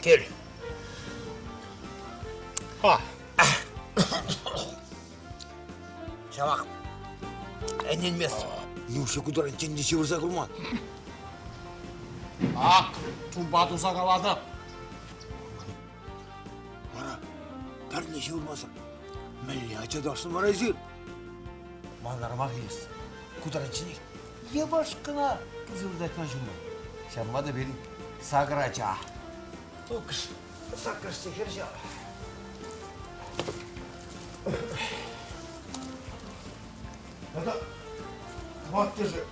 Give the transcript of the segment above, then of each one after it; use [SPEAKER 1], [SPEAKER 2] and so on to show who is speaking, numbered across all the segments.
[SPEAKER 1] Кил.
[SPEAKER 2] А.
[SPEAKER 1] Ҫавах ӗненместӗп. Нюша ку таранччен те ҫывӑрса курман.
[SPEAKER 2] Ак, тупа туса калатӑп.
[SPEAKER 1] Вара пӗрле ҫывӑрмасӑр мӗнле ача тӑвасшӑн вара эсир? Ман арӑмах илес. Ку таранчченех йӑваш кӑна кӗрсе выртать ман ҫумма. Ҫавӑнпа та пирӗн сакӑр ача. Тукӑш, саккӑрш те хӗр ҫав.
[SPEAKER 3] Тата тӑваттӑшӗ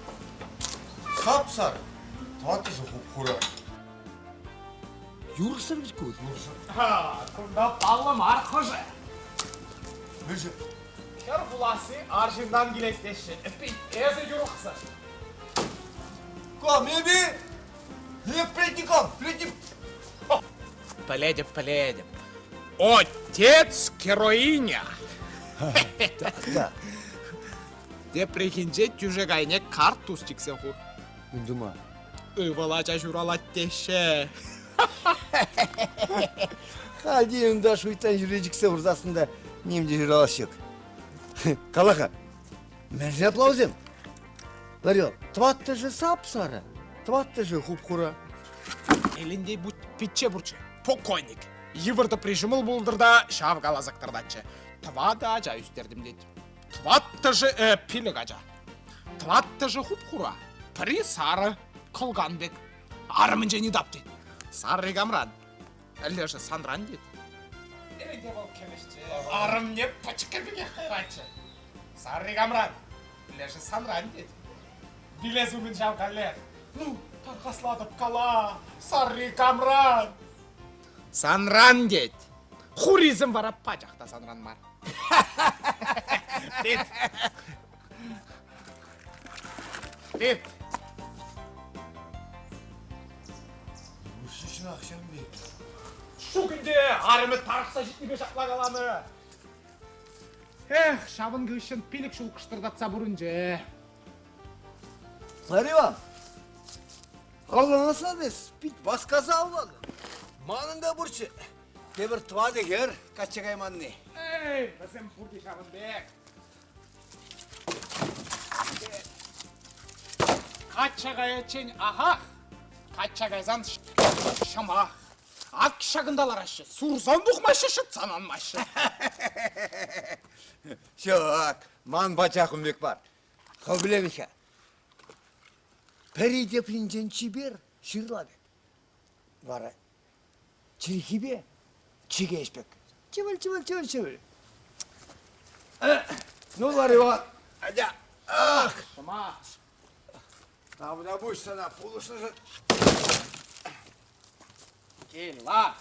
[SPEAKER 3] сап-сар, тӑваттӑшӗ хуп-хура.
[SPEAKER 1] Юрӑхсӑр вӗт ку.
[SPEAKER 2] Ха, кунта паллӑ мар хӑшӗ.
[SPEAKER 3] Мӗншӗн?
[SPEAKER 2] Хӗр пуласси арҫынтан килет теҫҫӗ. Эппин, эсӗ юрӑхсӑр.
[SPEAKER 3] Кам эпӗ? Эп плетникам, плетник.
[SPEAKER 2] Пӗлетӗп, пӗлетӗп. Отец героиня.
[SPEAKER 1] Да.
[SPEAKER 2] Тепрехинче тӳшек айне карттус чиксе хур.
[SPEAKER 1] Мӗн тума?
[SPEAKER 2] Ывӑл ача ҫуралать теҫҫӗ.
[SPEAKER 1] Халь те унта шуйттан ҫӳре чиксе хурсассӑн та ним те ҫуралас ҫук. Кала-ха, мӗншӗн апла вӗсем? Ларил, тӑваттӑшӗ сап-сарӑ, тӑваттӑшӗ хуп-хура.
[SPEAKER 2] Элентей пичче пурччӗ, покойник. Йывӑр тӑпри ҫӑмӑл пултӑр та ҫав каласах тӑртатчӗ. Тӑватӑ ача ӳстертӗм тет. Тӑваттӑшӗ пилӗк ача. Тӑваттӑшӗ хуп-хура, пӗри сарӑ, кӑлкан пек. Арӑмӗнчен ытап тет. Сарри камран? Лешӗ санран тет. Ӗнтӗ вӑл кӗвӗҫчӗ. Арӑмне пӗчӗккӗ пекех хӑйратчӗ. Сарри камран? Лешӗ санран тет. Вилес умӗн ҫав каллех. Ну, тархаслатӑп, кала, сарри камран? Санран тет. Хурисем вара пачах та санран мар. Тет. Тет.
[SPEAKER 3] Шӑнах ҫемми.
[SPEAKER 2] Ҫук ӗнтӗ, арӑмӗ тарӑхса ҫитнипе ҫапла каланӑ. Эх, ҫавӑн хыҫҫӑн пилӗк ҫул кӑштӑртатса пурӑнчӗ.
[SPEAKER 1] Лариван, авланасса эс пит васкаса авланӑ. Манӑн та пурччӗ. Тепӗр тӑватӑ хӗр качча кайманни.
[SPEAKER 2] Эй, вӗсем пурте ҫавӑн пек. Качча каяччен ахах, качча кайсан ҫӑмах. Ак ҫакӑнта лараҫҫӗ, сурсан тухмаҫҫӗ, ҫӑтсан анмаҫҫӗ.
[SPEAKER 1] Ҫак, ман пачах ун пек мар. Хӑв пӗлен-ха. Пӗри тепринчен чипер ҫырла пек. Вара чӗлхипе чӗкеҫ пек. Чӗвӗл, чӗвӗл, чӗвӗл, чӗвӗл. Ну, Лариван, атя. Ах!
[SPEAKER 2] Сӑмах.
[SPEAKER 1] Тавтапуҫ сана пулӑшнӑшӑн.
[SPEAKER 2] Кил, лар.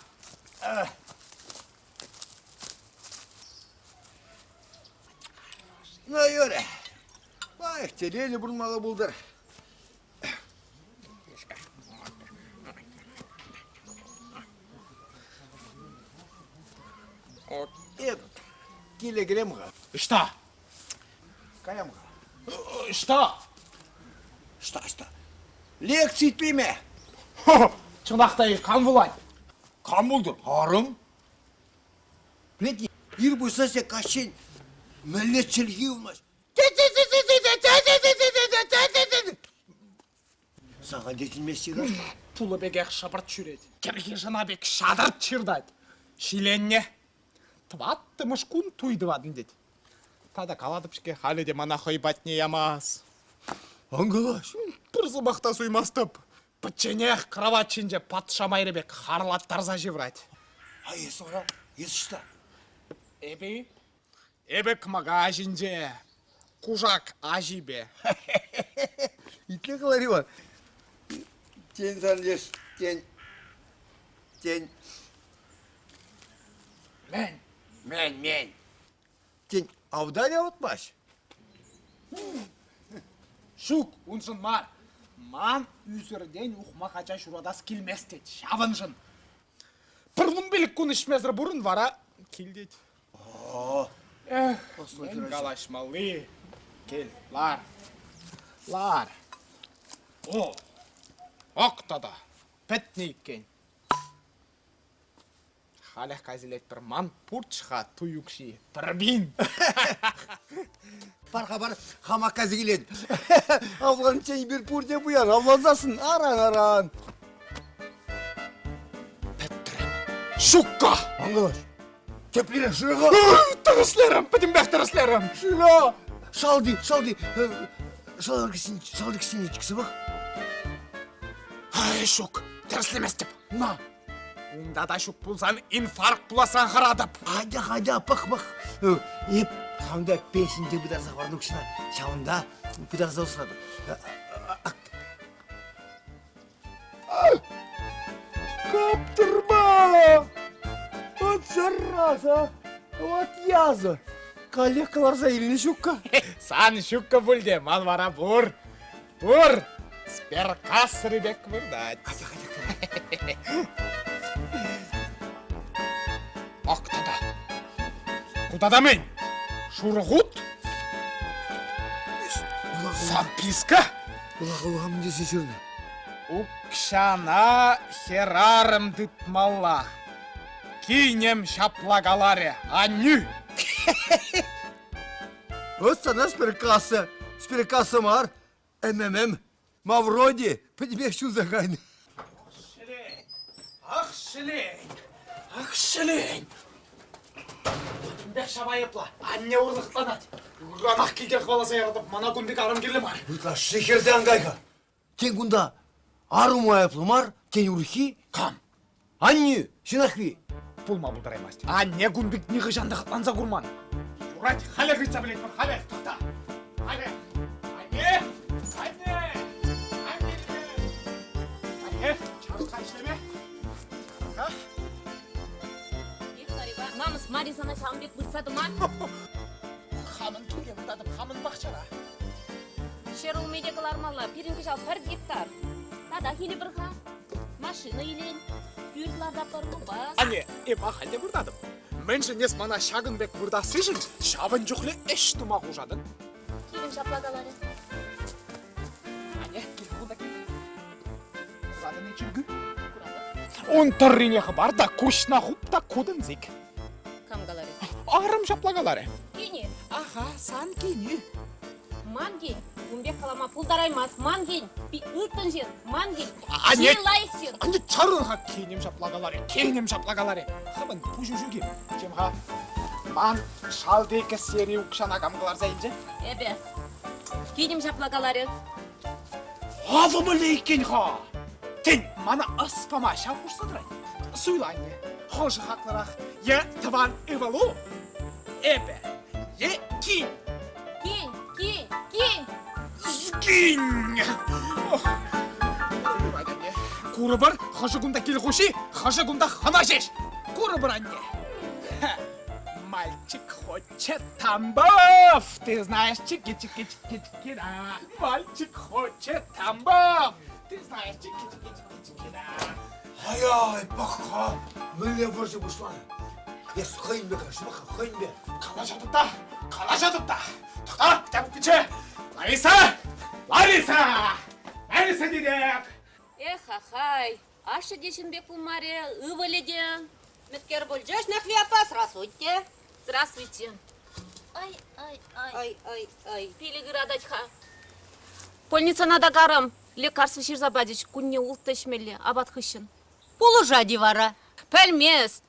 [SPEAKER 1] Ну, юрӗ. Лайӑх телейлӗ пурӑнмалла пултӑр. Эп киле кӗрем-ха.
[SPEAKER 2] Ӑҫта?
[SPEAKER 1] Каям-ха.
[SPEAKER 2] Ӑҫта?
[SPEAKER 1] Ӑҫта, ӑҫта? Лекци итлеме.
[SPEAKER 2] Чӑнах та кам вулать?
[SPEAKER 1] Кам пултӑр? Арӑм. Пӗлет ир пуҫласа каҫчен мӗнле чӗлхи юлмасть. Сахал те чӗнмест-и-ха?
[SPEAKER 2] Пулӑ пекех шӑпӑрт ҫӳрет. Кӗрхи шӑна пек ҫатӑрт ҫыртать. Ҫиленнӗ. Тӑваттӑмӗш кун туй тӑватӑн тет. Тата калатӑп-ҫке, халӗ те мана хӑй патне ямас.
[SPEAKER 1] Ан калаҫ.
[SPEAKER 2] Пӗр сӑмах та суймастӑп. Пӗчченех кравать ҫинче патша майри пек харлаттарса ҫыврать.
[SPEAKER 1] А эс вара, эс ӑҫта?
[SPEAKER 2] Эпӗ-и? Эпӗ кӑмака ҫинче, кушак аҫипе.
[SPEAKER 1] Итле-ха, Лариван. Тен, сан леш, тен, тен.
[SPEAKER 2] Мӗн?
[SPEAKER 1] Мӗн, мӗн? Тен, автан авӑтмасть?
[SPEAKER 2] Ҫук, уншӑн мар. Ман ӳсӗртен ухмах ача ҫуратас килмест тет, ҫавӑншӑн. Пӗр вунпилӗк кун ӗҫмесӗр пурӑн вара килтет. Эх, мӗн калаҫмалли. Кил, лар. Лар. О, ак тата, пӗтнӗ иккен. Халех кайса илетпӗр. Ман пурч-ха туй укҫи. Пӗр пин.
[SPEAKER 1] Пар-ха, пар, хама кайса килет. Авланччен эпир пурте пуян, авлансассӑн аран-аран.
[SPEAKER 2] Пӗтрӗм. Ҫукка!
[SPEAKER 1] Ан калаҫ. Теплерех шыра.
[SPEAKER 2] Тӗрӗслерӗм, пӗтӗмпех тӗрӗслерӗм.
[SPEAKER 1] Шыра! Шалти, шалти, шалти кӗсьене чиксе пӑх.
[SPEAKER 2] Ай, ҫук, тӗрӗслеместӗп.
[SPEAKER 1] На.
[SPEAKER 2] Унта та ҫук пулсан инфаркт пуласран хӑратӑп.
[SPEAKER 1] Атя, атя, пӑх, пӑх. Эп хам та пенсинче пытарса хӑварнӑ укҫана ҫавӑнта пытарса усратӑп. Каптӑрма! Вот зараза! Вот язва! Каллех кӑларса илнӗ ҫукка.
[SPEAKER 2] Сан ҫукка пуль те, ман вара пур. Пур! Сберкассӑри пек выртать.
[SPEAKER 1] Атя, атя,
[SPEAKER 2] Ак тата. Ку тата мӗн? Шурӑ хут? Записка?
[SPEAKER 1] Улах мӗн тесе ҫырнӑ?
[SPEAKER 2] Укҫана хӗрарӑм тытмалла. Кинем ҫапла каларӗ, аннӳ.
[SPEAKER 1] Вот сана сберкасса. Сберкасса мар, МММ. Мавроди пӗтӗмпех ҫунса кайнӑ.
[SPEAKER 2] Ҫӗлен! Ах, ҫӗлен! Ах, ҫӗлен! Пӗтӗмпех ҫав айӑплӑ. Анне урлӑхланать. Ыранах килте хӑваласа яратӑп. Мана кун пек арӑм кирлӗ мар.
[SPEAKER 1] Ытлашши хӗрсе ан кай-ха. Тен, кунта арӑму айӑплӑ мар, тен, урӑххи?
[SPEAKER 2] Кам?
[SPEAKER 1] Аннӳ, Ҫинахви.
[SPEAKER 2] Пулма пултараймасть. Анне кун пек нихӑҫан та хӑтланса курман. Юрать, халех ыйтса пӗлетпӗр, халех, тӑхта. Халех. Анне! Анне! Анне! Анне, чарӑн-ха ӗҫлеме. Чарӑн-ха.
[SPEAKER 4] Намӑс мар-и сана ҫавӑн пек выртса тӑма?
[SPEAKER 2] Хамӑн килте выртатӑп, хамӑн пахчара.
[SPEAKER 4] Ҫӗрулми те кӑлармалла. Пирӗн кӑҫал пӗр гектар. Татах илӗпӗр-ха. Машина илен, пӳрт лартатпӑр, лупас.
[SPEAKER 2] Анне, эп ахаль те выртатӑп. Мӗншӗн эс мана ҫакӑн пек выртассишӗн ҫавӑн чухлӗ ӗҫ тума хушатӑн?
[SPEAKER 4] Килӗм ҫапла каларӗ.
[SPEAKER 2] Анне, кил кунта кил. Куратӑн-и чиркӳ? Ун тӑррине хӑпар та куҫна хуп та кутӑн сик.
[SPEAKER 4] Кам каларӗ?
[SPEAKER 2] Арӑм ҫапла каларӗ.
[SPEAKER 4] Кинӗ.
[SPEAKER 2] Аха, сан кинӗ.
[SPEAKER 4] Ман кин, ун пек калама пултараймасть. Ман кин, ылтӑн ҫын, ман кин,
[SPEAKER 2] Анне,
[SPEAKER 4] чи лайӑх ҫын.
[SPEAKER 2] Анне чарӑн-ха, кинӗм ҫапла каларӗ, кинӗм ҫапла каларӗ. Хӑвӑн пуҫу ҫук-и? Чем-ха? Ман шалти кӗсьери укҫана кам кӑларса илчӗ?
[SPEAKER 4] Эпӗ. Кинӗм ҫапла каларӗ.
[SPEAKER 2] Авӑ мӗнле иккен-ха! Тен, мана ӑс пама ҫав хушса тӑрать? Суйла, анне, хӑшӗ хаклӑрах? Е тӑван ывӑлу? Эпӗ. Е кин.
[SPEAKER 4] Кин, кин, кин!
[SPEAKER 2] Сгинь! Ох, юрать, анне. Курӑпӑр, хӑшӗ кунта кил хуҫи, хӑшӗ кунта хӑна ҫеҫ. Курӑпӑр, анне. Мальчик хочет Тамбов! Ты знаешь, чики-чики-чики-чики, да. Мальчик хочет Тамбов! Ты знаешь, чики-чики-чики-чики, да.
[SPEAKER 1] Ай-ай, пӑх-ха, мӗнле вӑрҫӑ пуҫланӑ? Эс хӑйӗнпе калаҫма-ха, хӑйӗнпе.
[SPEAKER 2] Калаҫатӑп та, калаҫатӑп та. Тӑхта, тяпук пичче! Лариса! Лариса! Лариса тетеп!
[SPEAKER 4] Эх, ахай, ашшӗ те ҫын пек пулмарӗ, ывӑлӗ те.
[SPEAKER 5] Мӗскер пулчӗ, Нахви аппа, здравствуйте.
[SPEAKER 4] Здравствуйте. Ай, ай, ай.
[SPEAKER 5] Ай, ай, ай.
[SPEAKER 4] Пилӗк ыратать-ха. Больницӑна та карӑм. Лекарство ҫырса пачӗҫ, кунне улттӑ ӗҫмелле, апат хыҫҫӑн.
[SPEAKER 5] Пулӑшать-и вара?
[SPEAKER 4] Пӗлмест.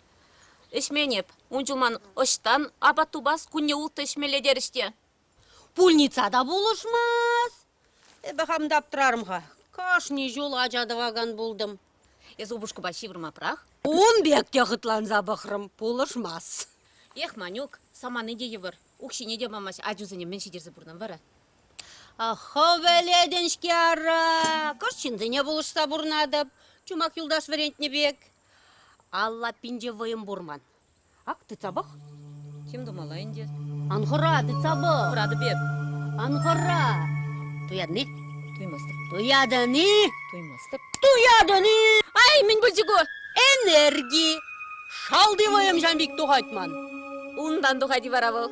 [SPEAKER 4] Ӗҫмен эп. Ун чул ман ӑҫтан апат тупас, кунне улттӑ ӗҫмелле терӗҫ те.
[SPEAKER 5] Пульница та пулӑшмасть. Эпӗ хам та аптӑрарӑм-ха. Кашни ҫул ача тӑвакан пултӑм.
[SPEAKER 4] Эс упӑшкупа ҫывӑрма пӑрах.
[SPEAKER 5] Ун пек те хӑтланса пӑхрӑм, пулӑшмасть.
[SPEAKER 4] Эх, Манюк, самани те йывӑр. Укҫине те памасть, ачусене мӗн ҫитерсе пурӑнан вара?
[SPEAKER 5] Хӑв пӗлетӗн-ҫке ара, кӑшт ҫынсене пулӑшса пурӑнатӑп, Чумак юлташ вӗрентнӗ пек. Ал лаппинче вӑйӑм пур ман. Ак, тытса пӑх.
[SPEAKER 4] Тем тумалла ӗнтӗ.
[SPEAKER 5] Ан хӑра, тытса пӑх.
[SPEAKER 4] Хӑратӑп эп.
[SPEAKER 5] Ан хӑра. Туятӑн-и?
[SPEAKER 4] Туймастӑп.
[SPEAKER 5] Туятӑн-и?
[SPEAKER 4] Туймастӑп.
[SPEAKER 5] Туятӑн-и?
[SPEAKER 4] Ай, мӗн пулчӗ ку?
[SPEAKER 5] Энерги. Шалти вӑйӑм ҫам пек тухать ман.
[SPEAKER 4] Унтан тухать-и вара вӑл?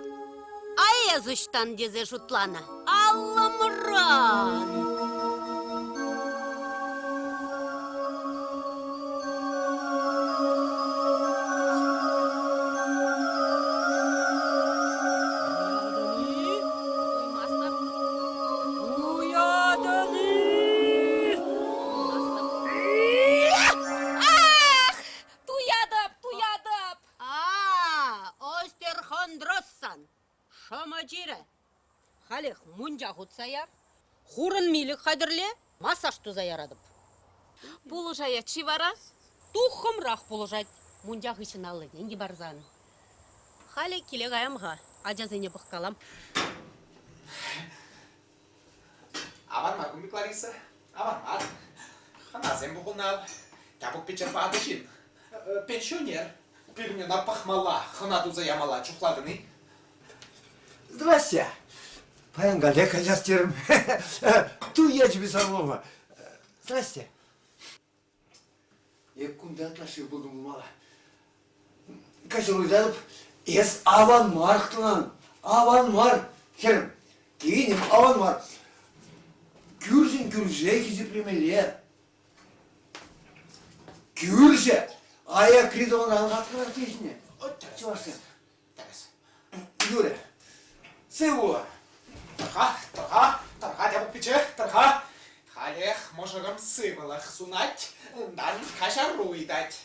[SPEAKER 5] А эс ӑҫтан тесе шутланӑ? Аллӑмран! Халех мунча хутса яр, хурӑн милӗк хатӗрле, массаж туса яратӑп.
[SPEAKER 4] Пулӑшаять-ши вара?
[SPEAKER 5] Туххӑмрах пулӑшать. Мунча хыҫҫӑн 50 тенкӗ парсан. Халӗ киле каям-ха, ачасене пӑхкалам.
[SPEAKER 2] Аван мар кун пек, Лариса. Аван мар. Хӑнасем пухӑннӑ ав. Тяпук пичче ватӑ ҫын. Пенсионер. Пирӗн ӑна пӑхмалла, хӑна туса ямалла чухлатӑн-и?
[SPEAKER 1] Здрасте. Паян каллех каҫас терӗм. Ту ячӗпе Сарлова. Здрасте. Эп кунта ытлашши пултӑм пулмалла. Каҫару ыйтатӑп, эс аван мар хӑтлан, аван мар, хӗрӗм. Кинӗм, аван мар. Кӳршӗн кӳрше хисеплемелле. Кӳршӗ аякри тӑванран хаклӑрах теҫнӗ. Чӑвашсем.
[SPEAKER 2] Тӗрӗс.
[SPEAKER 1] Юрӗ. Сывӑ.
[SPEAKER 2] Тӑр-ха, тӑр-ха, тӑр-ха, Тяпук пичче, тӑр-ха. Халех мӑшӑрӑм сывлӑх сунать, унтан каҫару ыйтать.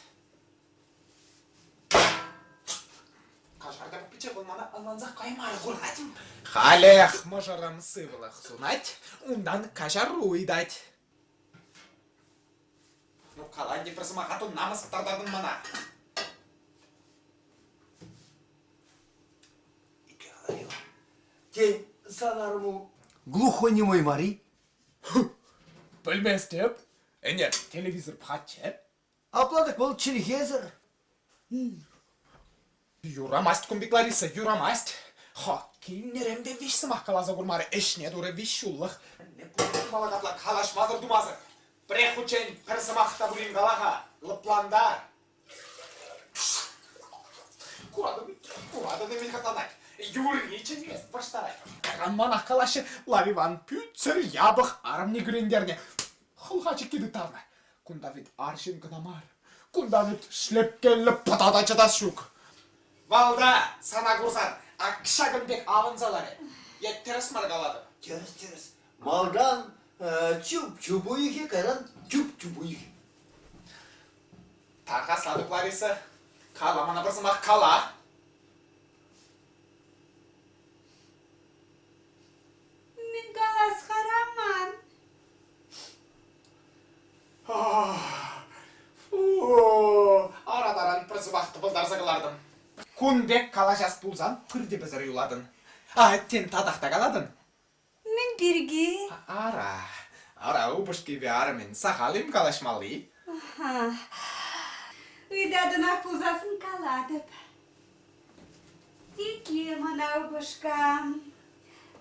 [SPEAKER 2] Каҫар, Тяпук пичче, вӑл мана ӑнлансах каймарӗ курӑнать. Халех мӑшӑрӑм сывлӑх сунать, унтан каҫару ыйтать. Ну, кала ӗнтӗ пӗр сӑмаха, то намӑс кӑтартатӑн мана.
[SPEAKER 1] Тен, сан арӑму глухонемой мар-и?
[SPEAKER 2] Пӗлместӗп. Ӗнер телевизор пӑхатчӗ.
[SPEAKER 1] Апла-тӑк вӑл чӗлхесӗр.
[SPEAKER 2] Юрамасть кун пек, Лариса, юрамасть. Ха, килнӗренпе виҫ сӑмах каласа курмарӗ, ӗҫне турӗ виҫ ҫуллӑх. Мӗнле капла калаҫмасӑр-тумасӑр. Пӗрех хутчен пӗр сӑмах та пулин кала-ха, лӑплантар. Куратӑн, куратӑн мӗн хӑтланать. Юрри чӗнмест, вӑрҫтарать. Кайран манах калаҫҫӗ, Лариван пӳтсӗр япӑх арӑмне кӳрентернӗ. Хӑлха чикки тыттарнӑ. Кунта вӗт арҫын кӑна мар. Кунта вӗт шлепкеллӗ пӑта та чӑтас ҫук. Валда, сана курсан, ак ҫакӑн пек авӑнса ларӗ. Е тӗрӗс мар калатӑп.
[SPEAKER 1] Тӗрӗс, тӗрӗс. Малтан чуп-чуп уйӑхӗ, кайран чуп-чуп уйӑхӗ.
[SPEAKER 2] Тархаслатӑп, Лариса. Кала мана пӗр сӑмах, кала.
[SPEAKER 6] Мӗн калас-ха, Роман?
[SPEAKER 2] Фу, ара-таран пӗр сӑмах тӑпӑлтарса кӑлартӑм. Кун пек калаҫас пулсан пурте пӗсӗр юлатӑн. А, тен, татах та калатӑн?
[SPEAKER 6] Мӗн пирки?
[SPEAKER 2] Ара, ара, упӑшкипе арӑмӗн сахал-им калаҫмалли?
[SPEAKER 6] Ыйтатӑнах пулсассӑн калатӑп. Итле мана, упӑшкам.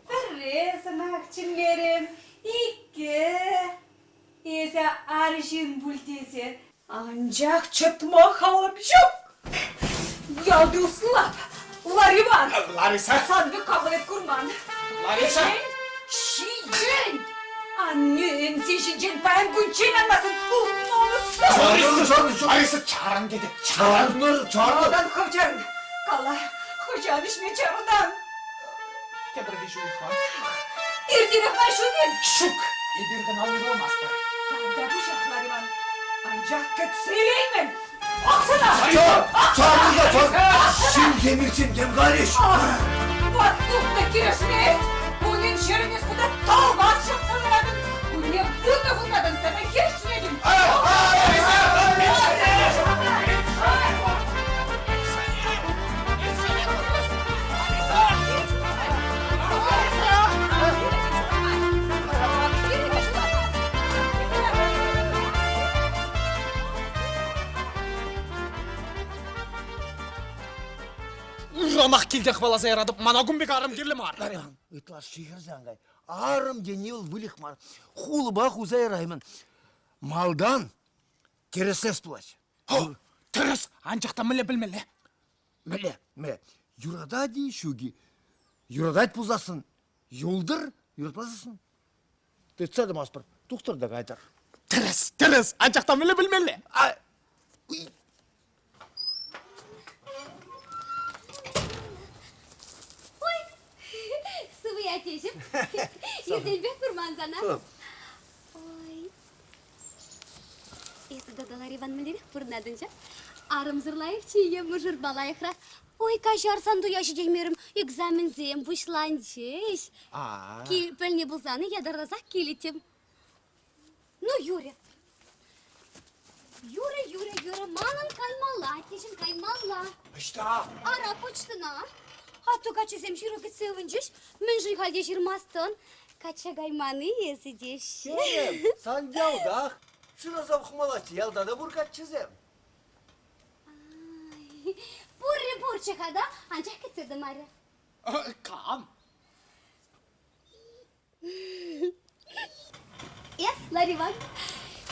[SPEAKER 6] Пӗрре сӑмах чӗнмерӗм, иккӗ. Эсӗ арҫын пуль тесе. Анчах чӑтма халӑм ҫук. Ялти услап, Лариван.
[SPEAKER 2] Лариса!
[SPEAKER 6] Сан пек капӑр эп курман.
[SPEAKER 2] Лариса!
[SPEAKER 6] Ҫиен! Аннӳ ӗнси ҫинчен паян кунччен анмасӑр пулмалӑссӑр!
[SPEAKER 2] Лариса, Лариса, чарӑн тетӗп, чарӑн!
[SPEAKER 1] Чарӑнӑр, чарӑнӑр!
[SPEAKER 6] Малтан хӑв чарӑн. Кала, хӑҫан ӗҫме чарӑнан?
[SPEAKER 2] Тепӗр виҫ уйӑхран.
[SPEAKER 6] Иртерех май ҫук-им?
[SPEAKER 2] Ҫук, эпир кӑна уйрӑлмастпӑр.
[SPEAKER 6] Тавта пуҫах, Лариван. Анчах кӗтсе илеймӗн. Оксана!
[SPEAKER 1] Чарӑн та чар! Ҫынсем иртсен тем калӗҫ.
[SPEAKER 6] Ватсупна килӗшмест. Кунӗн ҫӗрӗн эс кунта тӑлмас ҫапса ларатӑн. Кунне вуннӑ хунтатӑн тата хирӗҫлетӗн.
[SPEAKER 2] Урамах килте хӑваласа яратӑп, мана кун пек арӑм кирлӗ мар.
[SPEAKER 1] Лариван, ытлашши хӗрсе ан кай. Арӑм тени вӑл выльӑх мар. Хулӑпа хуса яраймӑн. Малтан тӗрӗслес пулать.
[SPEAKER 2] Тӗрӗс, анчах та мӗнле пӗлмелле?
[SPEAKER 1] Мӗнле? Мӗнле? Юратать-и, ҫук-и? Юратать пулсассӑн юлтӑр, юратмасассӑн тытса тӑмастпӑр. Тухтӑр та кайтӑр.
[SPEAKER 2] Тӗрӗс, тӗрӗс, анчах та мӗнле пӗлмелле?
[SPEAKER 1] А,
[SPEAKER 7] Ой, сывӑ аттеҫӗм. Иртенпех курман сана. Ой. Эсӗ тата Лариван мӗнлерех пурӑнатӑн ҫав? Арӑмсӑр лайӑхчӗ е мӑшӑрпа лайӑхрах? Ой, каҫар, сан туя ҫитеймерӗм. Экзаменсем пуҫланчӗҫ. Пӗлнӗ пулсан ятарласах килӗттӗм. Ну, Юрӗ. Юрӗ, Юрӗ, Юрӗ, манӑн каймалла, аттеҫӗм, каймалла.
[SPEAKER 1] Ӑҫта?
[SPEAKER 7] Ара, почтӑна. Атту каччӑсем ҫыру кӗтсе ывӑнчӗҫ. Мӗншӗн халь те ҫырмастӑн? Качча кайман-и эсӗ теҫҫӗ.
[SPEAKER 1] Хӗрӗм, сан ялтах. Шыраса пӑхмаллаччӗ, ялта та пур каччӑсем.
[SPEAKER 7] Пурри пурччӗ-ха та, анчах кӗтсе тӑмарӗ.
[SPEAKER 2] Кам?
[SPEAKER 7] Эс, Лариван,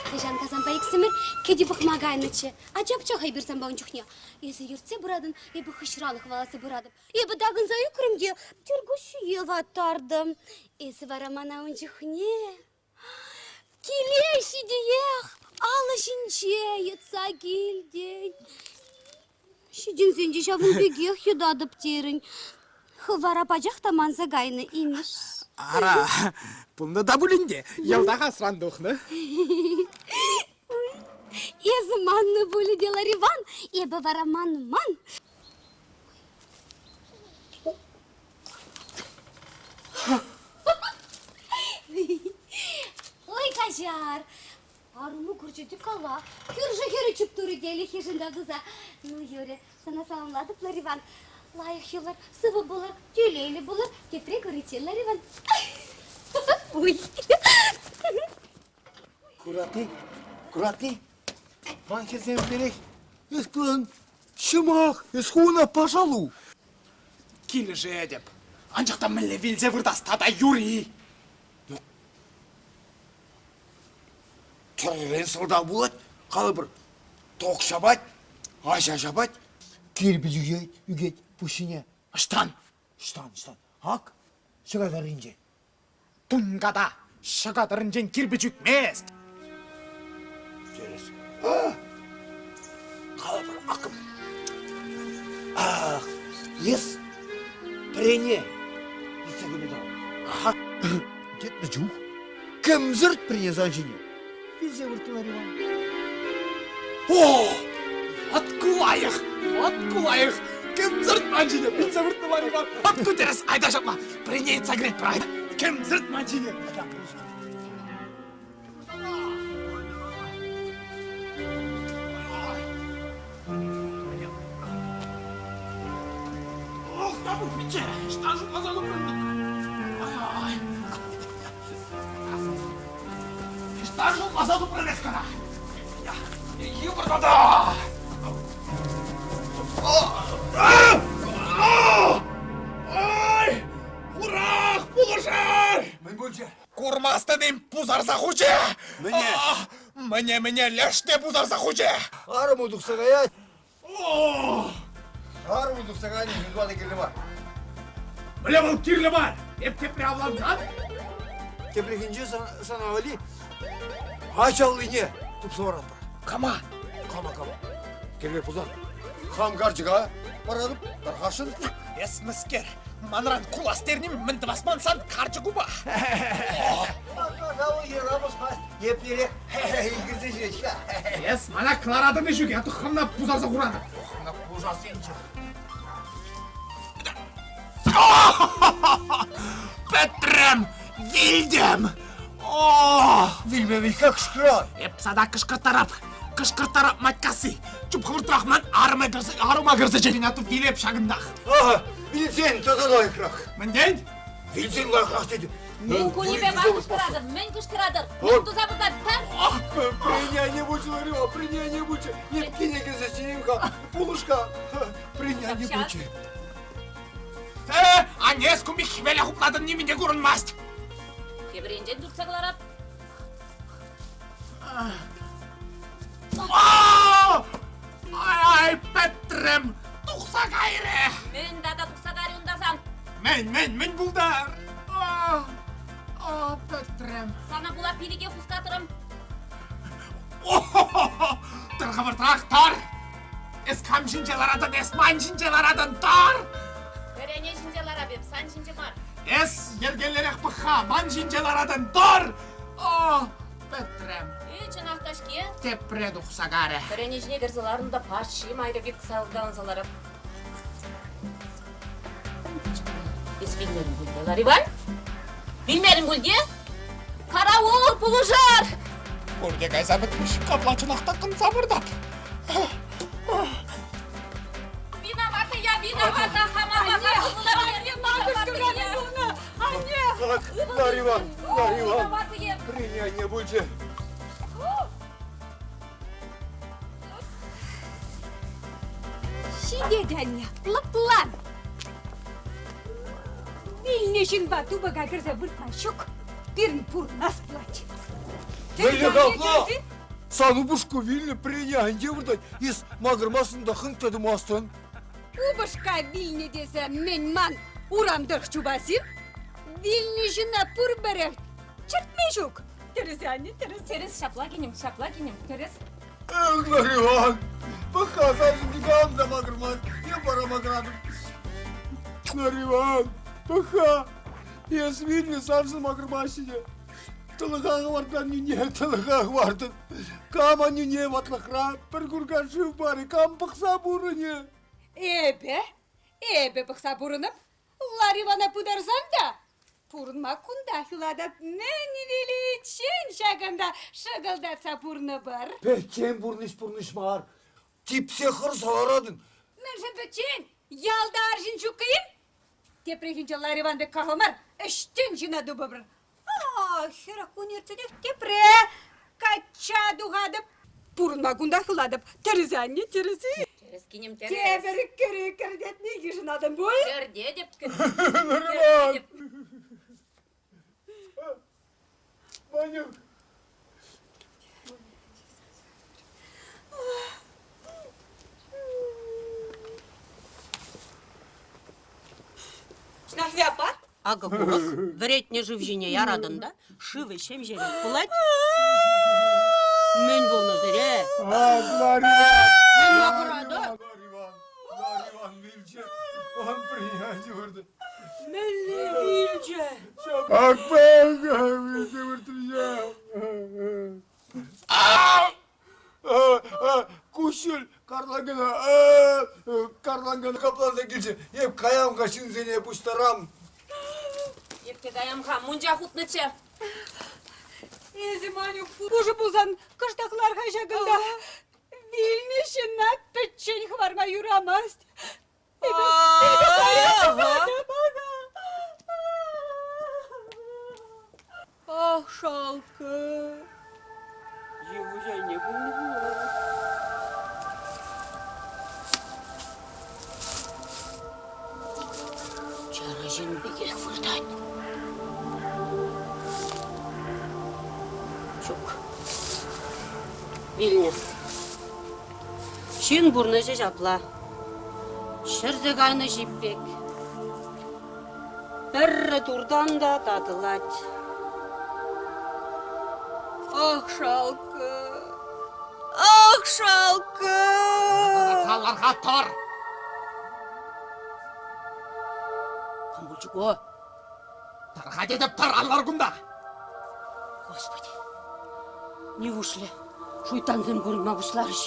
[SPEAKER 7] хӑҫан касанпа иксӗмӗр кӗтӳ пӑхма кайнӑччӗ. Ача-пӑча хӑй пырсанпа ун чухне. Эсӗ ертсе пыратӑн, эпӗ хыҫран хӑваласа пыратӑп. Эпӗ такӑнса ӳкрӗм те чӗркуҫҫие ваттартӑм. Эсӗ вара мана ун чухне киле ҫитиех алӑ ҫинче йӑтса килтӗн. Ҫитӗнсен те ҫавӑн пекех йӑтатӑп терӗн. Хӑв вара пачах та манса кайнӑ имӗш.
[SPEAKER 2] Ара, пулнӑ та пулин те, йӑлтах асран тухнӑ.
[SPEAKER 7] Эсӗ маннӑ пулӗ те, Лариван, эпӗ вара манман. Ой, каҫар. Арӑму курчӗ те кала. Кӳршӗ хӗрӗ чуптурӗ те ӗлӗкхишӗн тав туса. Ну, юрӗ, сана саламлатӑп, Лариван. Лайӑх юлӑр, сывӑ пулӑр, телейлӗ пулӑр. Тепре куриччен, Лариван. Ой.
[SPEAKER 1] Курати, курати, ман хӗрсем перех. Эс кулан ҫӑмах, эс хуна пашалу.
[SPEAKER 2] Килӗшетӗп. Анчах та мӗнле вилсе выртас тата юри?
[SPEAKER 1] Тӗрлӗрен сӑлтав пулать. Калӑпӑр, ток ҫапать, аҫа ҫапать, кирпӗч ӳкет, ӳкет пуҫ ҫине.
[SPEAKER 2] Ӑҫтан?
[SPEAKER 1] Ӑҫтан, ӑҫтан? Ак, ҫӑка тӑрринче.
[SPEAKER 2] Тунката ҫӑка тӑрринчен кирпӗч ӳкмест.
[SPEAKER 1] Тӗрӗс. Калӑпӑр, акӑм. Ах, эс пӗрене илсе килнӗ тӑрӑх.
[SPEAKER 2] Аха.
[SPEAKER 1] Тетнӗ чух кӗмсӗрт пӗрене сан ҫине. Илсе вырттӑлар Иван.
[SPEAKER 2] О! Вӑт ку лайӑх! Вӑт ку лайӑх! Кӗмсӗрт ман ҫине илсе выртнӑ Иван. Вӑт ку тӗрӗс! Айта ҫапла! Пӗрене йӑтса кӗретпӗр, айта! Кӗмсӗрт ман ҫине! Ох, та пичче, ӑҫтан шутласа тупрӑн? Ай-ай. Ӑҫтан шутласа тупрӑн эс кӑна? Йывӑр тата! Ай! Хурах, пулӑшӑр!
[SPEAKER 1] Мӗн пулчӗ?
[SPEAKER 2] Курмастӑн-им, пусарса хучӗ!
[SPEAKER 1] Мӗне?
[SPEAKER 2] Мӗне-мӗне лешне пусарса хучӗ!
[SPEAKER 1] Арӑму тухса каять. Арӑму тухса кайни юлмалли кирлӗ мар.
[SPEAKER 2] Мӗне вӑл кирлӗ мар? Эп тепре авлансан?
[SPEAKER 1] Тепрехинче сана валли ачаллине тупса паратпӑр.
[SPEAKER 2] Кама?
[SPEAKER 1] Кама, кама? Кирлӗ пулсан хам карчӑка паратӑп, тархасшӑн.
[SPEAKER 2] Эс мӗскер, манран кулас терним мӗн тӑвас ман сан карчӑкупа?
[SPEAKER 1] Йӑра пӑсмасть, еплерех илкӗрсе ҫӳрет-ха.
[SPEAKER 2] Эс мана кӑларатӑн-и ҫук, я хӑвна пусарса хуратӑп.
[SPEAKER 1] Хӑвна пусасинче.
[SPEAKER 2] Пӗтрӗм! Вилтӗм! О!
[SPEAKER 1] Вилме вилка кӑшкӑран.
[SPEAKER 2] Эп сана кӑшкӑрттарап! Кӑшкӑрттарап, матькасси! Чуп хӑвӑртрах ман арӑма кӗрсе, арӑма кӗрсе чӗрин, атту вилеп ҫакӑнтах.
[SPEAKER 1] Ага, вилсен тата лайӑхрах.
[SPEAKER 2] Мӗнтен?
[SPEAKER 1] Вилсен лайӑхрах тетӗп.
[SPEAKER 4] Мӗн кунӗпе мар кӑшкӑратӑр? Мӗн кӑшкӑратӑр? Мӗн туса пыртать?
[SPEAKER 1] Приня не будь, Ларива, приня не будь. Еткене кӗрсе чӗнем-ха, пулӑш-ха. Приня не будь.
[SPEAKER 2] Э, аннес кумби хӗвеле хуплатӑн нимӗн те курӑнмасть.
[SPEAKER 4] Тепӗр енчен туртса кӑларап.
[SPEAKER 2] Ай, пӗтрӗм! Тухса кайрӗ!
[SPEAKER 4] Мӗн тата тухса кайрӗ унта сан?
[SPEAKER 2] Мӗн, мӗн, мӗн пултар? О, пӗтрӗм!
[SPEAKER 4] Сана пула пилӗке хускатрӑм.
[SPEAKER 2] Тӑр хӑвӑртрах, тӑр! Эс кам ҫинче ларатӑн, эс ман ҫинче ларатӑн, тӑр!
[SPEAKER 4] Пӗрене ҫинче ларап эп, сан ҫинче мар.
[SPEAKER 2] Эс йӗркеллӗрех пӑх-ха, ман ҫинче ларатӑн, тӑр! О, пӗтрӗм.
[SPEAKER 4] Эй, чӑнах та-ҫке. Анне.
[SPEAKER 2] Тепре тухса карӗ.
[SPEAKER 4] Пӗрене ҫине кӗрсе ларнӑ та паҫҫи майра пек салталанса ларать. Эс вилмерӗн пуль те, Лариван? Вилмерӗн пуль те? Караул, пулӑшӑр!
[SPEAKER 2] Пурте кайса пӗтмӗш, капла чӑнах та кӑнса выртать.
[SPEAKER 4] Виновата я, виновата, хама
[SPEAKER 6] Анне, пулнӑ! Анне!
[SPEAKER 3] Лариван, Лариван, приняние пулчӗ.
[SPEAKER 6] Ҫитет, анне, лӑплан! Вилнӗ ҫынпа тупӑка кӗрсе выртма ҫук. Пирӗн пурӑнас пулать.
[SPEAKER 3] Мӗнле капла? Сан упӑшку вилнӗ пӗрене айӗнче выртать. Эс макӑрмастӑн та хӑнк та тумастӑн.
[SPEAKER 6] Упӑшка вилнӗ тесе мӗн ман урам тӑрӑх чупас-им? Вилнӗ ҫынна пурпӗрех чӗртме ҫук. Тӗрӗс, анне, тӗрӗс.
[SPEAKER 4] Тӗрӗс, ҫапла кинӗм, ҫапла кинӗм, тӗрӗс.
[SPEAKER 3] Эх, Лариван, пӑх-ха, саншӑн никам та макӑрмасть, эп вара макӑратӑп. Лариван, пӑх-ха, эс вилнӗ, саншӑн макӑрмаҫҫӗ те. Тӑлӑха хӑвартаннине тӑлӑха хӑвартӑн. Кам аннӳне ватлӑхра пӗр курка шыв парӗ, кам пӑхса пурӑнӗ?
[SPEAKER 6] Эпӗ, эпӗ пӑхса пурӑнӑп. Ларивана пытарсан та пурӑнма кунтах юлатӑп. Мӗн виличчен ҫакӑнта шӑкӑлтатса пурӑнӑпӑр.
[SPEAKER 1] Пӗччен пурнӑҫ пурнӑҫ мар.
[SPEAKER 3] Типсе хӑрса ларатӑн.
[SPEAKER 6] Мӗншӗн пӗччен? Ялта арҫын ҫуккӑ-им? Тепрехинче Лариван пек кахал мар, ӗҫчен ҫынна тупӑпӑр. А, 40 кун иртсенех тепре качча тухатӑп. Пурӑнма кунтах юлатӑп. Тӗрӗс, анне, тӗрӗс-и?
[SPEAKER 4] Тӗрӗс, кинӗм, тӗрӗс.
[SPEAKER 6] Тепӗр кӗрӳ кӗртетне йышӑнатӑн пуль?
[SPEAKER 4] Кӗртетӗп,
[SPEAKER 3] Лариван!
[SPEAKER 4] кӗртетӗп.
[SPEAKER 3] Ванюк!
[SPEAKER 6] Шнахвяпа?
[SPEAKER 5] Акӑ курӑк, вӗретнӗ шыв ҫине яратӑн та шывӗ ҫемҫерех пулать. Мӗн пулнӑ сире?
[SPEAKER 3] Ах, Лариван!
[SPEAKER 5] Мӗн макӑратӑр?
[SPEAKER 3] Лариван, Лариван вилчӗ. Он принять выртӑ.
[SPEAKER 5] Мӗнле вилчӗ?
[SPEAKER 3] Ак вилсе выртрӗ. Куҫҫуль карланкӑна карланкӑна капланса килчӗ. Эп каям-ха ҫынсене пуҫтарам.
[SPEAKER 4] Эп те каям-ха, мунча хутнӑччӗ.
[SPEAKER 6] Эсӗ, Манюк, пушӑ пулсан кӑштах лар-ха ҫакӑнта. Вилнӗ ҫынна пӗччен хӑварма юрамасть. Эпӗ, эпӗ каятӑп,
[SPEAKER 5] Ах, шалкӑ. Йывӑҫ айне пулнӑ пулас. Чӗрӗ ҫын пекех выртать. Ҫук. Вилнӗ. Ҫын пурнӑҫӗ ҫапла. Ҫӗрсе кайнӑ ҫип пек. Пӗрре туртан та татӑлать. Ах, шалкӑ! Ах, шалкӑ!
[SPEAKER 2] Лар-ха, тӑр!
[SPEAKER 5] Кам пулчӗ ку?
[SPEAKER 2] Тӑр-ха тетӗп, тӑр, ан лар кунта!
[SPEAKER 5] Господи, нивушлӗ шуйттансем курӑнма пуҫларӗҫ?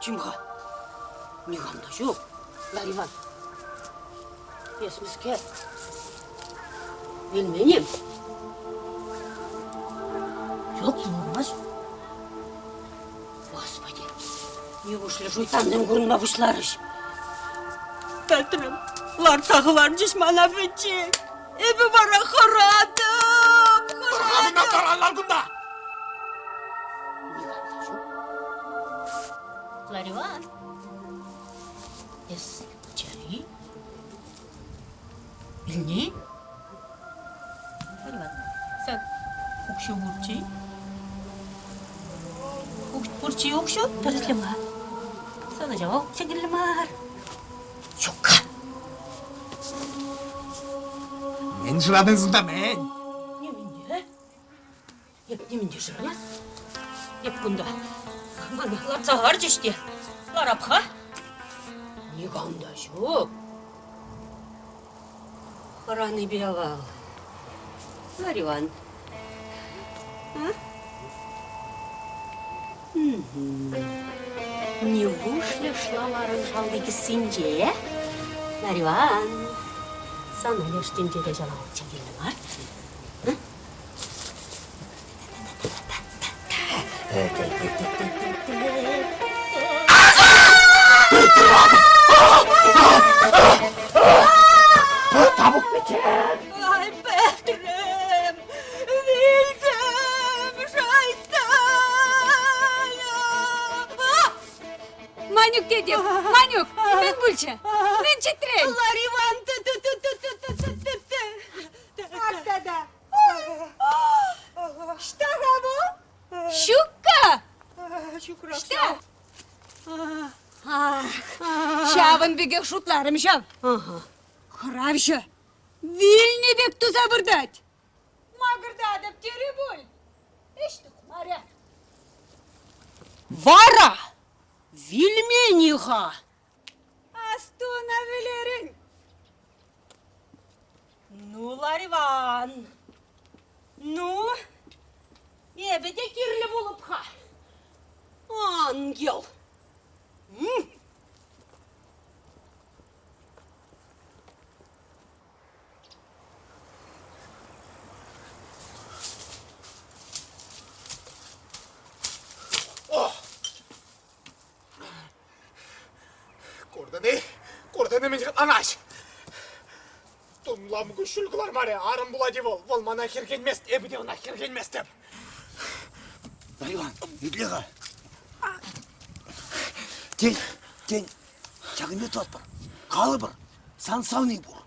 [SPEAKER 5] Чим-ха, никам та ҫук. Лариван, эс мӗскер? Вилмен-им? Ҫук, пулмасть. Господи, нивушлӗ шуйттансем курӑнма пуҫларӗҫ? Пӗтрӗм, лартса хӑварчӗҫ мана пӗччен. Эпӗ вара хӑратӑп, хӑратӑп.
[SPEAKER 2] Тӑр, ан лар кунта!
[SPEAKER 5] Никам та ҫук. Лариван, Эс чӗри? Вилни? Лариван, сан укҫу пурччӗ-и? Пурччӗ-и укҫу? Тӗрӗсле мар. Сана ҫавах укҫа кирлӗ мар. Ҫук-ха.
[SPEAKER 2] Мӗн шыратӑн сунта, мӗн?
[SPEAKER 5] Нимӗн те. Эп нимӗн те шырамас. Эп кунта мана лартса хӑварчӗҫ те ларап-ха. Никам та ҫук. Хӑранипе авал. Лариван. А? Нивушлӗ шлаварӑн шалти кӗсйинче? Лариван, сана леш тӗнчере ҫавалччӗ кирлӗ мар.
[SPEAKER 6] Ай, пӗтрӗм, вилтӗм, шайтан! Манюк тете, Манюк, мӗн пулчӗ? Мӗн чӗтрен? Лариван, Ак тата. Ӑҫта-ха вӑл? Ҫукка! Ӑҫта? Ҫавӑн пекех шутларӑм ҫав. Хӑравҫӑ! Вилнӗ пек туса выртать. Макӑртатӑп терӗ пуль. Ӗҫ тухмарӗ.
[SPEAKER 5] Вара вилмен-и-ха?
[SPEAKER 6] Астуна вӗлерӗн.
[SPEAKER 5] Ну, Лариван, ну, эпӗ те кирлӗ пулӑп-ха. Ангел.
[SPEAKER 2] Куртӑн-и? Куртӑн-и мӗн хӑтланаҫ? Тумлам куҫҫуль кӑлармарӗ, арӑм пулать-и вӑл? Вӑл мана хӗрхенмест, эпӗ те ӑна хӗрхенместӗп.
[SPEAKER 1] Иван, итле-ха. Тен, тен, ҫакӑн пек тӑватпӑр. Калӑпӑр, сан савни пур.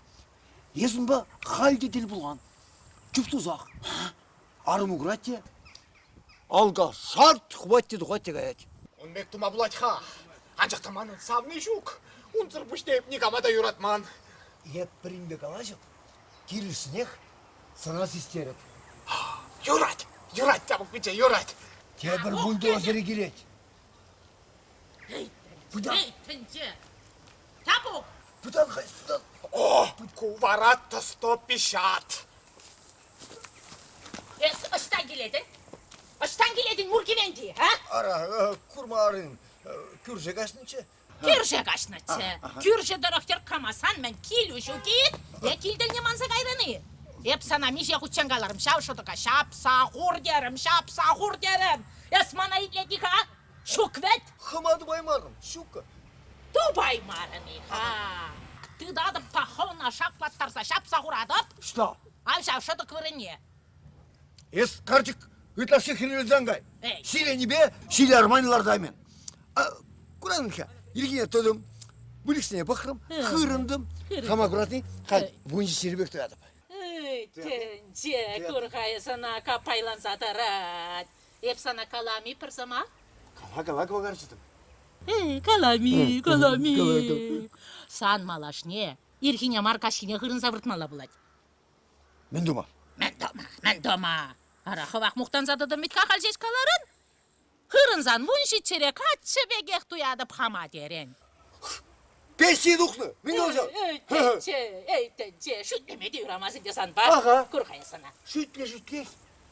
[SPEAKER 1] Эс унпа халь те тӗл пулан. Чуптусах. Арӑм украть те, алка шарт хупать те тухать те каять.
[SPEAKER 2] Ун пек тума пулать-ха. Анчах та манӑн савни ҫук. Унсӑр пуҫне эп никама та юратман.
[SPEAKER 1] Эп пӗринпе калаҫӑп, килӗшсенех сана систерӗп.
[SPEAKER 2] Юрать, юрать, Тямук пичче, юрать.
[SPEAKER 1] Тепӗр бульдозерӗ килет. Пытан.
[SPEAKER 4] Эй, тӗнче! Тяпук!
[SPEAKER 1] Пытан, пытан.
[SPEAKER 2] О, ку вара тостопищат.
[SPEAKER 4] Эс ӑҫтан килетӗн? Ӑҫтан килетӗн Муркивенти, а?
[SPEAKER 1] Ара, курмарӑн, кӳрше каҫнӑччӗ.
[SPEAKER 4] Кӳрше каҫнӑччӗ. Кӳршӗ тӑрӑх тӗрккамасан мӗн килӳ ҫук-и? Е кил тӗлне манса кайрӑн-и? Эп сана миҫе хутчен каларӑм, ҫав шӑтӑка ҫапса хур терӗм, ҫапса хур терӗм. Эс мана итлет-и-ха? Ҫук вӗт!
[SPEAKER 1] Хӑма тупаймарӑм, ҫуккӑ.
[SPEAKER 4] Тупаймарӑн-и-ха? Тытатӑп та хӑвна шаплаттарса ҫапса хуратӑп.
[SPEAKER 1] Что?
[SPEAKER 4] Ав ҫав шӑтӑк вырӑнне.
[SPEAKER 1] Эс, карчӑк, ытлашши хӗрелсе ан кай.
[SPEAKER 4] Эй.
[SPEAKER 1] Ҫиленипе ҫил арман лартаймӑн. Куран-ха, ирхине тӑтӑм, выльӑхсене пӑхрӑм, хырӑнтӑм. Хама куратни, халь вунҫиччӗри пек туятӑп.
[SPEAKER 4] Эй, тӗнче, кур-ха эс ӑна каппайланса тӑрать. Эп сана калам-и пӗр сӑмах?
[SPEAKER 1] Кала, кала, кӑвакарчӑтӑм.
[SPEAKER 4] Эй, калам-и, калам-и. Сан малашне ирхине мар каҫхине хырӑнса выртмалла пулать.
[SPEAKER 1] Мӗн тума?
[SPEAKER 4] Мӗн тума, мӗн тума? Ара, хӑвах мухтанса тӑтӑм вӗт-ха халь ҫеҫ каларӑн. Хырӑнсан вунҫиччӗре каччӑ пекех туятӑп хама терӗн.
[SPEAKER 1] Пенсие тухнӑ! Мӗн калаҫан?
[SPEAKER 4] Эй, тӗнче, эй, тӗнче, шӳтлеме те юрамасть ӗнтӗ санпа.
[SPEAKER 1] Аха.
[SPEAKER 4] Кур-ха эс ӑна.
[SPEAKER 1] Шӳтле-шӳтлех.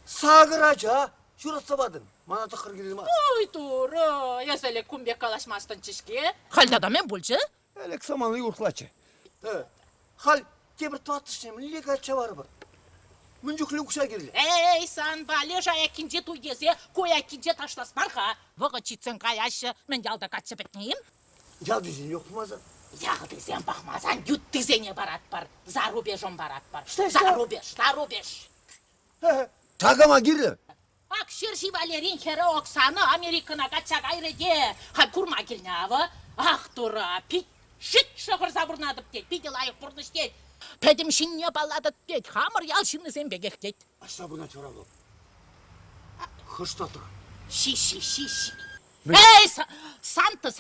[SPEAKER 1] Сакӑр ача ҫуратса патӑн. Мана тӑххӑр кирлӗ мар.
[SPEAKER 4] Ой, турӑ, эс ӗлӗк кун пек калаҫмастӑнччӗ-ҫке. Халь тата мӗн пулчӗ?
[SPEAKER 1] Ӗлӗк самани урӑхлаччӗ. Халь тепӗр тӑваттӑшне мӗнле качча парӑпӑр? Мӗн чухлӗ укҫа кирлӗ?
[SPEAKER 4] Эй, санпа леш аяккинче туй тесе ку аяккинче ташлас мар-ха. Вӑхӑт ҫитсен каяҫҫӗ. Мӗн ялта каччӑ пӗтнӗ-им?
[SPEAKER 1] Ялтисем юк пулмасан?
[SPEAKER 4] Ялтисем пӑхмасан юттисене паратпӑр. За рубежом паратпӑр. За рубеж, за рубеж.
[SPEAKER 1] Такама кирлӗ.
[SPEAKER 4] Ак Ҫерҫи Валерин хӗрӗ Оксана Америкӑна качча кайрӗ те халь курма килнӗ авӑ. Ах, тура, пит шит шӑхӑрса пурӑнатӑп тет, питӗ лайӑх пурнӑҫ тет. Пӗтӗм ҫынне паллатӑп тет, хамӑр ял ҫыннисем пекех тет.
[SPEAKER 1] Ӑҫта пырать вара вӑл? Хӑш штатра?
[SPEAKER 4] Ши-ши, ши-ши. Эй, Санта,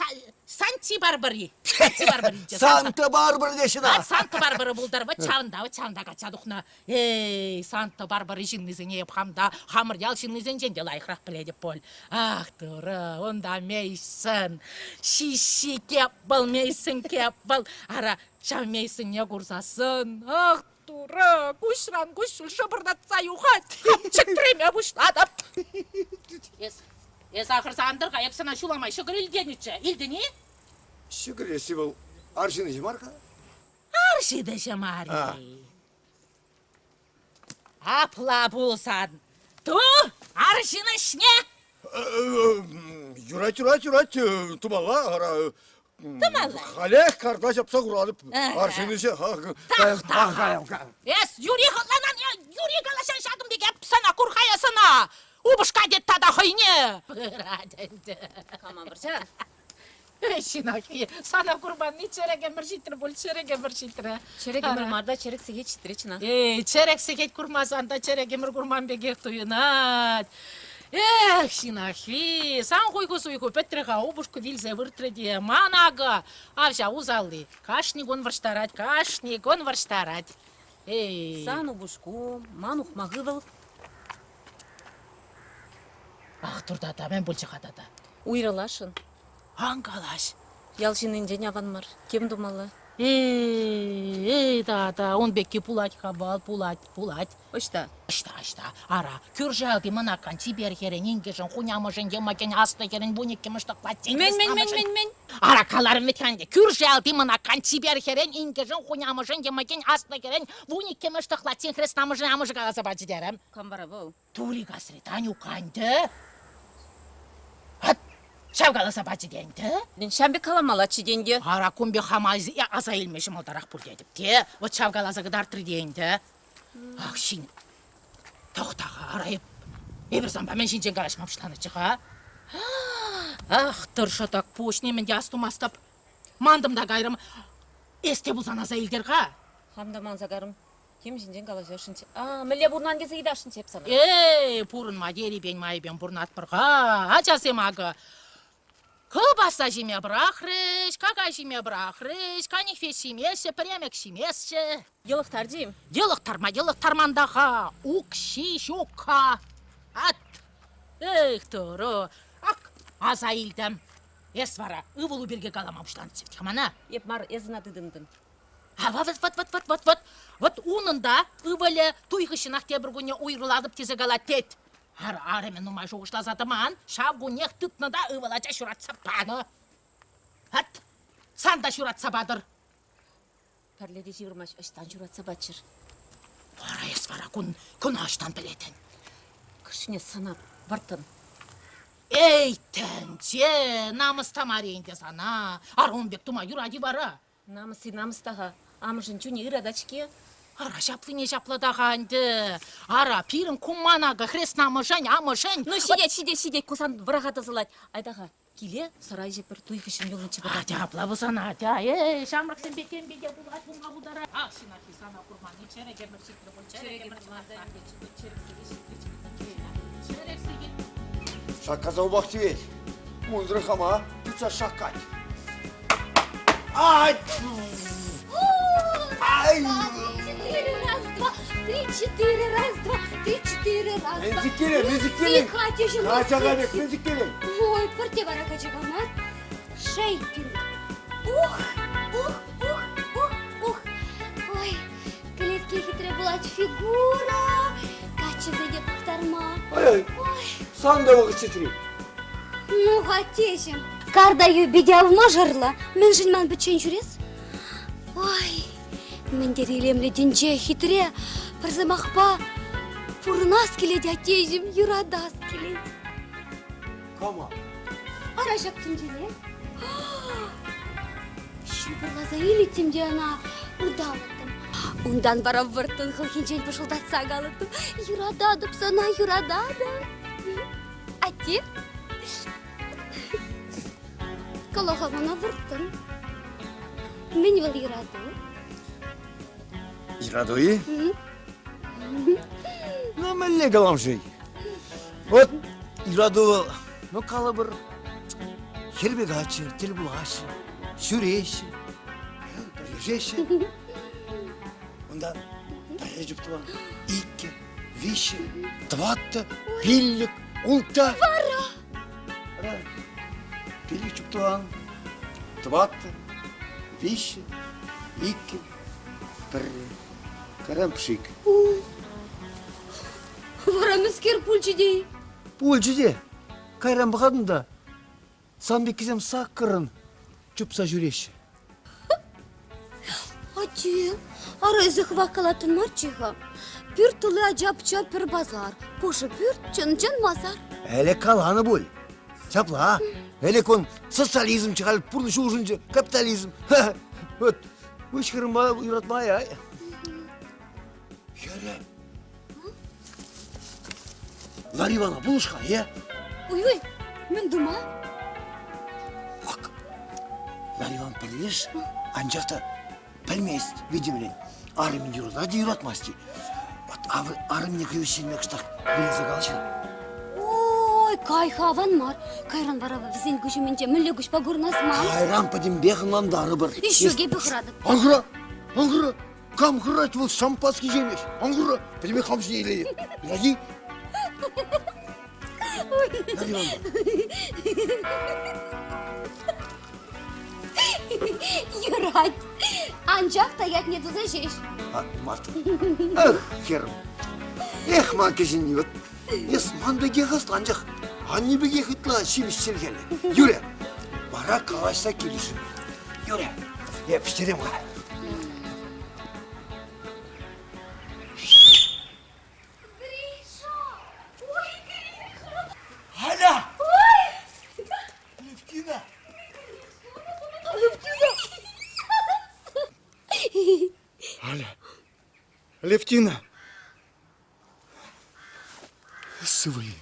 [SPEAKER 4] Санти Барбари. Санти Барбари.
[SPEAKER 1] Санта Барбара теҫҫӗ ӑна.
[SPEAKER 4] Санта Барбара пултӑр. Вӑт ҫавӑнта, вӑт ҫавӑнта качча тухнӑ. Эй, Санта-Барбара ҫыннисене эп хам та хамӑр ял ҫыннисенчен те лайӑхрах пӗлетӗп пуль. Ах, турӑ, унта Мейсон, ҫиҫҫи кеп вӑл, Мейсон кеп вӑл. Ара, ҫав Мейсонне курсассӑн, ах, турӑ, куҫран куҫҫуль шӑпӑртатса юхать, хам чӗтреме пуҫлатӑп. Эс. Эс ахӑрса ан тӑр-ха, эп сана ҫула май ҫӑкӑр илтенӗччӗ. Илтӗн-и?
[SPEAKER 3] Ҫӑкӑр ӗҫси вӑл арҫын ӗҫӗ мар-ха.
[SPEAKER 4] Арҫын ӗҫӗ мар-и? Апла пулсан, ту арҫын ӗҫне!
[SPEAKER 3] Юрать, юрать, юрать, тумалла, ара.
[SPEAKER 4] Тумалла.
[SPEAKER 3] Халех карта ҫапса хуратӑп. Арҫын ӗҫӗ.
[SPEAKER 4] Тах, Эс юри хӑтланан, юри калаҫан ҫакӑн пек эп сана курхая сана. Упӑшка тет тата хӑйне. Пырать ӗнтӗ.
[SPEAKER 5] Кама вӑрҫа?
[SPEAKER 4] Ҫынахи, сана курманни чӗрӗк ӗмӗр ҫитрӗ пуль, чӗрӗк ӗмӗр ҫитрӗ.
[SPEAKER 5] Чӗрӗк ӗмӗр мар та чӗрӗк сехет ҫитрӗ чӑнах.
[SPEAKER 4] Эй, чӗрӗк сехет курмасан та чӗрӗк ӗмӗр курман пекех туйӑнать. Эх, Ҫинахви, сан хуйху-суйху пӗтрӗ-ха, упӑшку вилсе выртрӗ те. Ман акӑ, ав ҫав усалли, кашни кун вӑрҫтарать, кашни кун вӑрҫтарать. Эй.
[SPEAKER 5] Сан упӑшку, ман ухмах ывӑл.
[SPEAKER 4] Ах, туртата, мӗн пулчӗ-ха тата?
[SPEAKER 5] Уйрӑласшӑн.
[SPEAKER 4] Ан калаҫ.
[SPEAKER 5] Ял ҫыннинчен аван мар. Тем тумалла.
[SPEAKER 4] Эй, эй, тата, ун пекки пулать-ха вӑл, пулать, пулать.
[SPEAKER 5] Ӑҫта?
[SPEAKER 4] Ӑҫта, ӑҫта? Ара, кӳршӗ ялти мӑнаккан чипер хӗрӗн, инкӗшӗн, хунямӑшӗн, йӑмӑкӗн, аслӑ хӗрӗн, вуниккӗмӗш тӑхлаччин,
[SPEAKER 5] Мӗн, мӗн, мӗн, мӗн, мӗн?
[SPEAKER 4] Ара, каларӑм вӗт-ха ӗнтӗ, кӳршӗ ялти мӑнаккан чипер хӗрӗн, инкӗшӗн, хунямӑшӗн, йӑмӑкӗн, аслӑ хӗрӗн, вуниккӗмӗш тӑхлаччин хреснамӑшӗн амӑшӗ каласа пачӗ терӗм.
[SPEAKER 5] Кам вара вӑл?
[SPEAKER 4] Тури касри Танюк ӗнтӗ. Ат, ҫав каласа пачӗ те ӗнтӗ.
[SPEAKER 5] Ҫав пек каламаллаччӗ те ӗнтӗ.
[SPEAKER 4] Ара, кун пек хама аса илме ҫӑмӑлтарах пуль тетӗп те. Вот ҫав каласа кӑтартрӗ те ӗнтӗ. Ах, ҫын. Тӑхта-ха, ара, эп, эпир санпа мӗн ҫинчен калаҫма пуҫланӑччӗ-ха? Ах, тӑршӑтӑк пуҫ, нимӗн те астумастӑп. Мантӑм та кайрӑм. Эс те пулсан аса илтер-ха.
[SPEAKER 5] Хам та манса карӑм. Тем ҫинчен калаҫасшӑнччӗ. А, мӗнле пурӑнан тесе ыйтасшӑнччӗ эп сана.
[SPEAKER 4] Эй, пурӑнма ерипен майӗпен пурӑнатпӑр-ха. Ачасем акӑ кӑлпасса ҫиме пӑрахрӗҫ, какай ҫиме пӑрахрӗҫ, канихвет ҫимеҫҫӗ, пӗремӗк ҫимеҫҫӗ.
[SPEAKER 5] Йӑлӑхтарчӗ-им?
[SPEAKER 4] Йӑлӑхтарма йӑлӑхтарман та-ха, укҫи ҫук-ха. Ат! Эх, Турӑ! Ак, аса илтӗм. Эс вара ывӑлу пирки калама пуҫланӑччӗ мана.
[SPEAKER 5] Эп мар, эс ӑна тытӑнтӑн.
[SPEAKER 4] А вот, вот, вот, вот, вот, вот, вот унӑн та ывӑлӗ туй хыҫҫӑнах тепӗр кунне уйрӑлатӑп тесе калать тет. Ар арӑмӗ нумай шухӑшласа тӑман, ҫав куннех тытнӑ та ывӑл ача ҫуратса панӑ. Ат, сан та ҫуратса патӑр.
[SPEAKER 5] Пӗрле те ҫывӑрмасть, ӑҫтан ҫуратса паччӑр?
[SPEAKER 4] Вара эс вара кун, куна ӑҫтан пӗлетӗн?
[SPEAKER 5] Кӑшне сана вӑрттӑн.
[SPEAKER 4] Эй, тӗнче, намӑс та мар ӗнтӗ сана. Ара ун пек тума юрать-и вара?
[SPEAKER 5] Намӑс-и намӑс та-ха. Амӑшӗн чунӗ ыратать-ҫке.
[SPEAKER 4] Ара, ҫаплине ҫапла та-ха ӗнтӗ. Ара, пирӗн кумман акӑ хреснамӑшӗн, амӑшӗн.
[SPEAKER 5] Ну, ҫитет, ҫитет, ҫитет, ку сан вӑраха тӑсӑлать. Айта-ха, киле сӑра ӗҫӗпӗр, туй хыҫҫӑн юлнӑччӗ пӑрах.
[SPEAKER 4] Атя, апла пулсан, атя. Эй, ҫамрӑксемпе тем пекех пулать, пулма пултарать. Ах, ҫынаххи сана курманни чӗрӗк ӗмӗр ҫитрӗ пуль, чӗрӗк ӗмӗр Чӗрӗк сехет.
[SPEAKER 3] Шаккаса упах тивет. Унсӑр хама тытса шаккать. Ай! Ай!
[SPEAKER 7] Четыре, раз, два, три, четыре, раз, два, три, четыре, раз, два.
[SPEAKER 3] Мӗнсиккеле, мӗнсиккеле.
[SPEAKER 7] Катя,
[SPEAKER 3] Катя калек, мӗнсиккеле.
[SPEAKER 7] Ой, пурте вара качака мар. Шейпинг. Ух, ух, ух, ух, ух. Ой, кӗлетке хитре пулать фигура. Каччӑсене пӑхтарма.
[SPEAKER 3] Ай, сан та вӑхӑт ҫитрӗ.
[SPEAKER 7] Ну, хаттеҫӗм, карта юпи те ав мӑшӑрлӑ. Мӗншӗн ман пӗччен ҫӳрес? Ой, мӗн тери илемлӗ тӗнче, хитре. Пӗр сӑмахпа, пурӑнас килет, аттеҫӗм, юратас килет.
[SPEAKER 3] Кама?
[SPEAKER 7] Ара ҫак тӗнчене. Ҫупӑрласа илӗттӗм те ӑна ыталӑттӑм. Унтан вара вӑрттӑн хӑлхинчен пӑшӑлтатса калӑттӑм. Юрататӑп сана, юрататӑп. Атте, кала-ха мана вӑрттӑн. Мӗн вӑл юрату?
[SPEAKER 3] Юрату-и? Ну, мӗнле калам-ши? Вот юрату вӑл, ну, калӑпӑр, хӗрпе каччӑ тӗл пулаҫҫӗ, ҫӳреҫҫӗ, пӗрлешеҫҫӗ. Унтан пӗрре чуптӑван, иккӗ, виҫҫӗ, тӑваттӑ, пиллӗк, улттӑ.
[SPEAKER 7] Вара!
[SPEAKER 3] Вара пиллӗк чуптӑван, тӑваттӑ, виҫҫӗ, иккӗ, пӗрре. Каран пшик.
[SPEAKER 7] Вара мӗскер пулчӗ те?
[SPEAKER 3] Пулчӗ те.
[SPEAKER 1] Кайран пӑхатӑн та, сан пеккисем саккӑрӑн чупса ҫӳреҫҫӗ.
[SPEAKER 7] Атте, ара эсӗ хӑвах калаттӑн марччӗ-ха. Пӳрт тулли ача-пӑча пӗр пасар, пушӑ пӳрт чӑн-чӑн масар.
[SPEAKER 1] Ӗлӗк каланӑ пуль. Ҫапла. Ӗлӗк он социализм халь пурнӑҫ улшӑнчӗ, капитализм. Вот выҫ хырӑмпа юратма яй. Хӗрӗм. Ларивана пулӑш-ха, е?
[SPEAKER 7] Ой-ой, мӗн тума?
[SPEAKER 1] Ак, Лариван пӗрлеш, анчах та пӗлмест, видимлен. Арӑмӗн юратать те юратмасть-и. Вот арӑмне хӑй кӑштах вӗренсе калаҫа.
[SPEAKER 7] Ой, кай-ха аван мар. Кайран вара вӗсен куҫ умӗнче мӗнле куҫпа курӑнас ман?
[SPEAKER 1] Кайран пӗтӗмпех ӑнлантарӑпӑр.
[SPEAKER 7] Ҫук, эпӗ хӑратӑп.
[SPEAKER 1] Ан хӑра, ан хӑра. Кам хӑрать вӑл шампански ҫемеҫ. Ан хӑра, пӗтӗмпех хам ҫине илетӗп. Юрать-и?
[SPEAKER 7] Юрать. Анчах та ятне туса ҫеҫ.
[SPEAKER 1] А, Марта. Эх, хӗрӗм. Эх, ман кӗҫӗнни вот. Эс ман пекех ӑслӑ, анчах анне пекех ытла ҫивӗч чӗлхеллӗ. Юрӗ, вара калаҫса килӗшӗп. Юрӗ, эп пӗҫерем-ха.
[SPEAKER 7] Гриша! Ой, Гриша!
[SPEAKER 1] Аля!
[SPEAKER 7] Ой!
[SPEAKER 1] Левтина!
[SPEAKER 2] Аля, Левтина! Сывӑ-и?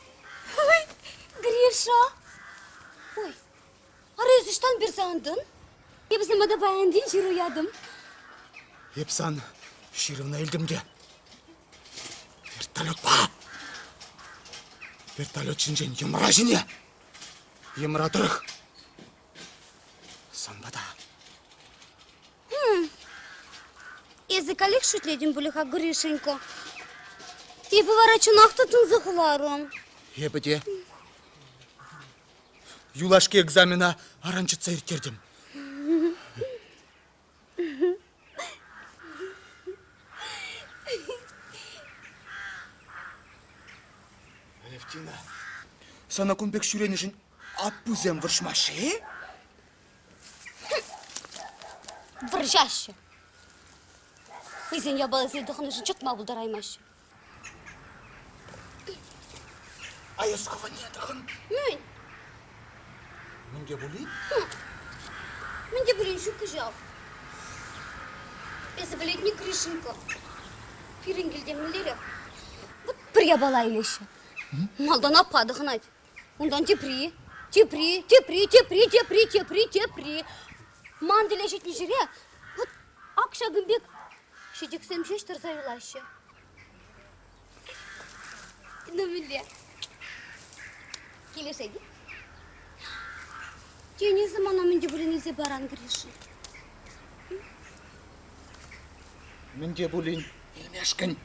[SPEAKER 7] Гриша! Ой, ара эс ӑҫтан персе антӑн? Эпӗ сана та паянтин ҫыру ятӑм.
[SPEAKER 2] Эп сан ҫырӑвна илтӗм те. Вертолетпа! Вертолет ҫинчен йӑмра ҫине! Йӑмра тӑрӑх! Сан пата.
[SPEAKER 7] Эсӗ каллех шӳтлетӗн пулӗ-ха, Гришенька. Эпӗ вара чӑнах та тунсӑхларӑм.
[SPEAKER 2] Эпӗ те. Юлашки экзамена аран чӑтса ирттертӗм. Алевтина, сана кун пек ҫӳренӗшӗн аппусем вӑрҫмаҫҫӗ-и?
[SPEAKER 7] Вӑрҫаҫҫӗ. Хӑйсен япалисене тӑхӑннӑшӑн чӑтма пултараймаҫҫӗ.
[SPEAKER 2] А эс хӑвӑнне тӑхӑн.
[SPEAKER 7] Мӗн?
[SPEAKER 2] Мӗн те пулин?
[SPEAKER 7] Мӗн те пулин ҫук кӑҫал. Эсӗ пӗлетни Гришенька. Пирӗн килте мӗнлерех? Вот пӗр япала илеҫҫӗ. Малтан аппа тӑхӑнать. Унтан тепри, тепри, тепри, тепри, тепри, тепри, тепри. Ман тӗле ҫитнӗ ҫӗре вот ак ҫакӑн пек ҫӗтӗксем ҫеҫ тӑрса юлаҫҫӗ. Ну, мӗнле? Килӗшет-и? Тен, эсӗ мана мӗн те пулин илсе паран, Гриша?
[SPEAKER 2] Мӗн те пулин илмешкӗн.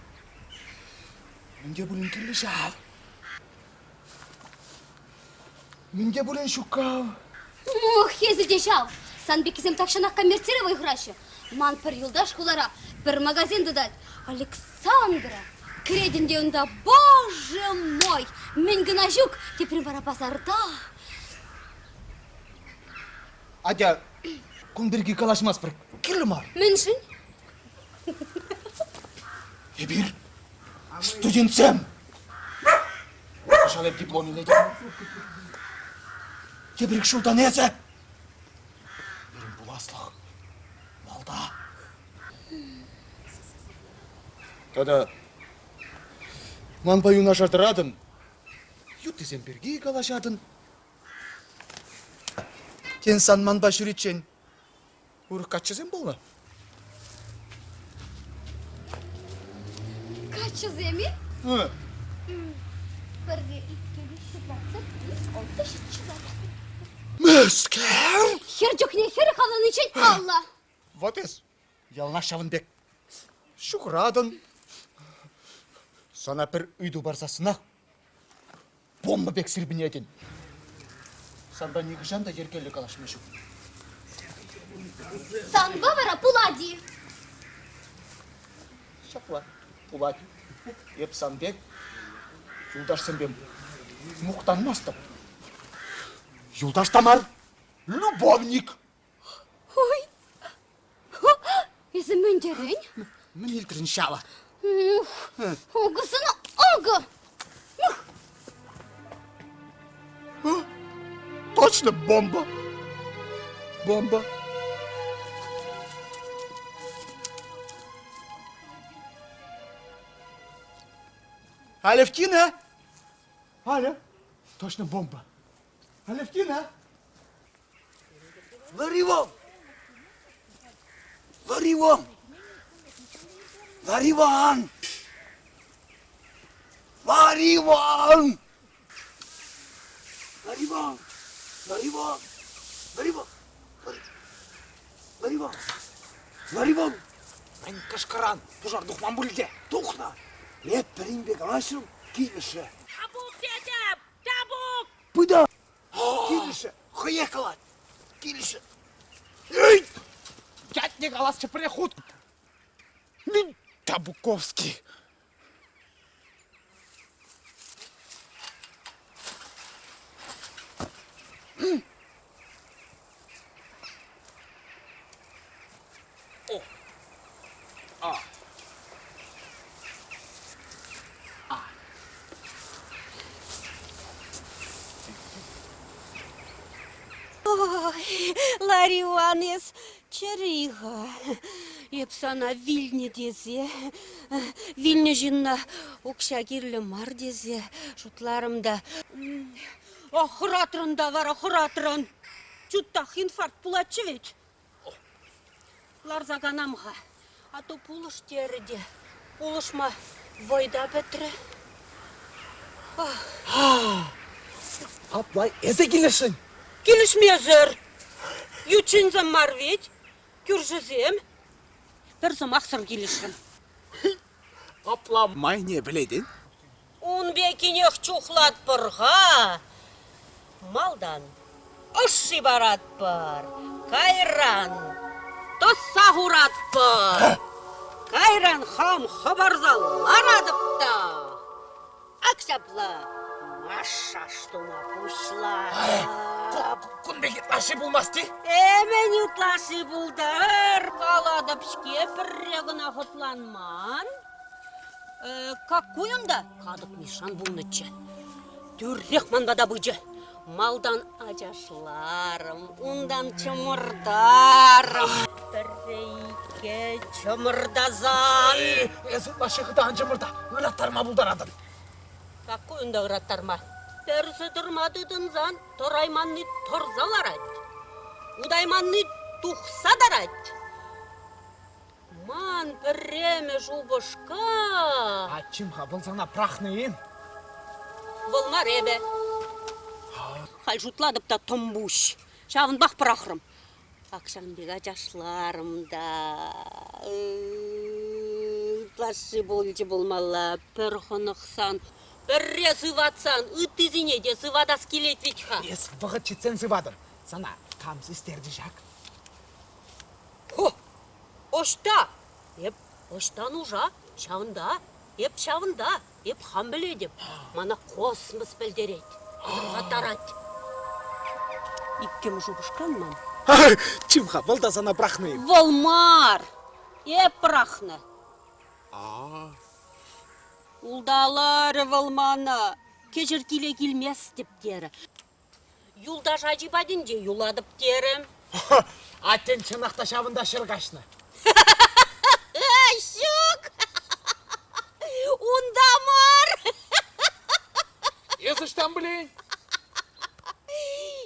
[SPEAKER 2] Мӗн те пулин кирлӗ ҫав. Мӗн те пулин ҫук-ав.
[SPEAKER 7] Ох, эсӗ те ҫав! Сан пеккисем тахҫанах коммерцире вӑй хураҫҫӗ. Ман пӗр юлташ хулара пӗр магазин тытать. Александра! Кӗретӗн те унта, боже мой! Мӗн кӑна ҫук, теприн вара пасарта.
[SPEAKER 2] Атя, кун пирки калаҫмастпӑр. Кирлӗ мар.
[SPEAKER 7] Мӗншӗн?
[SPEAKER 2] Эпир студентсем. Кӑҫал эп диплом илетӗп. Тепӗр ик ҫултан эсӗ. Пирӗн пуласлӑх малта. Тата манпа юнашар тӑратӑн, юттисем пирки калаҫатӑн. Тен, сан манпа ҫӳриччен урӑх каччӑсем пулнӑ?
[SPEAKER 7] Каччӑсем-и? Пӗрре, иккӗ, виҫҫӗ, тӑваттӑ, пилӗк, улттӑ, ҫиччӗ, саккӑр.
[SPEAKER 2] Мӗскер?
[SPEAKER 7] Хӗр чухне хӗр авланиччен паллӑ.
[SPEAKER 2] Вот эс, яланах ҫавӑн пек ҫухӑратӑн. Сана пӗр ыйту парсассӑнах бомба пек сирпӗнетӗн. Санпа нихӑҫан та йӗркеллӗ калаҫма ҫук.
[SPEAKER 7] Санпа вара пулать-и?
[SPEAKER 2] Ҫапла, пулать. Эп сан пек юлташсемпе мухтанмастӑп. Юлташ та мар, любовник.
[SPEAKER 7] Ой, эсӗ мӗн терӗн?
[SPEAKER 2] Мӗн илтрӗн ҫавӑ?
[SPEAKER 7] Ух, укӑсӑна акӑ!
[SPEAKER 2] Точно бомба! Бомба! Алевтина! Аля, точно бомба. Алевтина!
[SPEAKER 1] Лариван! Лариван! Лариван! Лариван! Лариван! Лариван! Лариван! Лариван! Лариван!
[SPEAKER 2] Мӗн кӑшкӑран? Пушар тухман пуль те.
[SPEAKER 1] Тухнӑ! Эп пӗринпе калаҫрӑм, килӗшрӗ.
[SPEAKER 4] Табук тетӗп! Табук!
[SPEAKER 1] Пыта! Килӗшрӗ! Хӑех калать! Килӗшрӗ! Эй!
[SPEAKER 2] Ятне каласчӗ пӗрех хут. Табуковский. О! А! А!
[SPEAKER 5] Ой, Лариван, эс чӗри-ха. Эп сана вилнӗ тесе, вилнӗ ҫынна укҫа кирлӗ мар тесе шутларӑм та. Хӑратрӑн та вара, хӑратрӑн. Чутах инфаркт пулатчӗ вӗт. Ларса канам-ха, а то пулӑш терӗ те, пулӑшма вӑй та пӗтрӗ.
[SPEAKER 2] Апла эсӗ килӗшрӗн?
[SPEAKER 5] Килӗшмесӗр. Ют ҫынсем мар вӗт, кӳршӗсем. Пӗр сӑмахсӑр килӗшрӗм.
[SPEAKER 2] Апла майне пӗлетӗн?
[SPEAKER 5] Ун пеккинех чухлатпӑр-ха. Малтан ӑшши паратпӑр, кайран тӑсса хуратпӑр. Кайран хам хӑпарса ларатӑп та ак ҫапла массаж тума пуҫлатӑп.
[SPEAKER 2] Кун пек ытлашши пулмасть-и?
[SPEAKER 5] Мӗн ытлашши пултӑр? Калатӑп-ҫке, пӗрре кӑна хӑтланман. Каккуй унта катӑк Мишшан пулнӑччӗ. Тӳрех ман пата пычӗ. Малтан ачашларӑм, унтан чӑмӑртарӑм. Пӗрре иккӗ чӑмӑртасан.
[SPEAKER 2] Эс ытлашши хытӑ ан чӑмӑрта, ыраттарма пултаратӑн.
[SPEAKER 5] Каккуй унта ыраттарма. Персе тӑрма тытӑнсан тӑрайманни тӑрса ларать. Утайманни тухса тарать. Ман пӗрремӗш упӑшка...
[SPEAKER 2] А чим-ха, вӑл сана пӑрахнӑ-и?
[SPEAKER 5] Вӑл мар эпӗ. Халь шутлатӑп та тӑмпуҫ. Ҫавӑнпах пӑрахрӑм. Ак ҫавӑн пек ачашларӑм та. Ытлашши пулчӗ пулмалла. Пӗр хӑнӑхсан, пӗрре сыватсан ыттисене те сыватас килет вӗт-ха.
[SPEAKER 2] Эс вӑхӑт ҫитсен сыватӑн. Сана кам систерчӗ ҫак?
[SPEAKER 5] Хо! Ӑҫта? Эп ӑҫта нуша, ҫавӑнта. Эп ҫавӑнта. Эп хам пӗлетӗп. Мана космос пӗлтерет, асӑрхаттарать. Иккӗмӗш упӑшкан ман.
[SPEAKER 2] Чим-ха, вӑл та сана пӑрахнӑ-и?
[SPEAKER 5] Вӑл мар. Эп пӑрахнӑ. Улталарӗ вӑл мана. Кӗҫӗр киле килместӗп терӗ. Юлташ ачи патӗнче юлатӑп терӗ.
[SPEAKER 2] Аттен чӑнах та ҫавӑнта ҫӗр каҫнӑ.
[SPEAKER 5] Ҫук! Унта мар!
[SPEAKER 2] Эс ӑҫтан пӗлен?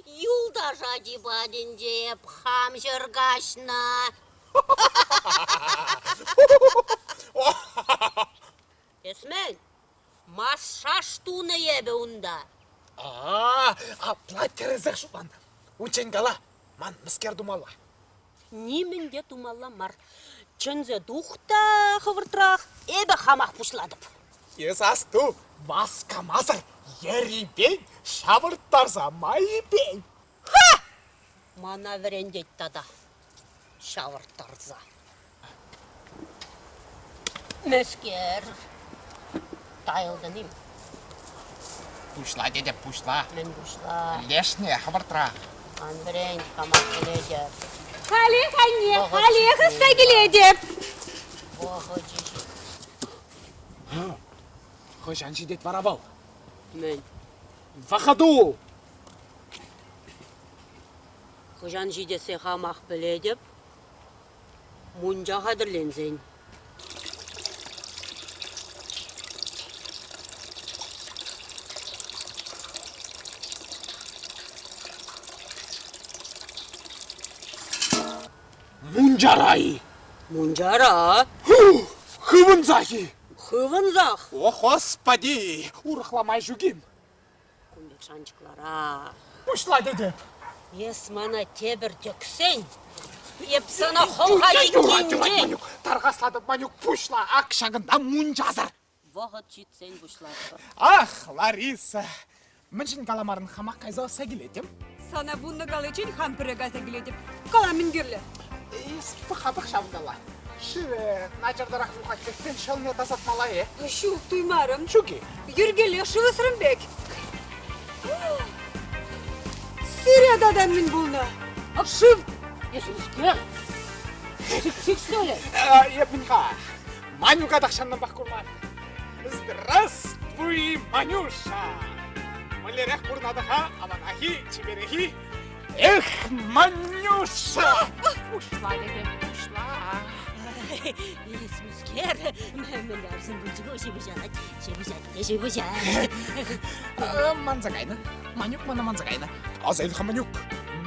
[SPEAKER 5] Юлташ ачи патӗнче эп хам ҫӗр каҫнӑ. Эс мӗн, Массаж тунӑ эпӗ унта.
[SPEAKER 2] А, апла тӗрӗсех шутлан. Унччен кала, ман мӗскер тумалла?
[SPEAKER 5] Нимӗн те тумалла мар. Чӗнсе тух та хӑвӑртрах, эпӗ хамах пуҫлатӑп.
[SPEAKER 2] Эс асту, васкамасӑр ерипен ҫавӑрттарса майӗпен.
[SPEAKER 5] Ха! Мана вӗрентет тата ҫавӑрттарса. Мӗскер? Тайӑлтӑн-им?
[SPEAKER 2] Пуҫла тетӗп, пуҫла.
[SPEAKER 5] Мӗн пуҫла?
[SPEAKER 2] Лешне хӑвӑртрах.
[SPEAKER 5] Ан вӗрент, хамах пӗлетӗп.
[SPEAKER 6] Халех, анне, халех ӑсса килетӗп.
[SPEAKER 5] Вӑхӑчӗ ҫит.
[SPEAKER 2] Хӑҫан ҫитет вара вӑл?
[SPEAKER 5] Мӗн?
[SPEAKER 2] Вӑхӑту!
[SPEAKER 5] Хӑҫан ҫитессе хамах пӗлетӗп. Мунча хатӗрленсен.
[SPEAKER 2] Мунчара-и?
[SPEAKER 5] Мунчара.
[SPEAKER 2] Хывӑнсах-и?
[SPEAKER 5] Хывӑнсах.
[SPEAKER 2] О, Господи! Урӑхла май ҫук-им?
[SPEAKER 5] Кун пек шанчӑклӑрах.
[SPEAKER 2] Пуҫла тетӗп.
[SPEAKER 5] Эс мана тепӗр тӗксен, эп сана хӑлха чиккинчен.
[SPEAKER 2] Тархаслатӑп, Манюк, пуҫла, ак ҫакӑнта мунчасӑр.
[SPEAKER 5] Вӑхӑт ҫитсен пуҫлатпӑр.
[SPEAKER 2] Ах, Лариса, мӗншӗн каламарӑн хамах кайса ӑсса килетӗм?
[SPEAKER 6] Сана вуннӑ каличчен хам пӗрре кайса килетӗп. Кала мӗн кирлӗ?
[SPEAKER 2] Эс пӑха-пӑх ҫавӑнталла. Шывӗ начартарах юхать пек шӑлне тасатмалла-и?
[SPEAKER 6] Ҫук, туймарӑм.
[SPEAKER 2] Ҫук-и?
[SPEAKER 6] Йӗркеллех шыв ӑсрӑм пек. Сире тата мӗн пулнӑ?
[SPEAKER 4] Шыв! Эс мӗскер? Сик, что ли?
[SPEAKER 2] Эп мӗн-ха? Манюка тахҫантанпах курман. Здравствуй, Манюша! Мӗнлерех пурӑнатӑр-ха, аванах-и, чиперех-и? Эх, Манюша!
[SPEAKER 4] Пуҫла, тетем, пуҫла.
[SPEAKER 5] Эс мӗскер? Мӗнле арҫын пулчӗ ку? Ҫыпӑҫать, ҫыпӑҫать те ҫыпӑҫать.
[SPEAKER 2] Манса кайнӑ. Манюк мана манса кайнӑ. Аса ил-ха, Манюк,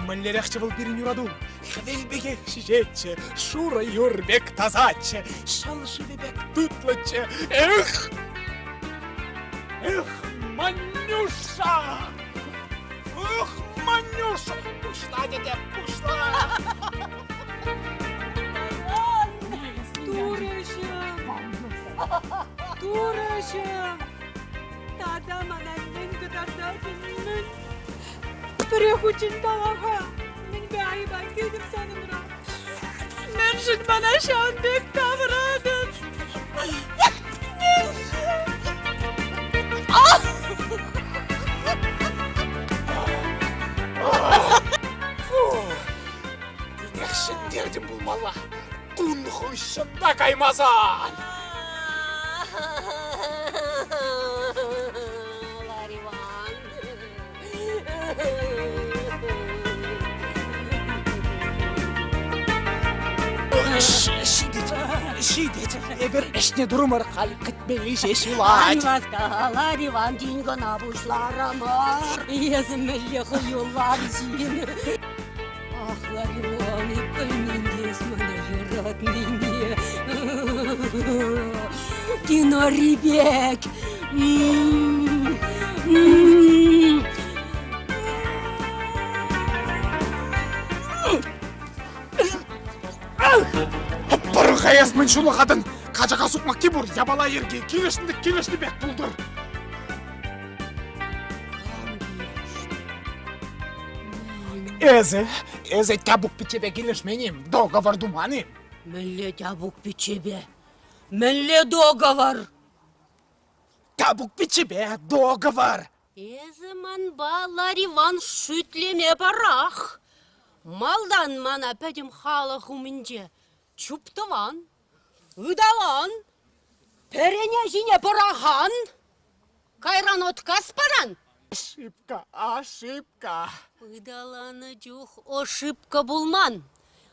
[SPEAKER 2] мӗнлерехчӗ вӑл пирӗн юрату? Хӗвел пекех ҫиҫетчӗ, шурӑ юр пек тасатчӗ, шӑл шывӗ пек тутлӑччӗ. Эх! Эх, Манюша! Эх, Манюша! Пуҫла, тете, пуҫла!
[SPEAKER 6] Турӑҫӑм! Турӑҫӑм! Тата мана мӗн кӑтартатӑн, мӗн? Пӗрех хутчен кала-ха, мӗнпе айӑпа кӗтӗм санӑнра? Мӗншӗн мана ҫавӑн пек тавӑратӑн?
[SPEAKER 2] Тинех ҫӗнтертӗм пулмалла. Кун хыҫҫӑн та каймасан!
[SPEAKER 5] Лариван.
[SPEAKER 2] Ҫитет, ҫитет. Эпир ӗҫне турӑмӑр, халь кӗтмелли ҫеҫ юлать.
[SPEAKER 5] Ан васка, Лариван, тин кӑна пуҫларӑмӑр. Эсӗ мӗнле хӑюллӑ арҫын. Ах, Лариван, пӗлмен эс мана юратнине. Кинори пек.
[SPEAKER 2] Пӑрӑха эс мӗн ҫулӑхатӑн? Качака сукмакки пур, япала йӗрки килӗшнӗ килӗшнӗ пек пултӑр. Эсӗ, эсӗ Тябук пиччепе килӗшмен-им? Договор туман-им?
[SPEAKER 5] Мӗнле Тябук пиччепе? Мӗнле договор?
[SPEAKER 2] Тябук пиччепе договор!
[SPEAKER 5] Эсӗ манпа Лариван шӳтлеме пӑрах. Малтан мана пӗтӗм халӑх умӗнче чуптӑван, ыталан, пӗрене ҫине пӑрахан, кайран отказ паран.
[SPEAKER 2] Ошибка, ошибка.
[SPEAKER 5] Ыталанӑ чух ошибка пулман.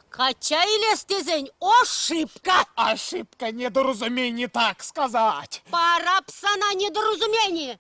[SPEAKER 5] Качча илес тесен ошибка.
[SPEAKER 2] Ошибка недоразумение, так сказать.
[SPEAKER 5] Парап сана недоразумение.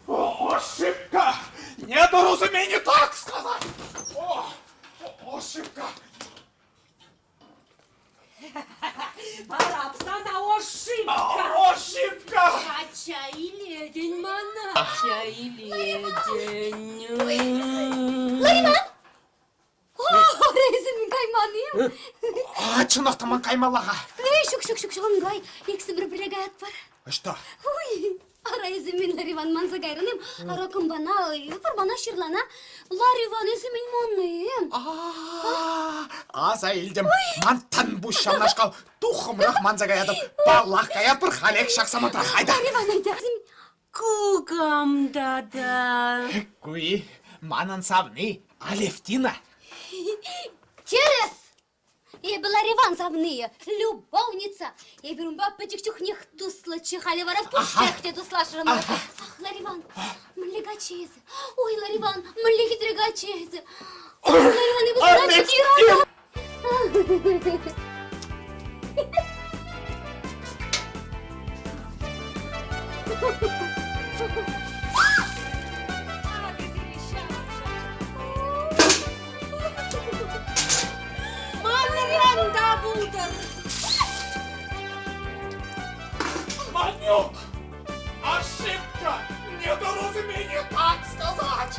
[SPEAKER 2] Ошибка! Недоразумение, так сказать! О, ошибка!
[SPEAKER 5] Парап сана ошибка!
[SPEAKER 2] Ошибка!
[SPEAKER 5] Качча илетӗн мана! Качча илетӗн.
[SPEAKER 7] Лариван!
[SPEAKER 2] Ҫапах та ман каймалла-ха.
[SPEAKER 7] Эй, ҫук, ҫук, ҫук, ҫук, ан кай. Иксӗмӗр пӗрле каятпӑр.
[SPEAKER 2] Ӑҫта?
[SPEAKER 7] Ой, ара эсӗ мӗн, Лариван, манса кайрӑн-им? Ара кӑмпана, вӑрмана, ҫырлана. Лариван, эсӗ мӗн маннӑ-им?
[SPEAKER 2] Аса илтӗм. Ман тӑн пуҫ ҫавнашкал туххӑмрах манса каятӑп. Паллах каятпӑр халех ҫак самантрах. Айта.
[SPEAKER 7] Лариван, айта.
[SPEAKER 5] Кукам тата.
[SPEAKER 2] Куи, манӑн савни, Алевтина.
[SPEAKER 7] Тӗрӗс! Эпӗ Лариван савнийӗ, любовница. Эпир унпа пӗчӗк чухнех туслӑччӗ, халӗ вара пушшех те туслашрӑмӑр. Ах, Лариван, мӗнле каччӑ эсӗ? Ой, Лариван, мӗнле хитре каччӑ эсӗ? Ой, Лариван, эпӗ сана питӗ юрататӑп.
[SPEAKER 6] Манран та пултӑр.
[SPEAKER 2] Манюк! Ошибка! Недоразумение, так сказать!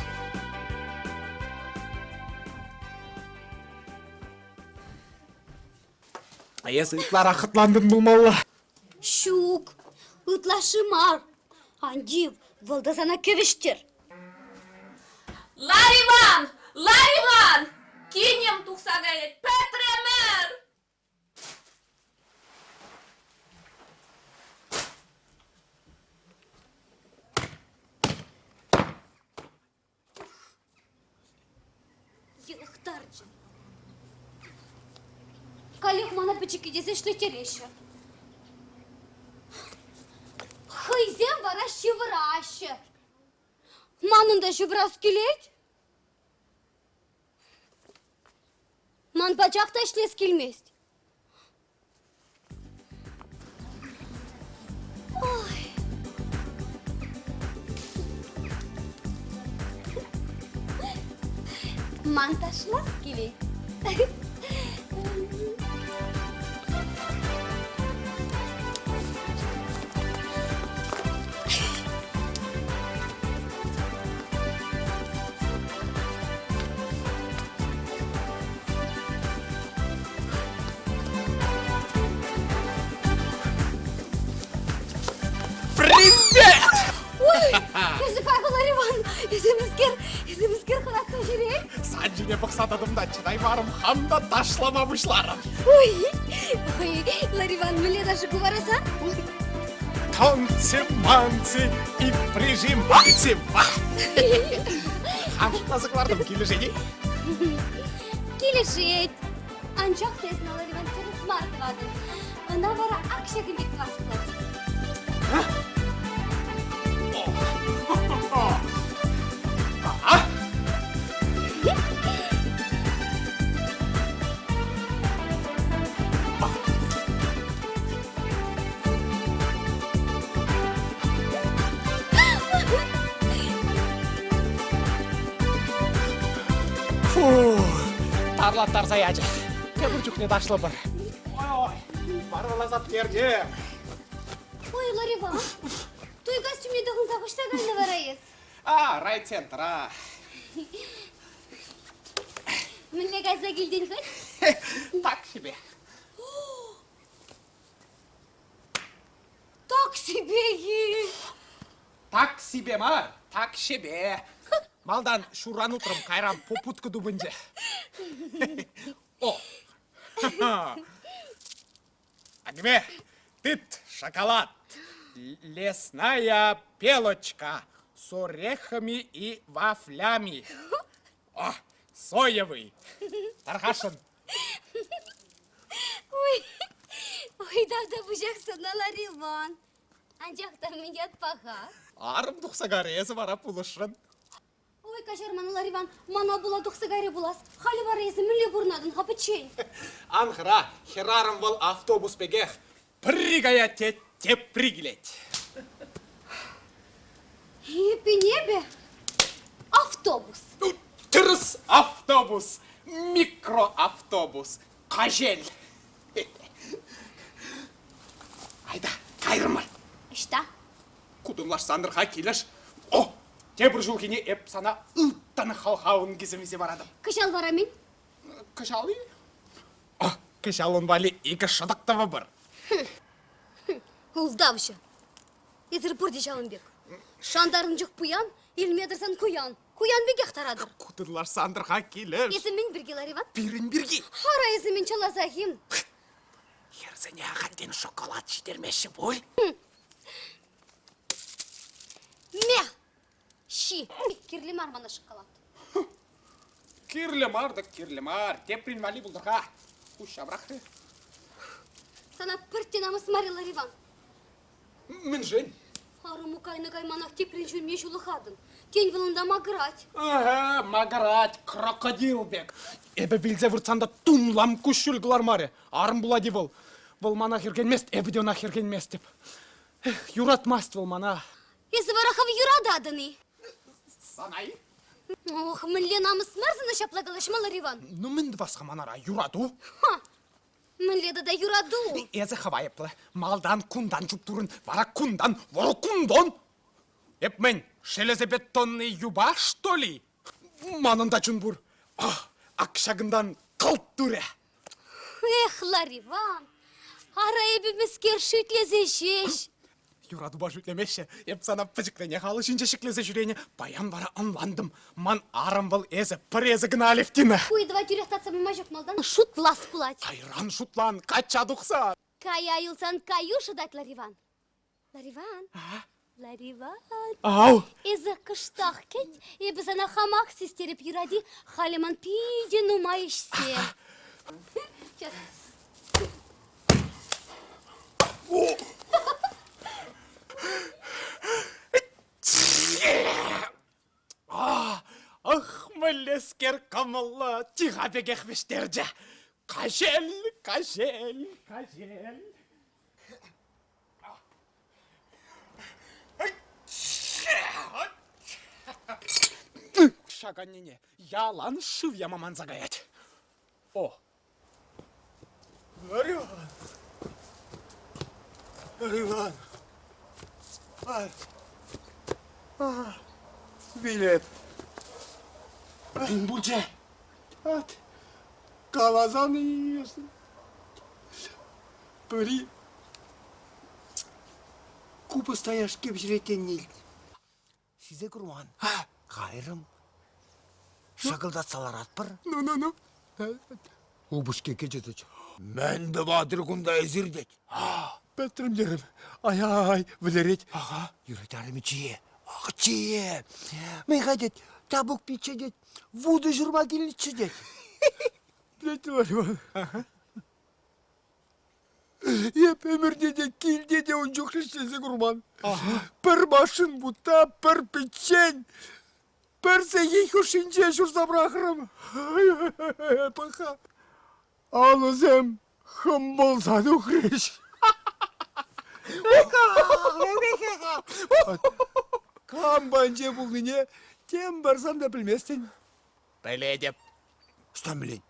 [SPEAKER 2] Эсӗ ытларах хӑтлантӑн пулмалла.
[SPEAKER 7] Ҫук, ытлашши мар. Ан тив, вӑл та сана кӗвӗҫтер.
[SPEAKER 8] Лариван! Лариван! Кинӗм тухса каять. Пӗтрӗмӗр!
[SPEAKER 7] Йӑлӑхтарчӗ. Каллех мана пӗчӗккӗ тесе ӗҫлеттереҫҫӗ. Хӑйсем вара ҫывӑраҫҫӗ. Манӑн та ҫывӑрас килет. Ман пачах та ӗҫлес килмест. Ой. Ман ташлас килет.
[SPEAKER 2] Привет!
[SPEAKER 7] Ой, эсӗ Павел Иван, эсӗ мӗскер, эсӗ мӗскер хӑратса ҫӳрен?
[SPEAKER 2] Сан ҫине пӑхса тӑтӑм та чӑтаймарӑм, хам та ташлама пуҫларӑм.
[SPEAKER 7] Ой, ой, Лариван, мӗнле ташӑ ку вара сан?
[SPEAKER 2] Танцы, манцы и прижиманцы. Хам шутласа кӑлартӑм, килӗшет-и?
[SPEAKER 7] Килӗшет. Анчах та эс Лариван тӗрӗс мар тӑватӑн. Ӑна вара ак ҫакӑн пек тӑвас пулать.
[SPEAKER 2] Фу, тарлаттарса ячӗ. Тепӗр чухне ташлӑпӑр. Ой, вараласа пӗтертӗм.
[SPEAKER 7] Ой, Лариван, туй костюмне тӑхӑнса ӑҫта кайнӑ вара эс?
[SPEAKER 2] А, райцентра.
[SPEAKER 7] Мӗнле кайса килтӗн хӑть?
[SPEAKER 2] Так себе.
[SPEAKER 7] Так себе-и?
[SPEAKER 2] Так себе мар, так себе. Малтан ҫурран утрӑм, кайран попутка тупӑнчӗ. О! Агме, тыт шоколад. Лесная пелочка с орехами и вафлями. О, соевый. Тархасшӑн.
[SPEAKER 7] Ой, ой, тавтапуҫах сана, Лариван. Анчах та мӗн ят паха.
[SPEAKER 2] Арӑм тухса карӗ, эсӗ вара пулӑшрӑн.
[SPEAKER 7] Ой, каҫар мана, Лариван, мана пула тухса кайрӗ пулас. Халӗ вара эсӗ мӗнле пурӑнатӑн-ха пӗччен?
[SPEAKER 2] Ан хӑра, хӗрарӑм вӑл автобус пекех. Пӗрри каять те тепри килет.
[SPEAKER 7] Эппин эпӗ автобус.
[SPEAKER 2] Тӗрӗс автобус, микроавтобус, каҫел. Айта, кайрӑмӑр.
[SPEAKER 7] Ӑҫта?
[SPEAKER 2] Кутӑнлашсантӑр-ха килӗш. О, тепӗр ҫулхине эп сана ылтӑн халха ункисем илсе паратӑп.
[SPEAKER 7] Кӑҫал вара мӗн?
[SPEAKER 2] Кӑҫал-и? А! Кӑҫал ун валли икӗ шӑтӑк тӑвӑпӑр.
[SPEAKER 7] Ултавҫӑ. Эсир пурте ҫавӑн пек. Шантарнӑ чух пуян, илме тӑрсан куян. Куян пекех таратӑр.
[SPEAKER 2] Кутӑнлашсан-тӑр-ха килӗш.
[SPEAKER 7] Эсӗ мӗн пирки, Лариван?
[SPEAKER 2] Пирӗн пирки.
[SPEAKER 7] Ара, эсӗ мӗн чалласах-им?
[SPEAKER 2] Хӗрсене ахальтен шоколад ҫитермеҫҫӗ пуль?
[SPEAKER 7] Ме! Ҫи! Кирлӗ мар мана шоколад.
[SPEAKER 2] Кирлӗ мар тӑк кирлӗ мар. Теприн валли пултӑр-ха. Пуҫ ҫаврахрӗ.
[SPEAKER 7] Сана пӗртте намӑс мар-и, Лариван?
[SPEAKER 2] Мӗншӗн?
[SPEAKER 7] Арӑму кайнӑ кайманах теприн ҫумне ҫулӑхатӑн. Тен, вӑл унта макӑрать.
[SPEAKER 2] Ага, макӑрать, крокодил пек. Эпӗ вилсе выртсан та тумлам куҫҫуль кӑлармарӗ. Арӑм пулать-и вӑл? Вӑл мана хӗрхенмест, эпӗ те ӑна хӗрхенместӗп. Эх, юратмасть вӑл мана.
[SPEAKER 7] Эсӗ вара хӑв юрататӑн-и?
[SPEAKER 2] Сана-и?
[SPEAKER 7] Ох, мӗнле намӑс мар сана ҫапла калаҫма, Лариван?
[SPEAKER 2] Ну, мӗн тӑвас-ха манара, юрату?
[SPEAKER 7] Ха! Мӗнле тата юрату?
[SPEAKER 2] Эсӗ хӑв айӑплӑ. Малтан кунтан чуптурӑн, вара кунтан, вара кунтан. Эп мӗн, железобетонный юпа, что ли? Манӑн та чун пур. Ах, ак ҫакӑнтан кӑлт турӗ.
[SPEAKER 7] Эх, Лариван, ара эпӗ мӗскер шӳтлесе ҫеҫ.
[SPEAKER 2] Юратупа шӳтлемеҫҫӗ. Эп сана пӗчӗкренех алӑ ҫинче ҫӗклесе ҫӳренӗ. Паян вара ӑнлантӑм. Ман арӑм вӑл эсӗ, пӗр эсӗ кӑна, Алевтина.
[SPEAKER 7] Ку ыйтӑва тӳрех татса пама ҫук малтан шутлас пулать.
[SPEAKER 2] Кайран шутлан, качча тухса.
[SPEAKER 7] Кая юлсан каю шӑтать, Лариван. Лариван. Лариван.
[SPEAKER 2] Ау.
[SPEAKER 7] Эсӗ кӑштах кӗт, эпӗ сана хамах систерӗп юрать-и? Халӗ ман питӗ нумай ӗҫсе. Сейчас.
[SPEAKER 2] Ах, мӗнлескер кӑмӑллӑ тиха пекех вӗҫтерчӗ. Каҫел, каҫел, каҫел. Ҫак аннене ялан шыв яма манса каять. О,
[SPEAKER 3] Лариван! Лариван! Ай! А, вилет.
[SPEAKER 2] Мӗн пулчӗ?
[SPEAKER 3] Ат, каласан илесӗн. Пӗри купӑста яшки пӗҫерекен илтнӗ. Сисе курман. Кайрӑм. Шӑкӑлтатса ларатпӑр.
[SPEAKER 2] Ну-ну-ну.
[SPEAKER 3] Упӑшки кӗчӗ тет. Мӗн тӑватӑр кунта эсир тет. Пӗтрӗм терӗм. Ай-ай, вӗлерет. Ага. Юрать арӑмӗ чие. Ах, чие. Мӗн-ха тет, Табук пичче тет, вутӑ ҫурма килнӗччӗ тет. Тет Иван. Эп ӗмӗрте те, килте те ун чухлӗ ӗҫлесе курман. Пӗр машин вутта, пӗр пӗччен, пӗр сехет хушшинче ҫурса пӑрахрӑм. Пӑх-ха, алӑсем хӑмпӑлса тухрӗҫ. Кам панче пулнине тем парсан та пӗлместӗн.
[SPEAKER 2] Пӗлетӗп.
[SPEAKER 1] Ӑҫтан пӗлен?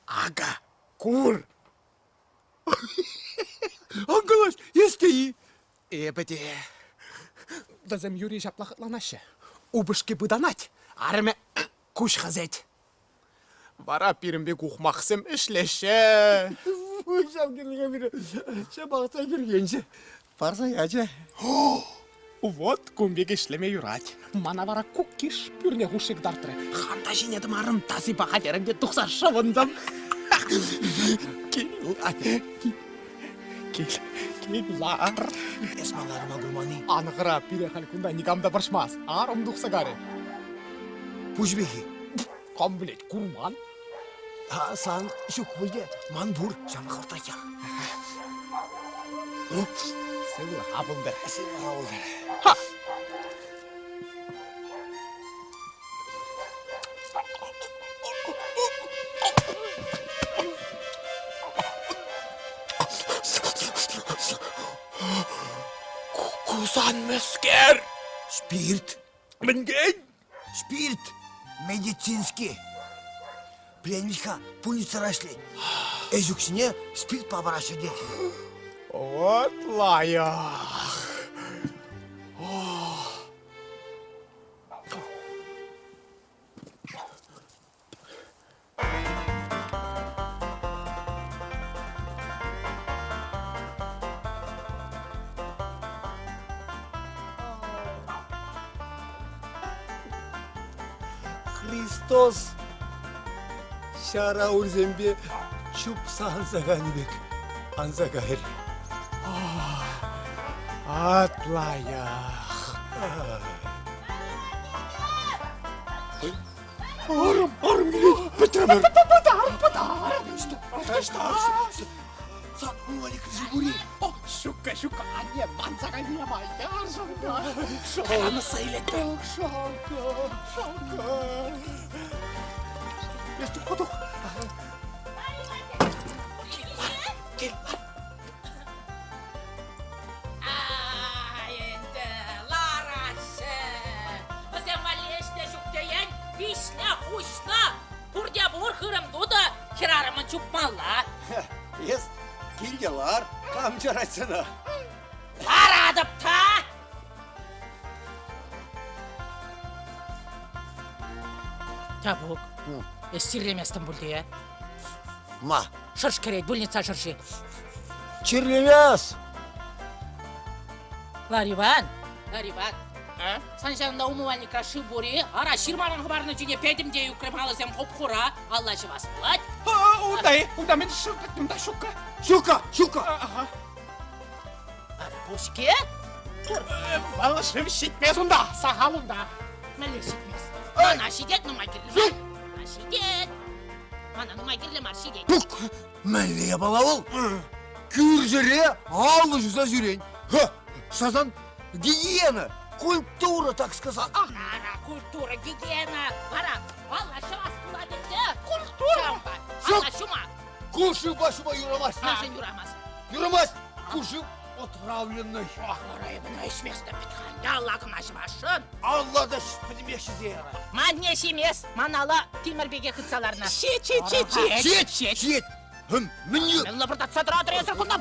[SPEAKER 2] Ака, кур!
[SPEAKER 3] Ан калаҫ, эс те-и?
[SPEAKER 2] Эпӗ те. Вӗсем юри ҫапла хӑтланаҫҫӗ. Упӑшки пытанать, арӑмӗ куҫ хӗсет. Вара пирӗн пек ухмахсем ӗҫлеҫҫӗ.
[SPEAKER 3] Ҫав кирлӗ пире ҫапах та хӗрхенчӗ. Парса ячӗ.
[SPEAKER 2] Вот кун пек ӗҫлеме юрать. Мана вара куккиш пӳрне хушши кӑтартрӗ. Хам та ҫине тӑмарӑм, тасипа хатӗрӗм те тухса шӑвӑнтӑм. Кил, кил, кил, кил, лар.
[SPEAKER 1] Эс ман арӑма курман-и?
[SPEAKER 2] Ан хӑра, пире халь кунта никам та вӑрҫмасть. Арӑм тухса карӗ.
[SPEAKER 1] Пуҫ-пехи.
[SPEAKER 2] Кам пӗлет, курман.
[SPEAKER 1] А сан ҫук пуль те, ман пур, ҫавна хӑвӑртрах.
[SPEAKER 2] Сывлӑха пултӑр.
[SPEAKER 1] Сывлӑха пултӑр.
[SPEAKER 2] Ха! Кусан мӗскер?
[SPEAKER 1] Спирт.
[SPEAKER 2] Мӗнтен?
[SPEAKER 1] Спирт медицинский. Пленница пульницара ӗҫлет. Ӗҫ укҫине спиртпа параҫҫӗ тет.
[SPEAKER 2] Вот лайӑх.
[SPEAKER 3] Христос ҫара урсемпе чупса анса кайнӑ пек анса кайрӗ.
[SPEAKER 2] Атлаях.
[SPEAKER 3] Арӑм, арӑм килет, пӗтрӗмӗр.
[SPEAKER 2] Пытар, пытар.
[SPEAKER 3] Ӑҫта, ӑҫта, ӑҫта? Сан умали кӗрсе
[SPEAKER 2] О, ҫукка, ҫукка, анне, манса кайнине май, яр, шалка. Каянӑсса илетпӗ.
[SPEAKER 3] Шалка, шалка. Эс тух, тух.
[SPEAKER 2] Кил, лар.
[SPEAKER 4] Ай, ӗнтӗ, лараҫҫӗ. Вӗсем валли ӗҫ те ҫук теен, виҫнӗ, хуҫнӑ. Пурте пур, хырӑм тутӑ, хӗрарӑмӑн чупмалла.
[SPEAKER 3] Эс килте лар, кам чарать сана?
[SPEAKER 4] Ларатӑп та! Тяпук, эс чирлеместӗн пуль те?
[SPEAKER 3] Ма?
[SPEAKER 4] Шӑрш кӗрет, больница шӑрши.
[SPEAKER 3] Чирлемес!
[SPEAKER 4] Лариван, Лариван, а? Сан ҫавӑнта умывальникра шыв пур-и? Ара, ҫырмаран хӑпарнӑ чухне петӗм те ӳкрӗм, алӑсем хуп-хура, алла ҫӑвас пулать.
[SPEAKER 2] Унта, унта мӗн шыв пӗтнӗ, унта ҫукка.
[SPEAKER 3] Ҫукка, ҫукка.
[SPEAKER 2] Ага.
[SPEAKER 4] Ара, пур-ҫке. Пур.
[SPEAKER 2] Вӑл шыв ҫитмес унта, сахал унта.
[SPEAKER 4] Мӗнле ҫитмес? Мана ҫитет, нумай кирлӗ мар. Мана ҫитет. Мана нумай кирлӗ мар, ҫитет.
[SPEAKER 3] Тук! Мӗнле япала вӑл? Кӳршӗре алӑ ҫуса ҫӳрен. Ха! Сасан гигиена, культура, так сказать.
[SPEAKER 4] Ара, культура, гигиена. Вара, алла ҫӑвас пулать ӗнтӗ. Культура. Алла ҫума.
[SPEAKER 3] Ку шывпа ҫума юрамасть.
[SPEAKER 4] Мӗншӗн юрамасть?
[SPEAKER 3] Юрамасть. Ку шыв отравленный.
[SPEAKER 4] Ара, эпӗ ӗҫместӗп вӗт-ха. Алла кӑна ҫӑвасшӑн.
[SPEAKER 1] Алла та пӗтӗмпех ҫисе ярать.
[SPEAKER 4] Манне ҫимес, ман алла тимӗр пекех хытса ларнӑ.
[SPEAKER 2] Ҫит, ҫит, ҫит, ҫит.
[SPEAKER 3] Ҫит, ҫит, ҫит. Мӗн
[SPEAKER 4] Мӗн лӑпӑртатса тӑратӑр эсӗр кунта?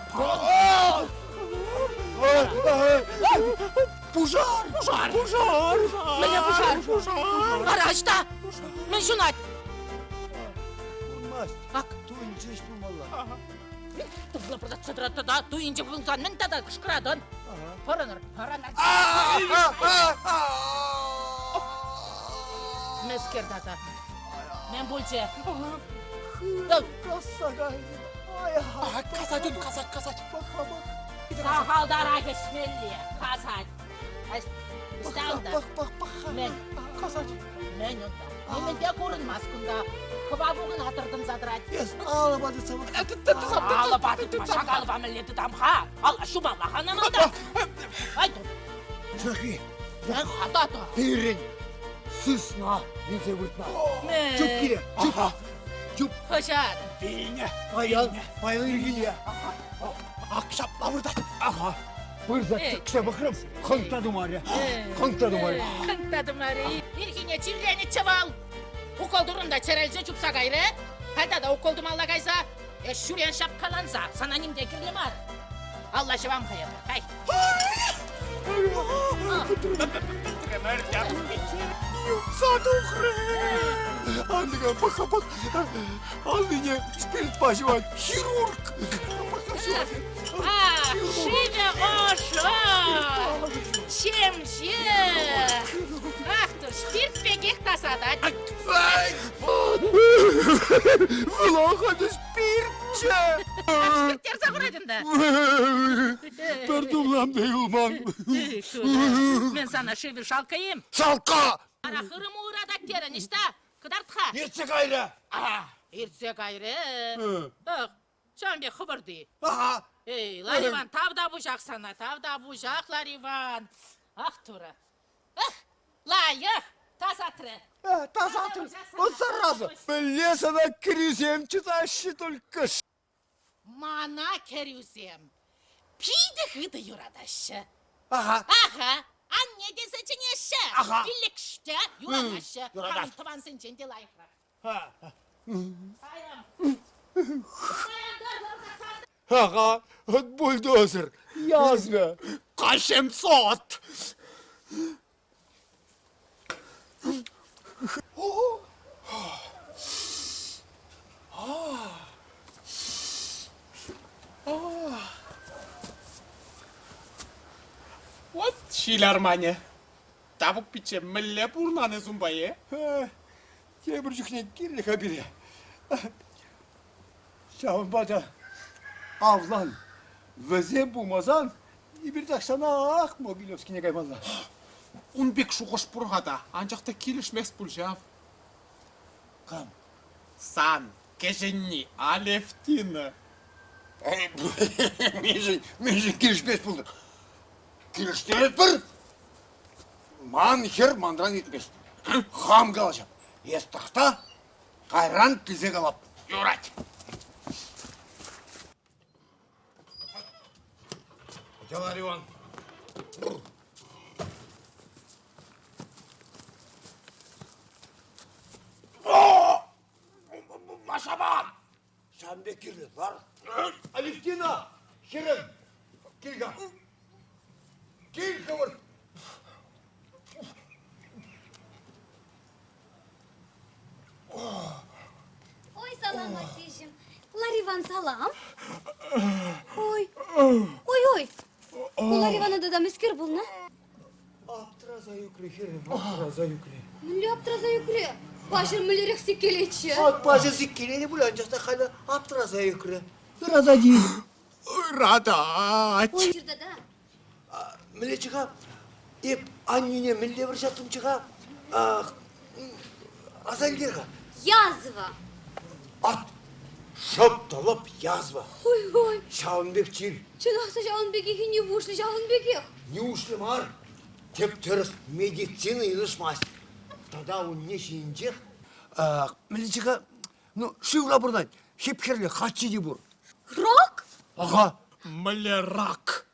[SPEAKER 3] Пушар!
[SPEAKER 4] Пушар!
[SPEAKER 3] Пушар!
[SPEAKER 4] Мӗнле пушар?
[SPEAKER 3] Пушар!
[SPEAKER 4] Ара, ӑҫта? Мӗн ҫунать?
[SPEAKER 3] Курмасть.
[SPEAKER 4] Ак.
[SPEAKER 3] Туйӑнчӗ ӗҫ пулмалла.
[SPEAKER 4] Лӑпӑртатса тӑрать тата туйӑнчӗ пулсан мӗн тата кӑшкӑратӑн? Пӑрӑнӑр, пӑрӑнӑр. Мӗскер тата? Мӗн пулчӗ?
[SPEAKER 3] Касса кайнӑ.
[SPEAKER 2] Касать он, касать, касать.
[SPEAKER 4] Сахалтарах ӗҫмелле, касать. Ӑҫта унта?
[SPEAKER 3] Пӑх, пӑх, пӑх.
[SPEAKER 4] Мӗн?
[SPEAKER 2] Касать.
[SPEAKER 4] Мӗн унта? Нимӗн те курӑнмасть кунта. Хӑва кӑна тӑртӑнса тӑрать.
[SPEAKER 3] Эс алӑпа тытса пӑх.
[SPEAKER 4] Алӑпа тытма, ҫак алӑпа мӗнле тытам-ха? Алла ҫумалла-ха намӑнта. Ай,
[SPEAKER 3] Шахи,
[SPEAKER 4] Мӗн-ха тата?
[SPEAKER 3] Пирӗн сысна вилсе выртнӑ. Чуп киле, чуп, чуп.
[SPEAKER 4] Хӑҫан?
[SPEAKER 2] Вилнӗ.
[SPEAKER 3] Паян, паян ирхине.
[SPEAKER 2] Ак ҫапла выртать.
[SPEAKER 3] Аха. Пырса тӗксе пӑхрӑм, хӑнк та тумарӗ. Хӑнк та тумарӗ.
[SPEAKER 4] Хӑнк та тумарӗ. Ирхине чирленӗччӗ вӑл. Укол турӑм та чӗрӗлсе чупса кайрӗ. Халь тата укол тумалла кайса. Эс ҫӳрен ҫапкаланса, сана ним те кирлӗ мар. Алла ҫӑвам-ха эпӗ, кай.
[SPEAKER 3] Юхса тухрӗ. Аннега пӑх-пӑх. Аллине спиртпа ҫӑвать. Хирург.
[SPEAKER 4] Ах, шывӗ ӑшӑ, ҫемҫе. Ах, спирт пекех тасатать.
[SPEAKER 3] Вӑлахӑн спиртчӗ.
[SPEAKER 4] Спирттерсе хурать ӗнтӗ.
[SPEAKER 3] Пӗр тумлам та юлман.
[SPEAKER 4] Мен сана шывӗ шалкӑ-им?
[SPEAKER 3] Шалка!
[SPEAKER 4] Ара хырӑму ыратать терӗн, ӑҫта? Кӑтарт-ха.
[SPEAKER 3] Иртсе кайрӗ.
[SPEAKER 4] Иртсе кайрӗ. Ах, ҫавӑн пек хӑпӑрти.
[SPEAKER 3] Ага.
[SPEAKER 4] Эй, Лариван, тавтапуҫах сана, тавтапуҫах, Лариван. Ах, Турӑ. Ах, лайӑх, тасатрӗ.
[SPEAKER 3] Тасатрӗ. Вот зараза. Мӗнле сана кӗрӳсем чытаҫҫӗ только.
[SPEAKER 4] Мана кӗрӳсем питӗ хытӑ юратаҫҫӗ.
[SPEAKER 3] Ага.
[SPEAKER 4] Аха, анне тесе чӗнеҫҫӗ.
[SPEAKER 3] Ага.
[SPEAKER 4] Пиллӗкште юратаҫҫӗ.
[SPEAKER 3] Юратаҫ.
[SPEAKER 4] Хамӑн тӑвансенчен те лайӑхрах. Каям.
[SPEAKER 3] Ага, вот бульдозер. Язва.
[SPEAKER 2] Кашемсот! Вот ҫил арманӗ. Тапӑк пичче мӗнле пурӑнан эс унпа, е?
[SPEAKER 3] Тепӗр чухне кирлӗ-ха пире. Ҫавӑнпа та авлан. Вӗсем пулмасан эпир тахҫанах Могилевскине каймалла.
[SPEAKER 2] Ун пек шухӑш пур-ха та, анчах та килӗшмест пуль ҫав.
[SPEAKER 1] Кам?
[SPEAKER 2] Сан кӗҫӗнни Алевтина.
[SPEAKER 1] Мӗншӗн, мӗншӗн килӗшмест пултӑр? Килӗштеретпӗр. Ман хӗр манран иртмест. Хам калаҫап. Эс тӑхта, кайран килсе калап.
[SPEAKER 2] Юрать.
[SPEAKER 1] Лариван. Машаман! Ҫавӑн пек кирлӗ, лар. Алевтина, хӗрӗм, кил-ха. Кил хӑвӑрт.
[SPEAKER 7] Ой, салам, аттеҫӗм. Лариван, салам. Ой, ой-ой. Ку Ларивана тата мӗскер пулнӑ?
[SPEAKER 3] Аптраса ӳкрӗ хӗрӗм, аптраса ӳкрӗ.
[SPEAKER 7] Мӗнле аптраса ӳкрӗ? Паҫӑр мӗнлерех сиккелетчӗ?
[SPEAKER 1] Ак паҫӑр сиккеленӗ пуль, анчах та халӗ аптраса ӳкрӗ. Ыратать-и?
[SPEAKER 2] Ыратать.
[SPEAKER 7] Ой, тата.
[SPEAKER 1] Мӗнлеччӗ-ха? Эп аннене мӗнле вӑрҫаттӑмччӗ-ха? Аса илтер-ха.
[SPEAKER 7] Язва.
[SPEAKER 1] Ат, шӑп та лӑп язва.
[SPEAKER 7] Ой-ой.
[SPEAKER 1] Ҫавӑн пек чир.
[SPEAKER 7] Чӑнах та ҫавӑн пекех нивушлӗ ҫавӑн пекех?
[SPEAKER 1] Нивушлӗ мар. Тӗп-тӗрӗс медицина йӑнӑшмасть. Тата унне ҫийӗнчех мӗнлеччӗ-ха? Ну, шывра пурӑнать. Хӗп-хӗрлӗ хаччи те пур.
[SPEAKER 7] Рак?
[SPEAKER 1] Ага.
[SPEAKER 2] Мӗнле рак?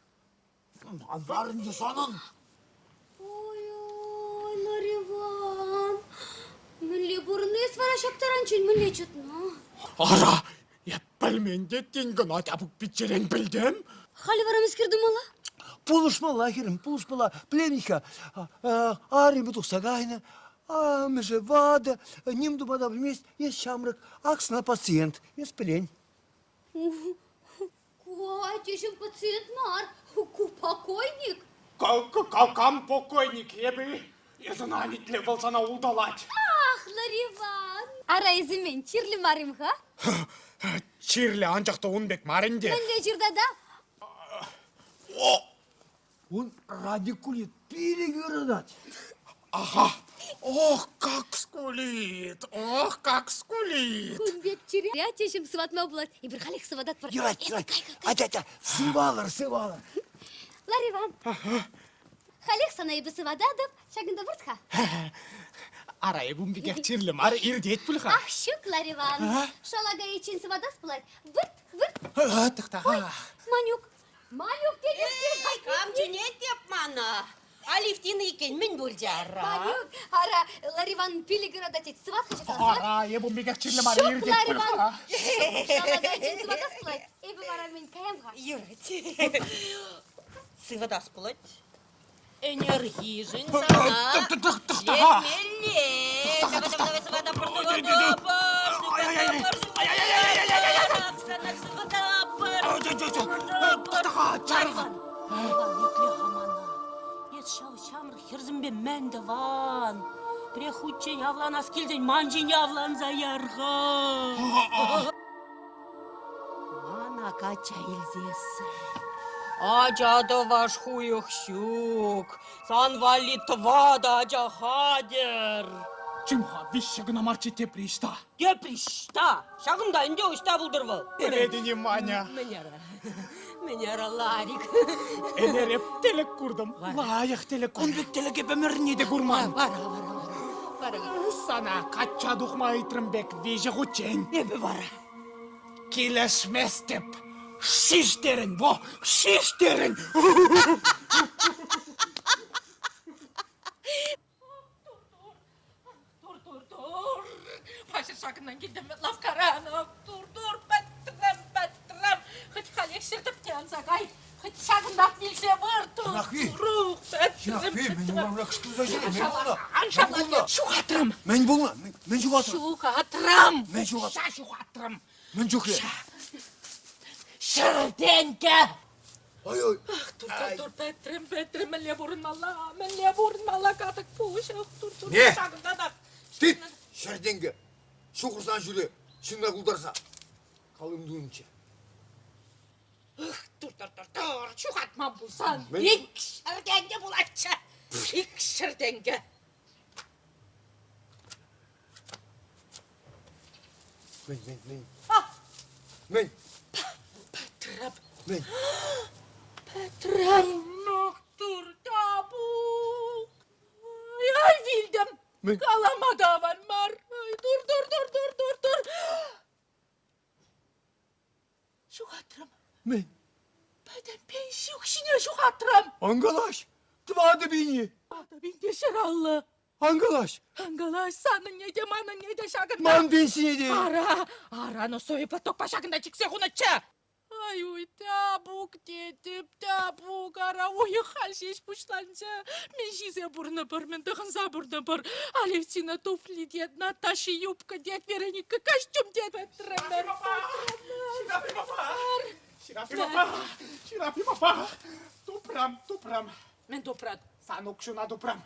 [SPEAKER 1] Ан ӗнтӗ санӑн.
[SPEAKER 7] Ой-ой, Лариван, мӗнле пурӑннӑ эс вара ҫак таранччен, мӗнле чӑтнӑ?
[SPEAKER 2] Ара, эп пӗлмен те тин кӑна Тяпук пиччерен пӗлтӗм.
[SPEAKER 7] Халӗ вара мӗскер тумалла?
[SPEAKER 1] Пулӑшмалла, хӗрӗм, пулӑшмалла. Пӗлен-ха, арӑмӗ тухса кайнӑ, амӑшӗ ватӑ, ним тума та пӗлмест. Эс ҫамрӑк, ак сана пациент, эс пӗлен.
[SPEAKER 7] Ку аттеҫӗм пациент мар, ку покойник.
[SPEAKER 2] Кам покойник? Эпӗ эс ӑна итле, вӑл сана улталать.
[SPEAKER 7] Ах, Лариван! Ара, эсӗ мӗн, чирлӗ мар-им-ха?
[SPEAKER 2] Чирлӗ, анчах та ун пек мар ӗнтӗ.
[SPEAKER 7] Мӗнле чир тата?
[SPEAKER 1] Ун радикулит пилӗк ыратать.
[SPEAKER 2] Ага. Ох, как скулит! Ох, как скулит!
[SPEAKER 7] Кун пек чире аттеҫӗм сыватма пулать. Эпир халех сывататпӑр.
[SPEAKER 1] Юрать, юрать. Атя, атя, сывалӑр, сывалӑр.
[SPEAKER 7] Лариван. Халех сана эпӗ сывататӑп. Ҫакӑнта вырт-ха.
[SPEAKER 2] Ара, эп ун пекех чирлӗ мар, иртет пуль-ха.
[SPEAKER 7] Ах, ҫук, Лариван. Шала кайиччен сыватас пулать. Вырт, вырт.
[SPEAKER 2] Тӑхта.
[SPEAKER 7] Манюк, Манюк тетӗп
[SPEAKER 5] Кам чӗнет теп мана? Алевтина иккен, мӗн пулчӗ ара?
[SPEAKER 7] Манюк, ара, Лариван пилӗк ыратать тет. Сыват-ха ҫакна, сыват.
[SPEAKER 2] Ара, эп ун пекех чирлӗ мар,
[SPEAKER 7] Ҫук,
[SPEAKER 2] иртет
[SPEAKER 7] Лариван,
[SPEAKER 2] пуль-ха.
[SPEAKER 7] ҫук, шала кайиччен сыватас пулать. Эпӗ вара мӗн, каям-ха.
[SPEAKER 5] Юрать. Сыватас пулать. Ӗнерхишӗн сана
[SPEAKER 2] Тӑхта-ха!
[SPEAKER 5] лекмелле. Давай, давай, давай, сыватапӑр, сыватапӑр, сыватапӑр, сыватапӑр, сыватапӑр,
[SPEAKER 2] Тӑхта-ха, чарӑн!
[SPEAKER 5] Лариван, итле-ха мана. Эс ҫав ҫамрӑк хӗрсемпе мӗн тӑван? Пӗрех хутчен авланас килсен ман ҫине авланса яр-ха. Мана качча илсессӗн. Ача тӑваш хуйӑх ҫук, сан валли тӑватӑ ача хатӗр.
[SPEAKER 2] Чим-ха, виҫҫӗ кӑна марччӗ тепри ӑҫта?
[SPEAKER 5] Тепри ӑҫта? Ҫакӑнта ӗнтӗ ӑҫта пултӑр вӑл?
[SPEAKER 2] Пӗлетӗн-и, Маня?
[SPEAKER 5] Мӗн ара? Мӗн ара, Ларик?
[SPEAKER 2] Ӗнер эп тӗлӗк куртӑм. Лайӑх тӗлӗк. Ун пек тӗлӗк эп ӗмӗрне те курман.
[SPEAKER 5] Вара, вара, вара. Вара.
[SPEAKER 2] Сана качча тухма ыйтрӑм пек виҫӗ хутчен.
[SPEAKER 5] Эпӗ вара.
[SPEAKER 2] Килӗшместӗп. Шиштерӗн, во, шиштерӗн.
[SPEAKER 4] Тур, тур, тур. Паҫӑр ҫакӑнтан килтӗм лавккаран. Тур, тур, пӗтрӗм, пӗтрӗм. Хӑть халех ҫӗр тӗпне анса кай. Хӑть ҫакӑнтах вилсе выр. Тур,
[SPEAKER 1] Ҫынахви!
[SPEAKER 4] турух, пӗтрӗм,
[SPEAKER 1] Ҫынахви, мӗн
[SPEAKER 4] пӗтрӗм.
[SPEAKER 1] урамра кӑшкӑрса ҫӳрен? Мӗн пулнӑ?
[SPEAKER 4] Ан
[SPEAKER 1] Мӗн
[SPEAKER 4] шавла.
[SPEAKER 1] пулнӑ?
[SPEAKER 4] Ҫухатрӑм.
[SPEAKER 1] Мӗн пулнӑ? Мӗн ҫухатрӑн?
[SPEAKER 4] Ҫухатрӑм.
[SPEAKER 1] Мӗн ҫухатрӑн?
[SPEAKER 4] Ша ҫухатрӑм.
[SPEAKER 1] Мӗн чухлӗ?
[SPEAKER 4] Ҫӗр тенкӗ.
[SPEAKER 1] Ой-ой.
[SPEAKER 4] Ах, тур, тур, тур, пӗтрӗм, пӗтрӗм, мӗнле пурӑнмалла, мӗнле пурӑнмалла, катӑк пуҫ, ах, тур, тур,
[SPEAKER 1] Не?
[SPEAKER 4] ҫакӑнтанах.
[SPEAKER 1] Тыт! Ҫӗртенкӗ ҫухӑрсан ҫӳре, ҫынна култарса. Калым тунчӗ.
[SPEAKER 4] Ых, тур-тур-тур-тур, ҫухатман пулсан икҫӗр тенкӗ пулатчӗ. 200 тенкӗ.
[SPEAKER 1] Мӗн, мӗн, мӗн? Мӗн?
[SPEAKER 4] Пӗтрӗм.
[SPEAKER 1] Мӗн?
[SPEAKER 4] Пӗтрӗм. Тур табук. Ай, вилтӗм.
[SPEAKER 1] Мӗн?
[SPEAKER 4] Калама та аван мар. Ай, тур, тур, тур, тур, тур, тур. Ҫухатрӑм.
[SPEAKER 1] Мӗн?
[SPEAKER 4] Пӗтӗм пенси укҫине ҫухатрӑм.
[SPEAKER 1] Ан калаҫ. 4000-и.
[SPEAKER 4] 4000 те 150.
[SPEAKER 1] Ан калаҫ.
[SPEAKER 4] Ан калаҫ, санӑнне те, манӑнне те ҫакӑнта.
[SPEAKER 1] Ман пенсине те.
[SPEAKER 4] Ара, ара, носовый платокпа ҫакӑнта чиксе хунӑччӗ. Ай-уй, тапук тетӗп, тапук, ара, уйӑх халь ҫеҫ пуҫланчӗ. Мӗн ҫисе пурнӑпӑр, мӗн тӑхӑнса пурнӑпӑр. Алевтина туфли тет, Наташа юбка тет, Вероника костюм тет. Пӗтрӗмӗр,
[SPEAKER 2] пӗтрӗмӗр. Ҫирафи папа, Ҫирафи папа, тупрам, тупрам.
[SPEAKER 4] Мӗн тупрат?
[SPEAKER 2] Сан укҫуна тупрам.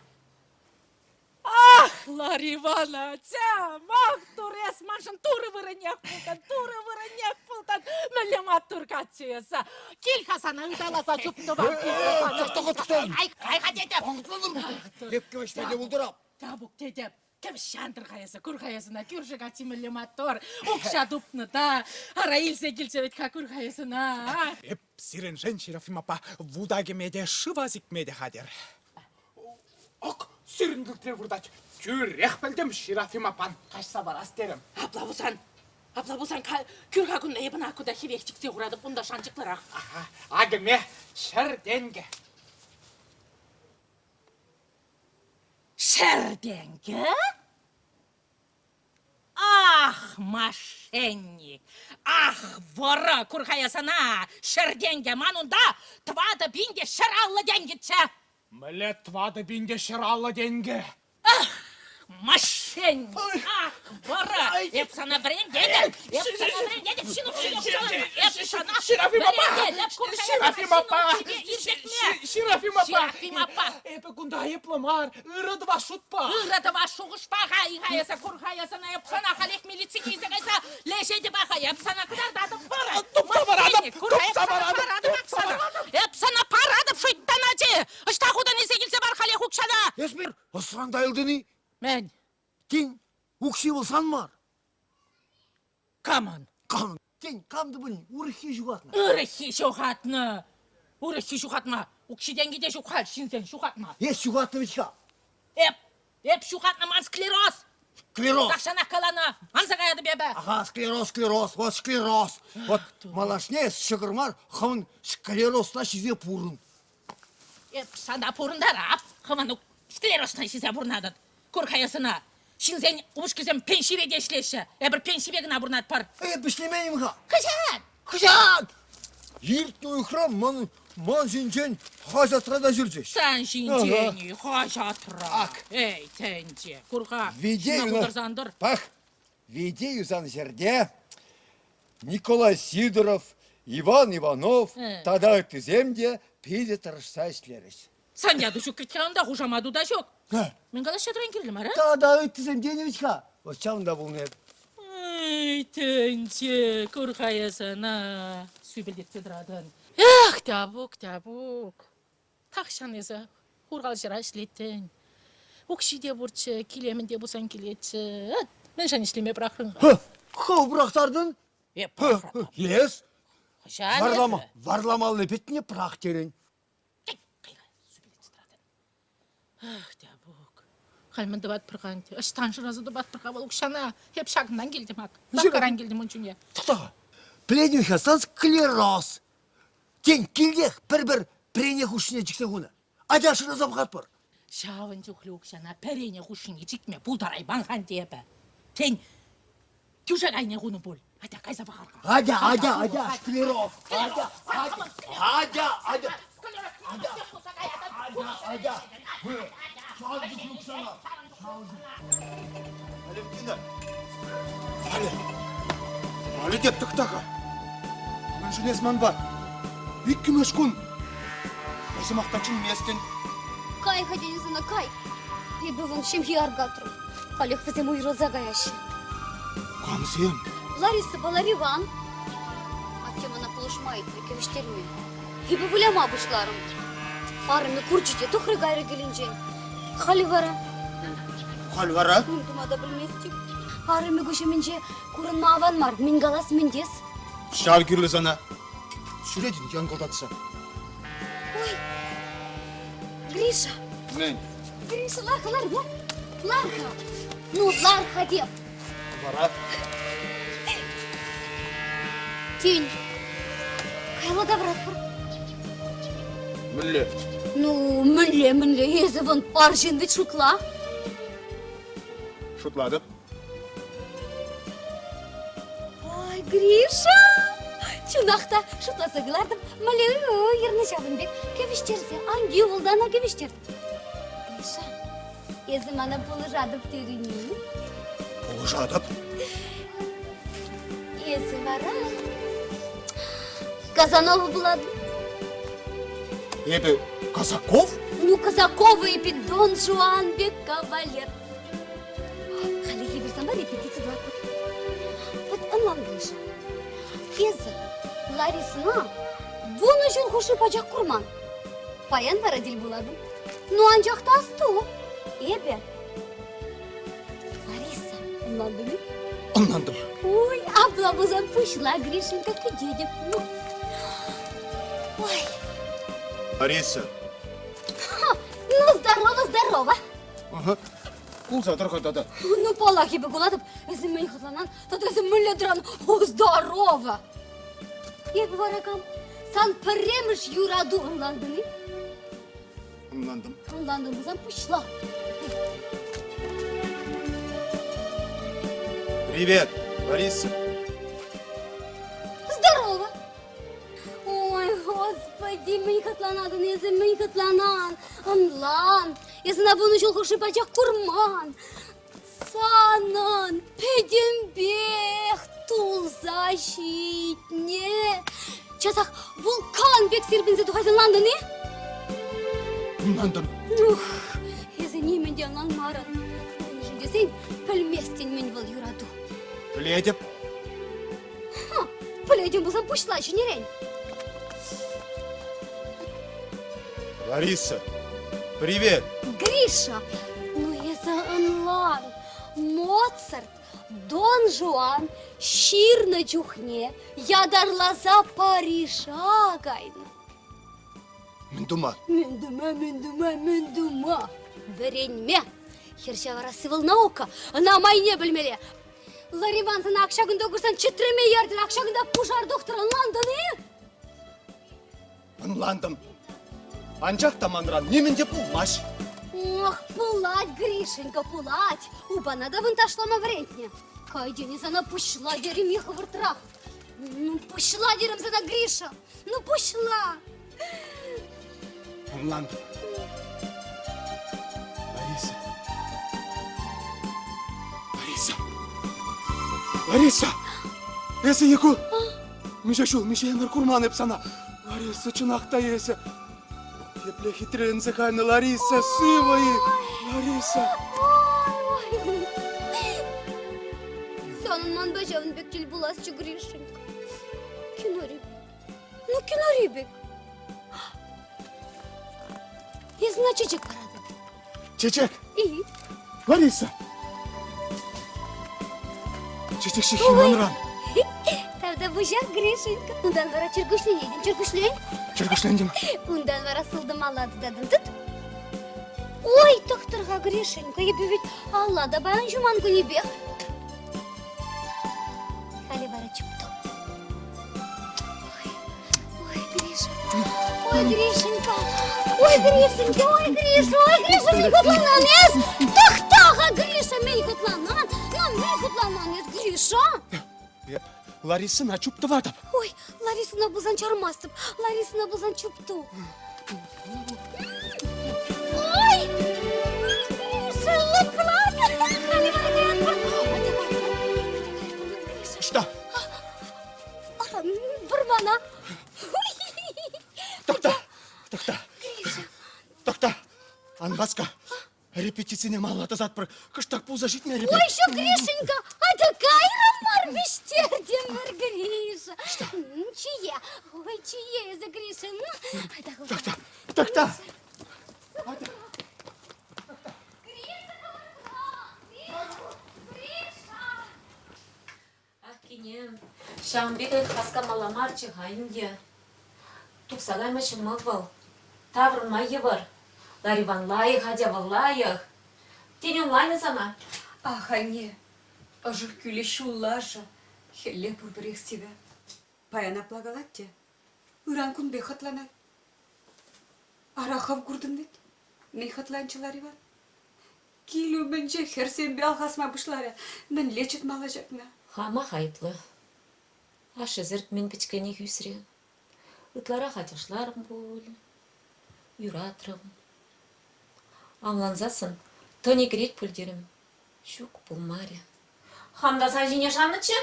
[SPEAKER 4] Ах, Лариван атям, ах, тур эс маншӑн турӑ вырӑннех пултӑн, турӑ вырӑннех пултӑн. Мӗнле маттур каччӑ эсӗ. Кил-ха сана ыталаса чуптӑвам. Кай, кай-ха тетӗп.
[SPEAKER 1] Эп кӗвӗҫме те пултарап.
[SPEAKER 4] Табук тетӗп. Кӗвӗҫ антӑр-ха эсӗ, кур-ха эс ӑна, кӳршӗ каччи мӗнле маттур. Укҫа тупнӑ та, ара илсе килчӗ вӗт-ха, кур-ха эс ӑна.
[SPEAKER 2] Эп сирӗншӗн, Серафим аппа, вута кӗме те, шыва сикме те хатӗр. Ак, сирӗн пӳртре выртать. Тӳрех пӗлтӗм, Ҫерафим аппан каҫса парас терӗм.
[SPEAKER 4] Апла пулсан, апла пулсан, кӳр-ха кунта эп ӑна кунта хӗвех чиксе хуратӑп, унта шанчӑклӑрах.
[SPEAKER 2] Аха, акӑ ме, 100 тенкӗ.
[SPEAKER 4] 100 тенкӗ? Ах, мошенник! Ах, вӑрӑ! Кур-ха сана, 100 тенкӗ, ман унта 4150 тенкӗччӗ.
[SPEAKER 2] Мӗнле 4150 тенкӗ?
[SPEAKER 4] Ах, мошенник! Ах, вӑрӑ! Эп сана вӗрентетӗп! Эп сана вӗрентетӗп, Ҫинук, Ҫинук, Ҫинук! Эп сана
[SPEAKER 2] Ҫерафим аппа!
[SPEAKER 4] вӗрентетӗп,
[SPEAKER 2] Ҫерафим аппа! Ҫерафим аппа!
[SPEAKER 4] Ҫерафим аппа!
[SPEAKER 2] Эпӗ кунта айӑплӑ мар, ырӑ тӑвас шутпа.
[SPEAKER 4] Ырӑ тӑвас шухӑшпа-ха, иха эсӗ кур-ха эс ӑна, эп сана халех милицине илсе кайса леҫетӗп-ха, эп сана кӑтартатӑп, вӑрӑ!
[SPEAKER 2] Тупса паратӑп!
[SPEAKER 4] Кур-ха, эп
[SPEAKER 2] Тупса
[SPEAKER 4] сана
[SPEAKER 2] паратӑп!
[SPEAKER 4] паратӑп, сана! Эп сана паратӑп, шуйттан ачи! Ӑҫта хутӑн илсе килсе пар халех укҫана!
[SPEAKER 1] Эс мӗн, ӑсран тайӑлтӑн-и?
[SPEAKER 4] Мӗн?
[SPEAKER 1] Тен, укҫи вӑл сан мар?
[SPEAKER 4] Камӑн?
[SPEAKER 1] Камӑн? Тен, кам та пулин урӑххи ҫухатнӑ.
[SPEAKER 4] Урӑххи ҫухатнӑ! Урӑххи ҫухатма! Укҫи-тенки те ҫук халь ҫынсен ҫухатма.
[SPEAKER 1] Эс ҫухатнӑ вӗт-ха.
[SPEAKER 4] Эп, эп ҫухатнӑ ман склероз!
[SPEAKER 1] Склероз!
[SPEAKER 4] Тахҫанах каланӑ, анса каятӑп эпӗ.
[SPEAKER 1] Ага, склероз, склероз, вот склероз. Вот малашне эс ҫӑкӑр мар, хӑвӑн склерозна ҫисе пурӑн.
[SPEAKER 4] Эп сана пурӑнтарап, хӑвӑн склерозна ҫисе пурӑнатӑн. Кур-ха эс ӑна, Ҫынсен упӑшкисем пенсире те ӗҫлеҫҫӗ. Эпир пенсипе кӑна пурӑнатпӑр.
[SPEAKER 1] Эп ӗҫлемен-им-ха?
[SPEAKER 4] Хӑҫан?
[SPEAKER 1] Хӑҫан? Иртнӗ уйӑхра ман, ман ҫинчен хаҫатра та ҫырчӗҫ.
[SPEAKER 4] Сан ҫинчен-и хаҫатра? Ак. Эй, тӗнче, кур-ха,
[SPEAKER 1] Видею,
[SPEAKER 4] кутӑрсан тӑр.
[SPEAKER 1] Пах, вите юсан ҫӗрте Николай Сидоров, Иван Иванов тата ыттисем те питӗ тӑрӑшса ӗҫлерӗҫ.
[SPEAKER 4] Сан яту ҫук вӗт-ха унта, хушамату та ҫук. Мӗн калаҫса тӑран кирлӗ мар, а?
[SPEAKER 1] Тата ыттисем тенӗ вӗт-ха. Вот ҫавӑнта пулнӑ эп.
[SPEAKER 4] Эй, тӗнче, кур-ха эс ӑна, сӳпӗлтетсе тӑратӑн. Эх, Тяпук, Тяпук, тахҫан эсӗ хуралҫӑра ӗҫлеттӗн. Укҫи те пурччӗ, килемӗн те пулсан килетчӗ. Мӗншӗн ӗҫлеме пӑрахрӑн-ха?
[SPEAKER 1] Хӑв пӑрахтартӑн?
[SPEAKER 4] Эп пӑрахрӑм.
[SPEAKER 1] Эс?
[SPEAKER 4] Хӑҫан
[SPEAKER 1] Варлама,
[SPEAKER 4] эсӗ?
[SPEAKER 1] варламалли пӗтнӗ пӑрах терӗн.
[SPEAKER 4] Ах, Тяпук, халь мӗн тӑватпӑр-ха ӗнтӗ? Ӑҫтан шыраса тупатпӑр-ха вӑл укҫана? Эп ҫакӑнтан килтӗм ак. Лавккаран килтӗм ун чухне.
[SPEAKER 1] Тӑхта-ха. Пӗлетӗн-ха, сан склероз. Тен, килтех пӗр-пӗр пӗрене хушшине чиксе хунӑ. Атя шыраса пӑхатпӑр.
[SPEAKER 4] Ҫавӑн чухлӗ укҫана пӗрене хушшине чикме пултарайман-ха ӗнтӗ эпӗ. Тен, тӳшек айне хунӑ пуль. Атя, кайса пӑхар-ха.
[SPEAKER 1] Атя, атя, атя, склероз. Атя, атя, атя, атя. Атя, атя, атя.
[SPEAKER 3] Алевтина! Валя! Валя теп тӑхта-ха. Мӗншӗн эс манпа? Иккӗмӗш кун. Пӗр сӑмах та чӗнместӗн.
[SPEAKER 7] Кай-ха тенӗ сана, кай. Эпӗ вӑн ҫемҫе аркатрӑм. Халех вӗсем уйрӑлса каяҫҫӗ.
[SPEAKER 2] Камсем?
[SPEAKER 7] Ларисӑпа Лариван. Атте мана пулӑшма ыйтрӗ, кӗвӗҫтерме. Эпӗ выляма пуҫларӑм. Арӑмӗ курчӗ те тухрӗ кайрӗ килӗнчен. Халӗ вара...
[SPEAKER 2] Халь вара?
[SPEAKER 7] Ним тума та пӗлместӗп. Арӑмӗ куҫ умӗнче курӑнма аван мар. Мӗн калас, мӗн тес?
[SPEAKER 2] Ҫав кирлӗ сана. Ҫӳретӗн янкӑлтатса.
[SPEAKER 7] Ой, Гриша!
[SPEAKER 2] Мӗн?
[SPEAKER 7] Гриша, лар-ха, лар, лар. Лар-ха. Ну, лар-ха теп.
[SPEAKER 2] Вара?
[SPEAKER 7] Тен, каялла тавӑратпӑр.
[SPEAKER 2] Мӗнле?
[SPEAKER 7] Ну, мӗнле, мӗнле? Эсӗ вӑн арҫын вӗт шутла.
[SPEAKER 2] Шутлатӑп.
[SPEAKER 7] Ой, Гриша! Чӑнах та шутласа кӑлартӑм. Мӗнле йӗрнӗ ҫавӑн пек кӗвӗҫтерсе, ан йывӑлтана кӗвӗҫтер. Гриша, эсӗ мана пулӑшатӑп терӗн-и?
[SPEAKER 2] Пулӑшатӑп.
[SPEAKER 7] Эсӗ вара Казанова пулатӑн.
[SPEAKER 2] Эпӗ Казаков?
[SPEAKER 7] Ну, Казакова эпӗ Дон Жуан пек кавалер. Халӗхи пир санпа репетици тӑватпӑр. Вот ӑнлан, Гриша. Эсӗ Ларисӑна вунӑ ҫул хушши пачах курман. Паян вара тӗл пулатӑн. Ну, анчах та асту, эпӗ Лариса, ӑнлантӑн-и?
[SPEAKER 2] Ӑнлантӑм.
[SPEAKER 7] Ой, апла пулсан пуҫла, Гришенька, кӗтетӗп. Ну. Ой.
[SPEAKER 2] Лариса.
[SPEAKER 7] Ну, здорово, здорово.
[SPEAKER 2] Ага. Кулса тӑр-ха тата.
[SPEAKER 7] Ну, паллах, эпӗ кулатӑп. Эсӗ мӗн хӑтланан? Тата эсӗ мӗнле тӑран? О, здорово! Эпӗ вара кам? Сан пӗрремӗш юрату ӑнлантӑн-и?
[SPEAKER 2] Ӑнлантӑм.
[SPEAKER 7] Ӑнлантӑн пулсан пуҫла.
[SPEAKER 2] Привет, Лариса.
[SPEAKER 7] Здорово! Ой, господи, мӗн хӑтланатӑн эсӗ, мӗн хӑтланан? Ӑнлан, эсӗ ӑна вунӑ ҫул хушши пачах курман. Санӑн пӗтӗмпех тулса ҫитнӗ. Часах вулкан пек сирпӗнсе тухать ӑнлантӑн-и?
[SPEAKER 2] Ӑнлантӑм.
[SPEAKER 7] Ух, эсӗ нимӗн те ӑнланмарӑн. Мӗншӗн тесен пӗлместӗн мӗн вӑл юрату.
[SPEAKER 2] Пӗлетӗп.
[SPEAKER 7] Ха, пӗлетӗн пулсан пуҫла ҫӗнӗрен.
[SPEAKER 2] Лариса, привет!
[SPEAKER 7] Гриша, ну эсӗ ӑнлан. Моцарт Дон Жуан ҫырнӑ чухне ятарласа Парижа кайнӑ.
[SPEAKER 2] Мӗн тума?
[SPEAKER 7] Мӗн тума, мӗн тума, мӗн тума? Вӗренме. Хӗр ҫавӑрасси вӑл наука, ӑна майне пӗлмелле. Лариван сана ак ҫакӑнта курсан чӗтреме ертӗр, ак ҫакӑнта пушар тухтӑр, ӑнлантӑн-и?
[SPEAKER 2] Ӑнлантӑм. Анчах та манран нимӗн те пулмасть.
[SPEAKER 7] Ох, пулать, Гришенька, пулать. Упана та вӑн ташлама вӗрентнӗ. Кай тени сана пуҫла терӗм-и хӑвӑртрах. Ну, пуҫла терӗм сана, Гриша. Ну, пуҫла.
[SPEAKER 2] Ӑнлантӑм. Лариса. Лариса. Лариса! Эсӗ Яку? Миҫе ҫул, миҫе ӗмӗр курман эп сана. Лариса, чӑнах та эсӗ. Епле хитреленсе кайнӑ Лариса, сывӑ-и? Лариса.
[SPEAKER 7] Санӑн манпа ҫавӑн пек тӗл пуласчӗ, Гришенька. Кинори Ну, кинори пек. Эсӗ на чечек паратӑн.
[SPEAKER 2] Чечек?
[SPEAKER 7] И.
[SPEAKER 2] Лариса! Чечек ҫыххи манран.
[SPEAKER 7] Тавтапуҫах, Гришенька. Унтан вара чӗркуҫленетӗн, чӗркуҫлен.
[SPEAKER 2] Чӗркуҫлентӗм.
[SPEAKER 7] Унтан вара сылтӑмалла тытатӑн. Тыт. Ой, тӑхтӑр-ха, Гришенька, эпӗ ведь алла та паян ҫуман кунӗпех. Халӗ вара чупту. Ой, Гриша, ой, Гришенька, ой, Гришенька, ой, Гриша, ой, Гриша, мӗн хӑтланан эс? Тӑхта-ха, Гриша, мӗн хӑтланан? Ну, мӗн хӑтланан эс, Гриша?
[SPEAKER 2] Эп Ларисӑна чуптӑватӑп.
[SPEAKER 7] Ой, Ларисӑна пулсан чармастӑп, Ларисӑна пулсан чупту. Ой, Гриша, лӑплан. Халӗ вара каятпӑр. Атя, Гриша.
[SPEAKER 2] Ӑҫта?
[SPEAKER 7] Вӑрмана.
[SPEAKER 2] Тӑхта, тӑхта. Тӑхта, ан васка.
[SPEAKER 9] Репетицине малалла тӑсатпӑр. Кӑштах пулса ҫитмерӗ.
[SPEAKER 7] Ой, ҫук, Гришенька, атя кайрӑмӑр, вӗҫтертӗмӗр, Гриша. Чие, ой, чие эсӗ, Гриша.
[SPEAKER 9] Так, так, так, так.
[SPEAKER 8] Ах, кинем, ҫавӑн пек васкамалла марччӗ-ха ӗнтӗ. Тухса кайма ҫӑмӑл вӑл. Таврӑнма йывӑр. Лариван лайӑх, атя вӑл лайӑх. Тен, ӑнланӗ сана?
[SPEAKER 6] Ах, анне, ӑшӑх кӳлӗ ҫуллашӗ, хӗлле пурпӗрех сивӗ. Паян апла калать те, ыран кун пек хӑтланать. Ара, хӑв куртӑн вӗт, мӗн хӑтланчӗ Лариван? Кил умӗнче хӗрсемпе алхасма пуҫларӗ. Мӗнле чӑтмалла ҫакна?
[SPEAKER 8] Хамах айӑплӑ. Ашшӗсӗр мӗн пӗчӗкренех ӳсрӗ. Ытларах ачашларӑм пуль, юратрӑм. Авлансассӑн тӑнӗ кӗрет пуль терӗм. Ҫук, пулмарӗ. Хам та сан ҫине шаннӑччӗ.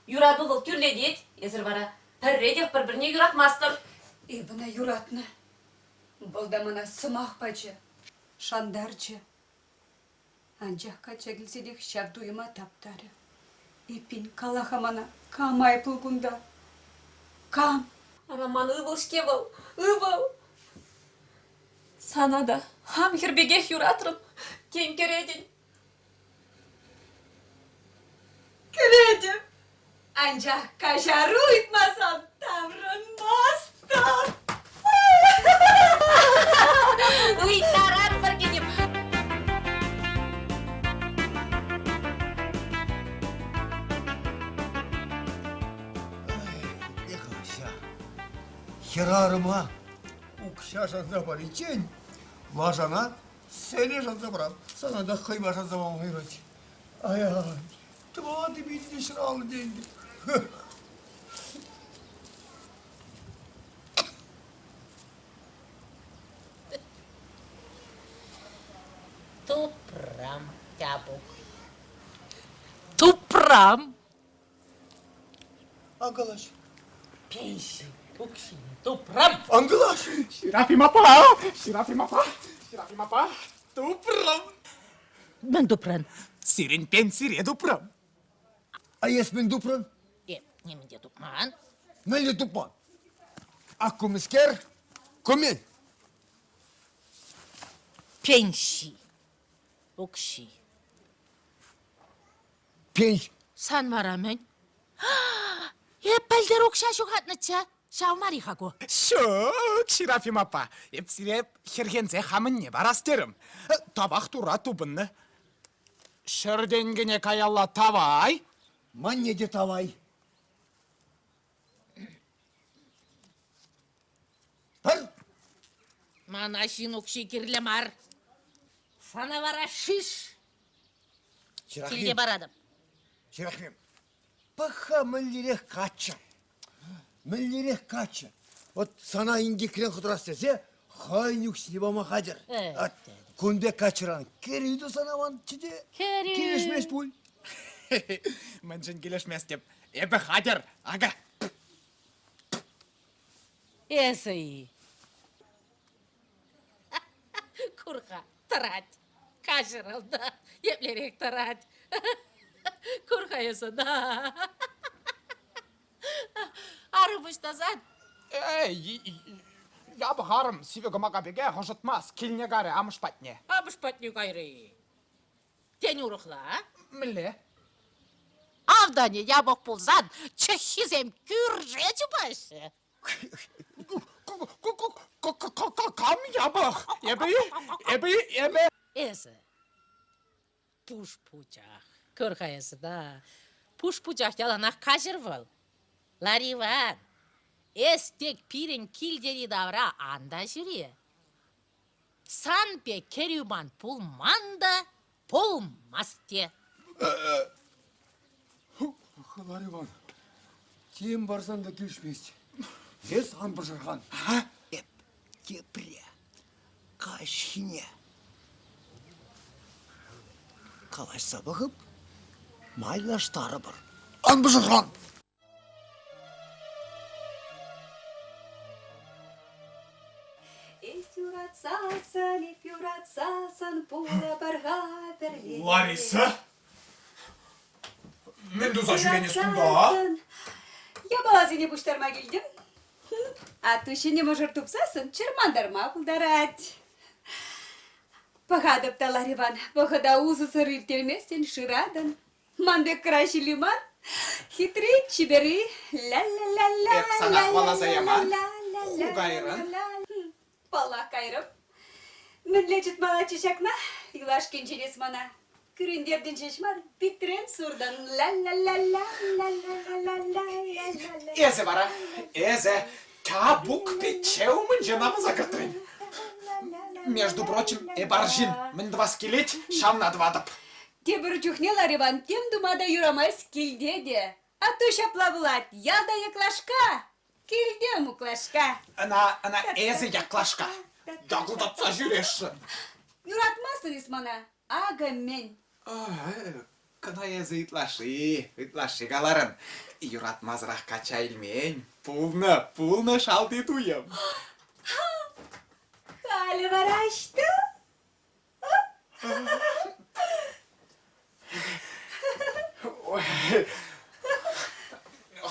[SPEAKER 8] Юрату вӑл тӳрлетет, эсӗр вара пӗрре те пӗр-пӗрне юратмастӑр.
[SPEAKER 6] Эп ӑна юратнӑ. Вӑл та мана сӑмах пачӗ, шантарчӗ. Анчах качча килсенех ҫав туйӑма таптарӗ. Эппин, кала-ха мана, кам айӑплӑ кунта? Кам?
[SPEAKER 8] Ара, ман ывӑл-ҫке вӑл, ывӑл! Сана та хам хӗр пекех юратрӑм, тен, кӗретӗн.
[SPEAKER 6] Кӗретӗп, анчах каҫару ыйтмасан таврӑнмастӑп.
[SPEAKER 8] Ыйтаратпӑр кинӗм.
[SPEAKER 3] Эх, Вася, хӗрарӑма укҫа шанса париччен лашана Сӗлӗ шанса парам, сана та хӑйма шанса пама юрать. Ай-ай, тӑватӑ пин ҫуралнӑ тенкӗ.
[SPEAKER 4] Тупрам, Тяпук. Тупрам.
[SPEAKER 3] Ан калаҫ.
[SPEAKER 4] Пенси укҫине тупрам.
[SPEAKER 3] Ан калаҫ.
[SPEAKER 2] Серафим аппа, Серафим аппа, Серафим аппа, тупрӑм.
[SPEAKER 4] Мӗн тупрӑн?
[SPEAKER 2] Сирӗн пенсире тупрӑм.
[SPEAKER 3] А эс мӗн тупрӑн?
[SPEAKER 4] Эп нимӗн те тупман.
[SPEAKER 3] Мӗнле тупман? Ак ку мӗскер? Ку мӗн?
[SPEAKER 4] Пенси укҫи.
[SPEAKER 3] Пенси.
[SPEAKER 4] Сан вара мӗн? Эп пӗлтӗр укҫа ҫухатнӑччӗ. Ҫав мар-и-ха ку?
[SPEAKER 2] Ҫук, Серафим аппа, эп сире хӗрхенсе хамӑнне парас терӗм. Тавах тура тупӑннӑ. Ҫӗртенкӗне каялла тавай.
[SPEAKER 3] Манне те тавай. Пӗр.
[SPEAKER 4] Мана ҫын укҫи кирлӗ мар. Сана вара шиш. Килте паратӑп.
[SPEAKER 3] Серафим, пӑх-ха мӗнлерех каччӑ. Мӗнлерех каччӑ. Вот сана инкекрен хӑтӑрас тесе хӑйӗн укҫине пама хатӗр. Кун пек каччӑран кӗрӳ те сана ванччӗ те
[SPEAKER 4] Кӗрӳ.
[SPEAKER 3] килӗшмест пуль.
[SPEAKER 2] Мӗншӗн килӗшместӗп? Эпӗ хатӗр. Ага.
[SPEAKER 4] Эсӗ-и? Кур-ха, тӑрать. Каҫӑрӑлнӑ. Еплерех тӑрать. Кур-ха эс ӑна. Арӑм пуҫтасан.
[SPEAKER 2] Эй, япӑх арӑм сивӗ кӑмака пекех ӑшӑтмасть, килне карӗ амӑш патне.
[SPEAKER 4] Амӑш патне кайрӗ-и? Тен, урӑхла?
[SPEAKER 2] Мӗнле?
[SPEAKER 4] Автанӗ япӑх пулсан чӑххисем кӳрше чупаҫҫӗ.
[SPEAKER 2] Кам япӑх? Эпӗ-и? Эпӗ-и? Эпӗ?
[SPEAKER 4] Эсӗ. Пуш пучах. Көр-ха эсӗ, да. Пуш пучах яланах каҫӑр вӑл. Лариван, эс тек пирӗн килтери тавра ан та ҫӳре. Сан пек кӗрӳ ман пулман та, пулмасть те.
[SPEAKER 3] Лариван, тем парсан та килӗшмест. Эс ан пӑшӑрхан. Эп тепре каҫхине калаҫса пӑхӑп, майлаштарӑпӑр. Ан пӑшӑрхан!
[SPEAKER 6] Эс юрату. юратсассӑн, эп юратсассӑн пулӑпӑр-ха пӗрле.
[SPEAKER 2] Лариса? Мӗн туса ҫӳрен эс кунта?
[SPEAKER 6] Япаласене пуҫтарма килтӗм. Атту ҫӗнӗ мӑшӑр тупсассӑн чӑрмантарма пултарать. Пӑхатӑп та, Лариван, вӑхӑта усӑсӑр ирттерместӗн, шыратӑн. Ман пек кӑра ҫилли мар, хитри, чипери, ля-ля-ля-ля.
[SPEAKER 2] Эп сана хӑваласа яман, ху кайрӑн.
[SPEAKER 6] Паллах кайрӑм. Мӗнле чӑтмаллаччӗ ҫакна? Юлашкинчен эс мана кӳрентертӗн ҫеҫ мар, питрен суртӑн. Ля-ля-ля-ля-ля-ля-ля-ля-ля-ля.
[SPEAKER 2] Эсӗ вара, эсӗ Тяпук пичче умӗнче намӑса кӗртрӗн. Между прочим, эп арҫын, мӗн тӑвас килет, ҫавна тӑватӑп.
[SPEAKER 6] Тепӗр чухне Лариван тем тума та юрамасть килте те. Атту ҫапла пулать, ялта яклашка, килте муклашка.
[SPEAKER 2] Ӑна, ӑна эсӗ яклашка, якӑлтатса ҫӳресшӗн.
[SPEAKER 6] Юратмастӑн эс мана, акӑ мӗн.
[SPEAKER 2] Кӑна эсӗ ытлашши, ытлашши каларӑн. Юратмасӑрах качча илмен. Пулнӑ, пулнӑ шалти туйӑм.
[SPEAKER 6] Халӗ вара ӑҫта?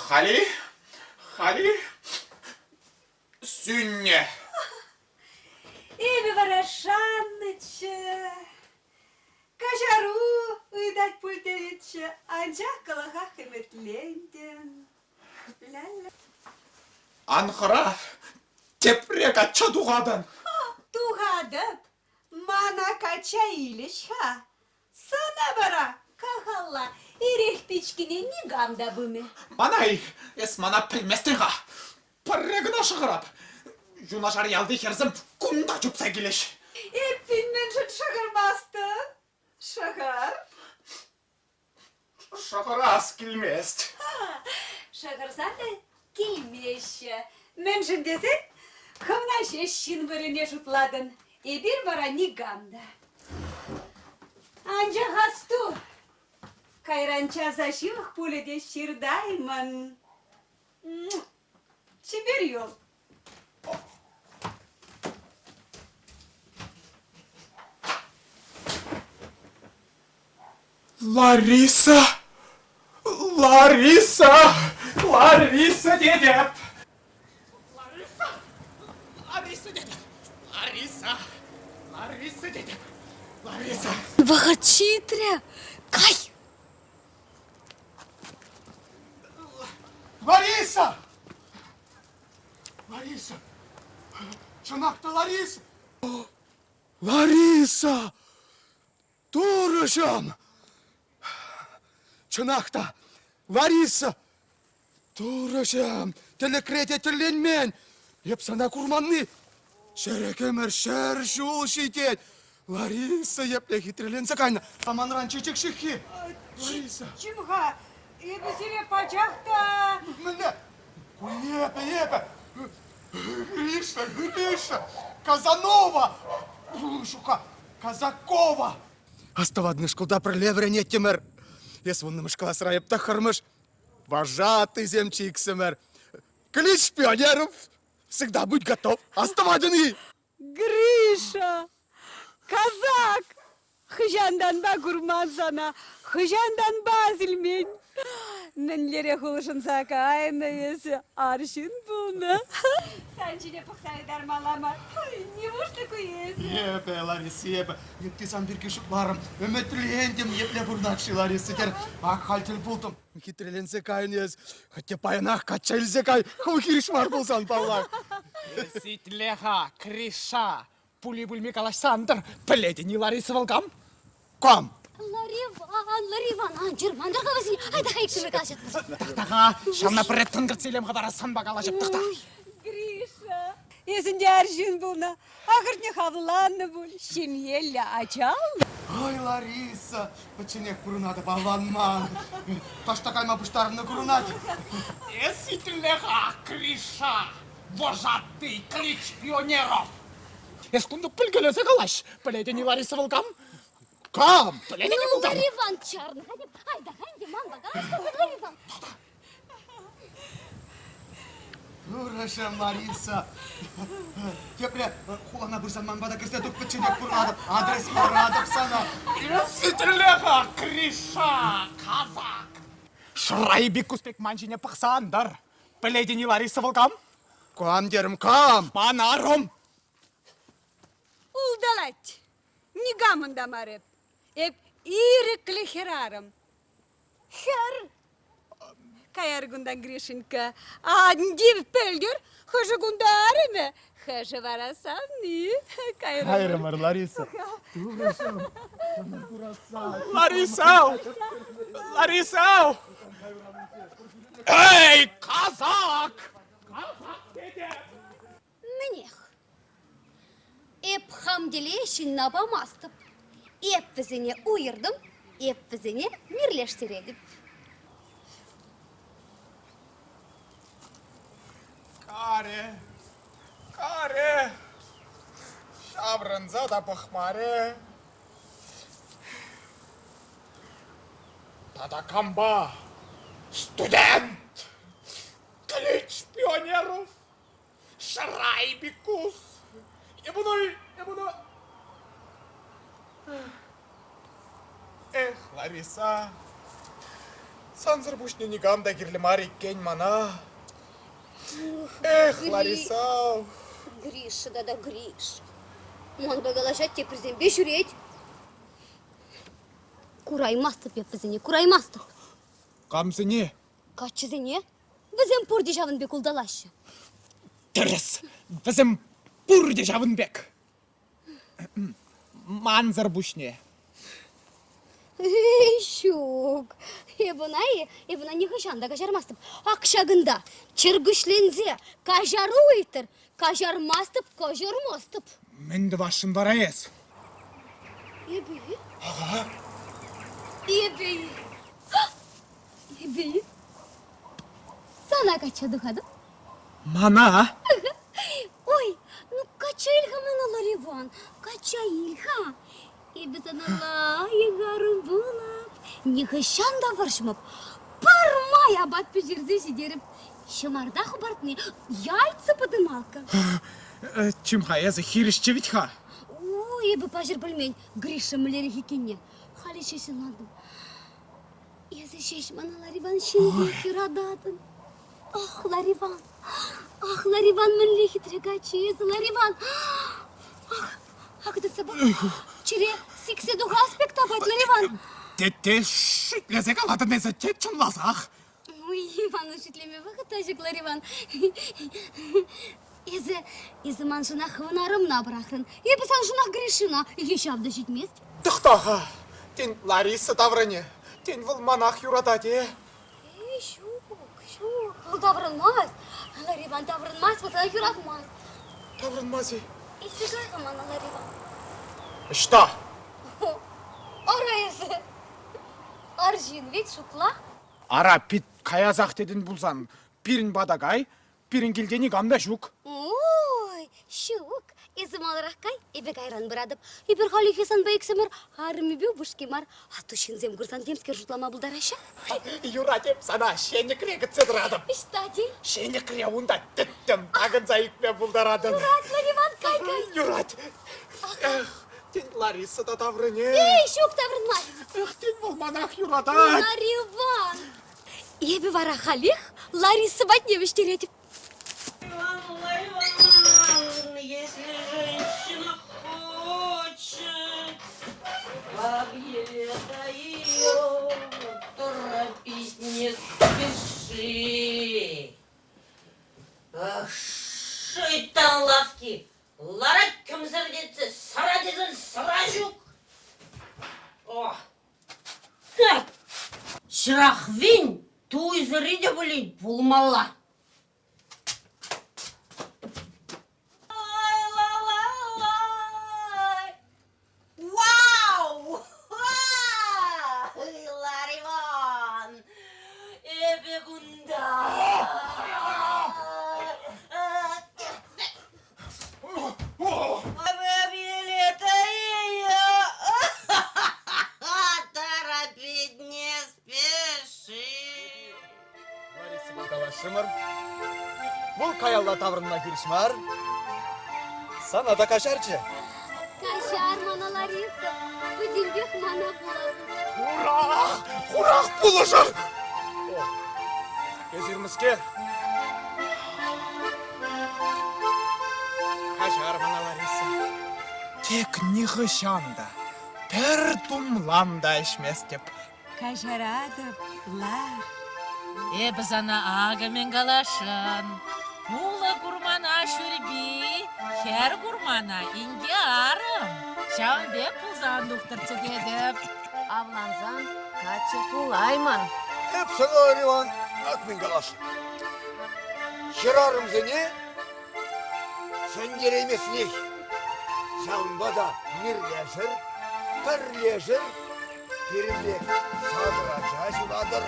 [SPEAKER 2] Хали, хали сӳннӗ.
[SPEAKER 6] Эпӗ вара шаннӑччӗ. Каҫару ыйтать пуль тенӗччӗ, анчах кӑлӑхах ӗмӗтлентӗм. Ля-ля.
[SPEAKER 2] Ан хӑра, тепре качча тухатӑн.
[SPEAKER 6] Тухатӑп, Мана качча илӗҫ-ха. Сана вара, кахалла, эрех пичкине никам та пымӗ.
[SPEAKER 2] Мана-и? Эс мана пӗлместӗн-ха. Пӗрре кӑна шӑхӑрап. Юнашар ялти хӗрсем кунта чупса килӗҫ.
[SPEAKER 6] Эппин мӗншӗн шӑхӑрмастӑн? Шӑхӑр.
[SPEAKER 2] Шӑхӑрас килмест.
[SPEAKER 6] Шӑхӑрсан та килмеҫҫӗ. Мӗншӗн тесен хӑвна ҫеҫ ҫын вырӑнне шутлатӑн. Эпир вара никам та. Анчах асту, кайран чавса ҫывӑх пулӗ те ҫыртаймӑн. Чипер юл.
[SPEAKER 2] Лариса! Лариса! Лариса тетӗп! Лариса! Лариса тетӗп! Лариса! Лариса тетӗп! Лариса!
[SPEAKER 7] Вӑхӑт ҫитрӗ. Кай!
[SPEAKER 3] Лариса! Лариса! Чӑнах та Лариса! Лариса! Турӑҫӑм! Чӑнах та, Лариса! Турӑҫӑм! Тӗлӗкре те тӗлленмен! Эп сана курманни чӗрӗк ӗмӗр ҫӗр ҫул ҫитет! Лариса епле хитреленсе кайнӑ! Манран чечек ҫыххи! Лариса!
[SPEAKER 6] Чим-ха, эпӗ сире пачах та...
[SPEAKER 3] Мӗнле? Ку эпӗ, эпӗ! Гриша, Гриша! Казанова! Шука, Казакова! Астӑватӑн шкулта пӗрле вӗренеттӗмӗр. Эс вуннӑмӗш класра эп тӑххӑрмӗш. Вожатыйсемччӗ иксӗмӗр. Клич пионеров! Всегда будь готов. Астӑватӑн-и?
[SPEAKER 6] Гриша! Казак! Хӑҫантанпа курман сана, хӑҫантанпа асилмен. Мӗнлерех улшӑнса кайнӑ эсӗ, арҫын пулнӑ. Сан ҫине пӑхса ытармалла мар. Нивушлӗ ку эсӗ?
[SPEAKER 3] Эпӗ, Лариса, эпӗ. Ытти сан пирки шутларӑм. Ӗмӗтлентӗм, епле пурӑнать-ши Лариса терӗм. Ак халь тӗл пултӑм. Хитреленсе кайнӑ эс. Хоть те паянах качча илсе кай, хӑв хирӗҫ мар пулсан, паллах.
[SPEAKER 2] Эс итле-ха, Криша, Пули-пулми калаҫса ан тӑр. Пӗлетӗн-и, Лариса вӑл кам?
[SPEAKER 3] Кам?
[SPEAKER 7] Лариван, Лариван, ан чӑрмантӑр-ха вӗсене. Айта-ха иксӗмӗр калаҫатпӑр.
[SPEAKER 2] Тӑхта-ха, ҫавна пӗрре тӑнкӑртса илем-ха вара санпа калаҫӑп, тӑхта.
[SPEAKER 6] Гриша, эсӗ те арҫын пулнӑ. Ахӑртнех авланнӑ пуль, ҫемьеллӗ ачаллӑ.
[SPEAKER 3] Ой, Лариса, пӗчченех пурӑнатӑп, авланман. Таҫта кайма пуҫтарӑннӑ курӑнать.
[SPEAKER 2] Эс итле-ха, Криша, вожатый клич пионеров. Эс кунта пӗлкелесе калаҫ. Пӗлетӗн-и, Лариса вӑл кам?
[SPEAKER 3] Кам?
[SPEAKER 2] Пӗлетӗн-и вӑл кам?
[SPEAKER 7] Лариван чарнӑ. Айда, ӗнтӗ манпа калаҫма Лариван.
[SPEAKER 9] Турӑҫӑм, Лариса. Тепре хулана пырсан ман пата кӗрсе тух пӗчченех курматӑп. Адрес паратӑп сана.
[SPEAKER 2] Ситреле-ха, Криша, казак. Шрайбикус пек ман ҫине пӑхса ан тӑр. Пӗлетӗн-и, Лариса, вӑл кам?
[SPEAKER 9] Кам терӗм, кам?
[SPEAKER 2] Ман арӑм.
[SPEAKER 6] Улталать. Никамӑн та мар эп. Эп ирӗклӗ хӗрарӑм. Хӗр! Каяр кунтан, Гришенька. Ан тив пӗлтӗр, хӑшӗ кунта арӑмӗ, хӑшӗ вара савни. Кайрӑмӑр.
[SPEAKER 9] Кайрӑмӑр, Лариса.
[SPEAKER 2] Лариса! Лариса! Эй, казак! Казак тете!
[SPEAKER 7] Мӗнех? Эп хам телее ҫынна памастӑп. Эп вӗсене уйӑртӑм, эп вӗсене мирлештеретӗп.
[SPEAKER 2] Каре, каре, ҫаврӑнса та пӑхмарӗ. Тата кампа? Студент! Клич пионеров! Шрайбикус! Эпуной, эпуно... Эх, Лариса, сансӑр пуҫне никам та кирлӗ мар иккен мана. Эх, Лариса!
[SPEAKER 7] Гриша тата Гриш. Манпа калаҫать, теприсемпе ҫӳрет. Кураймастӑп эп вӗсене, кураймастӑп.
[SPEAKER 2] Камсене?
[SPEAKER 7] Каччӑсене. Вӗсем пурте ҫавӑн пек улталаҫҫӗ.
[SPEAKER 2] Тӗрӗс. Вӗсем пурте ҫавӑн пек. Мансӑр пуҫне.
[SPEAKER 7] Эй, ҫук. Эп ӑна-и, эп ӑна нихӑҫан та каҫармастӑп. Ак ҫакӑнта, чӗркуҫленсе, каҫару ыйтӑр. Каҫармастӑп, каҫармастӑп.
[SPEAKER 2] Мӗн тӑвасшӑн вара эс?
[SPEAKER 7] Эпӗ-и?
[SPEAKER 2] Ага.
[SPEAKER 7] Эпӗ-и? Эпӗ-и? Сана качча тухатӑп.
[SPEAKER 2] Мана?
[SPEAKER 7] Ой, ну качча ил-ха мана, Лариван, качча ил-ха. Эпӗ сана лайӑх арӑм пулӑп, нихӑҫан та вӑрҫмӑп. Пӗрмай апат пӗҫерсе ҫитерӗп. Ҫӑмарта хӑпартни, яйца подымалка.
[SPEAKER 2] Чим-ха, эсӗ хирӗҫчӗ вӗт-ха.
[SPEAKER 7] Ой, эпӗ паҫӑр пӗлмен Гриша мӗнлерех иккенне. Халӗ ҫеҫ ӑнлантӑм. Эсӗ ҫеҫ мана, Лариван, ҫын пек юрататӑн. Ах, Лариван, ах, Лариван, мӗнле хитре каччӑ эсӗ, Лариван. Ах, акӑ тытса пӑх, чӗре сиксе тухас пек тапать, Лариван.
[SPEAKER 2] Тете шӳтлесе калатӑн эсӗ, те чӑнласах.
[SPEAKER 7] Ой, манӑн шӳтлеме вӑхӑт та ҫук, Лариван. Эсӗ, эсӗ маншӑнах хӑвӑн арӑмна пӑрахрӑн. Эпӗ саншӑнах Гришина. Е ҫав та ҫитмест.
[SPEAKER 2] Тӑхта-ха, тен, Лариса таврӑнӗ. Тен, вӑл манах юратать, э?
[SPEAKER 7] Эй, ҫук, ҫук, вӑл таврӑнмасть. Лариван таврӑнмасть, вӑл сана юратмасть.
[SPEAKER 2] Таврӑнмасть-и?
[SPEAKER 7] Илсе кай-ха мана, Лариван.
[SPEAKER 2] Ӑҫта?
[SPEAKER 7] Ара эсӗ. Арҫын ведь шутла.
[SPEAKER 2] Ара, пит каясах тетӗн пулсан, пирӗн пата кай, Пирӗн килте никам та ҫук.
[SPEAKER 7] Ой, ҫук. Эсӗ маларах кай, эпӗ кайран пыратӑп. Эпир хальлӗхе санпа иксӗмӗр арӑмӗпе упӑшки мар. Атту ҫынсем курсан темскер шутлама пултараҫҫӗ.
[SPEAKER 2] Юрать эп сана ҫенӗкре кӗтсе тӑратӑп.
[SPEAKER 7] Ӑҫта тен?
[SPEAKER 2] Ҫенӗкре унта тӗттӗм такӑнса ӳкме пултаратӑн.
[SPEAKER 7] Юрать, Лариван, кай, кай.
[SPEAKER 2] Юрать. Эх, тен, Лариса та таврӑнӗ.
[SPEAKER 7] Эй, ҫук, таврӑнмасть.
[SPEAKER 2] Эх, тен, вӑл манах юратать.
[SPEAKER 7] Лариван! Эпӗ вара халех Лариса патне вӗҫтеретӗп.
[SPEAKER 10] Иван, Иван, если женщина хочет, в ее торопись, не спеши. Ах, шайтан лавки! Ларать кӗмсӗртетсе, сӑра тесен сӑра ҫук. О, Ҫӑрахвин туйсӑр-и те пулин пулмалла. Ай-ла-ла-лай! Вау! Лариван! Эпӗ кунта! Торопить не спеши.
[SPEAKER 2] Лариса калаҫрӑмӑр.
[SPEAKER 9] каялла таврӑнма хирӗҫ мар. Сана та каҫарчӗ.
[SPEAKER 7] Каҫар мана, Лариса. Пӗтӗмпех мана пула.
[SPEAKER 2] Хурах! Хурах пулӑшӑр! Эсир мӗскер? Каҫар мана, Лариса. Тек нихӑҫан та, пӗр тумлам та ӗҫместӗп.
[SPEAKER 6] Каҫаратӑп, лар.
[SPEAKER 4] Эпӗ сана акӑ мӗн каласшӑн. Пулӑ курмана шӳрпи, хӗр курмана инке арӑм. Ҫавӑн пек пулсан тухтӑрччӗ тетӗп.
[SPEAKER 8] Авлансан каччӑ пулаймӑн.
[SPEAKER 1] Эп сана, Иван, ак мӗн каласшӑн. Хӗрарӑмсене ҫӗнтерейместнех. Ҫавӑнпа та мирлешӗр, пӗрлешӗр, пирӗн пек сакӑр ача ҫуратӑр.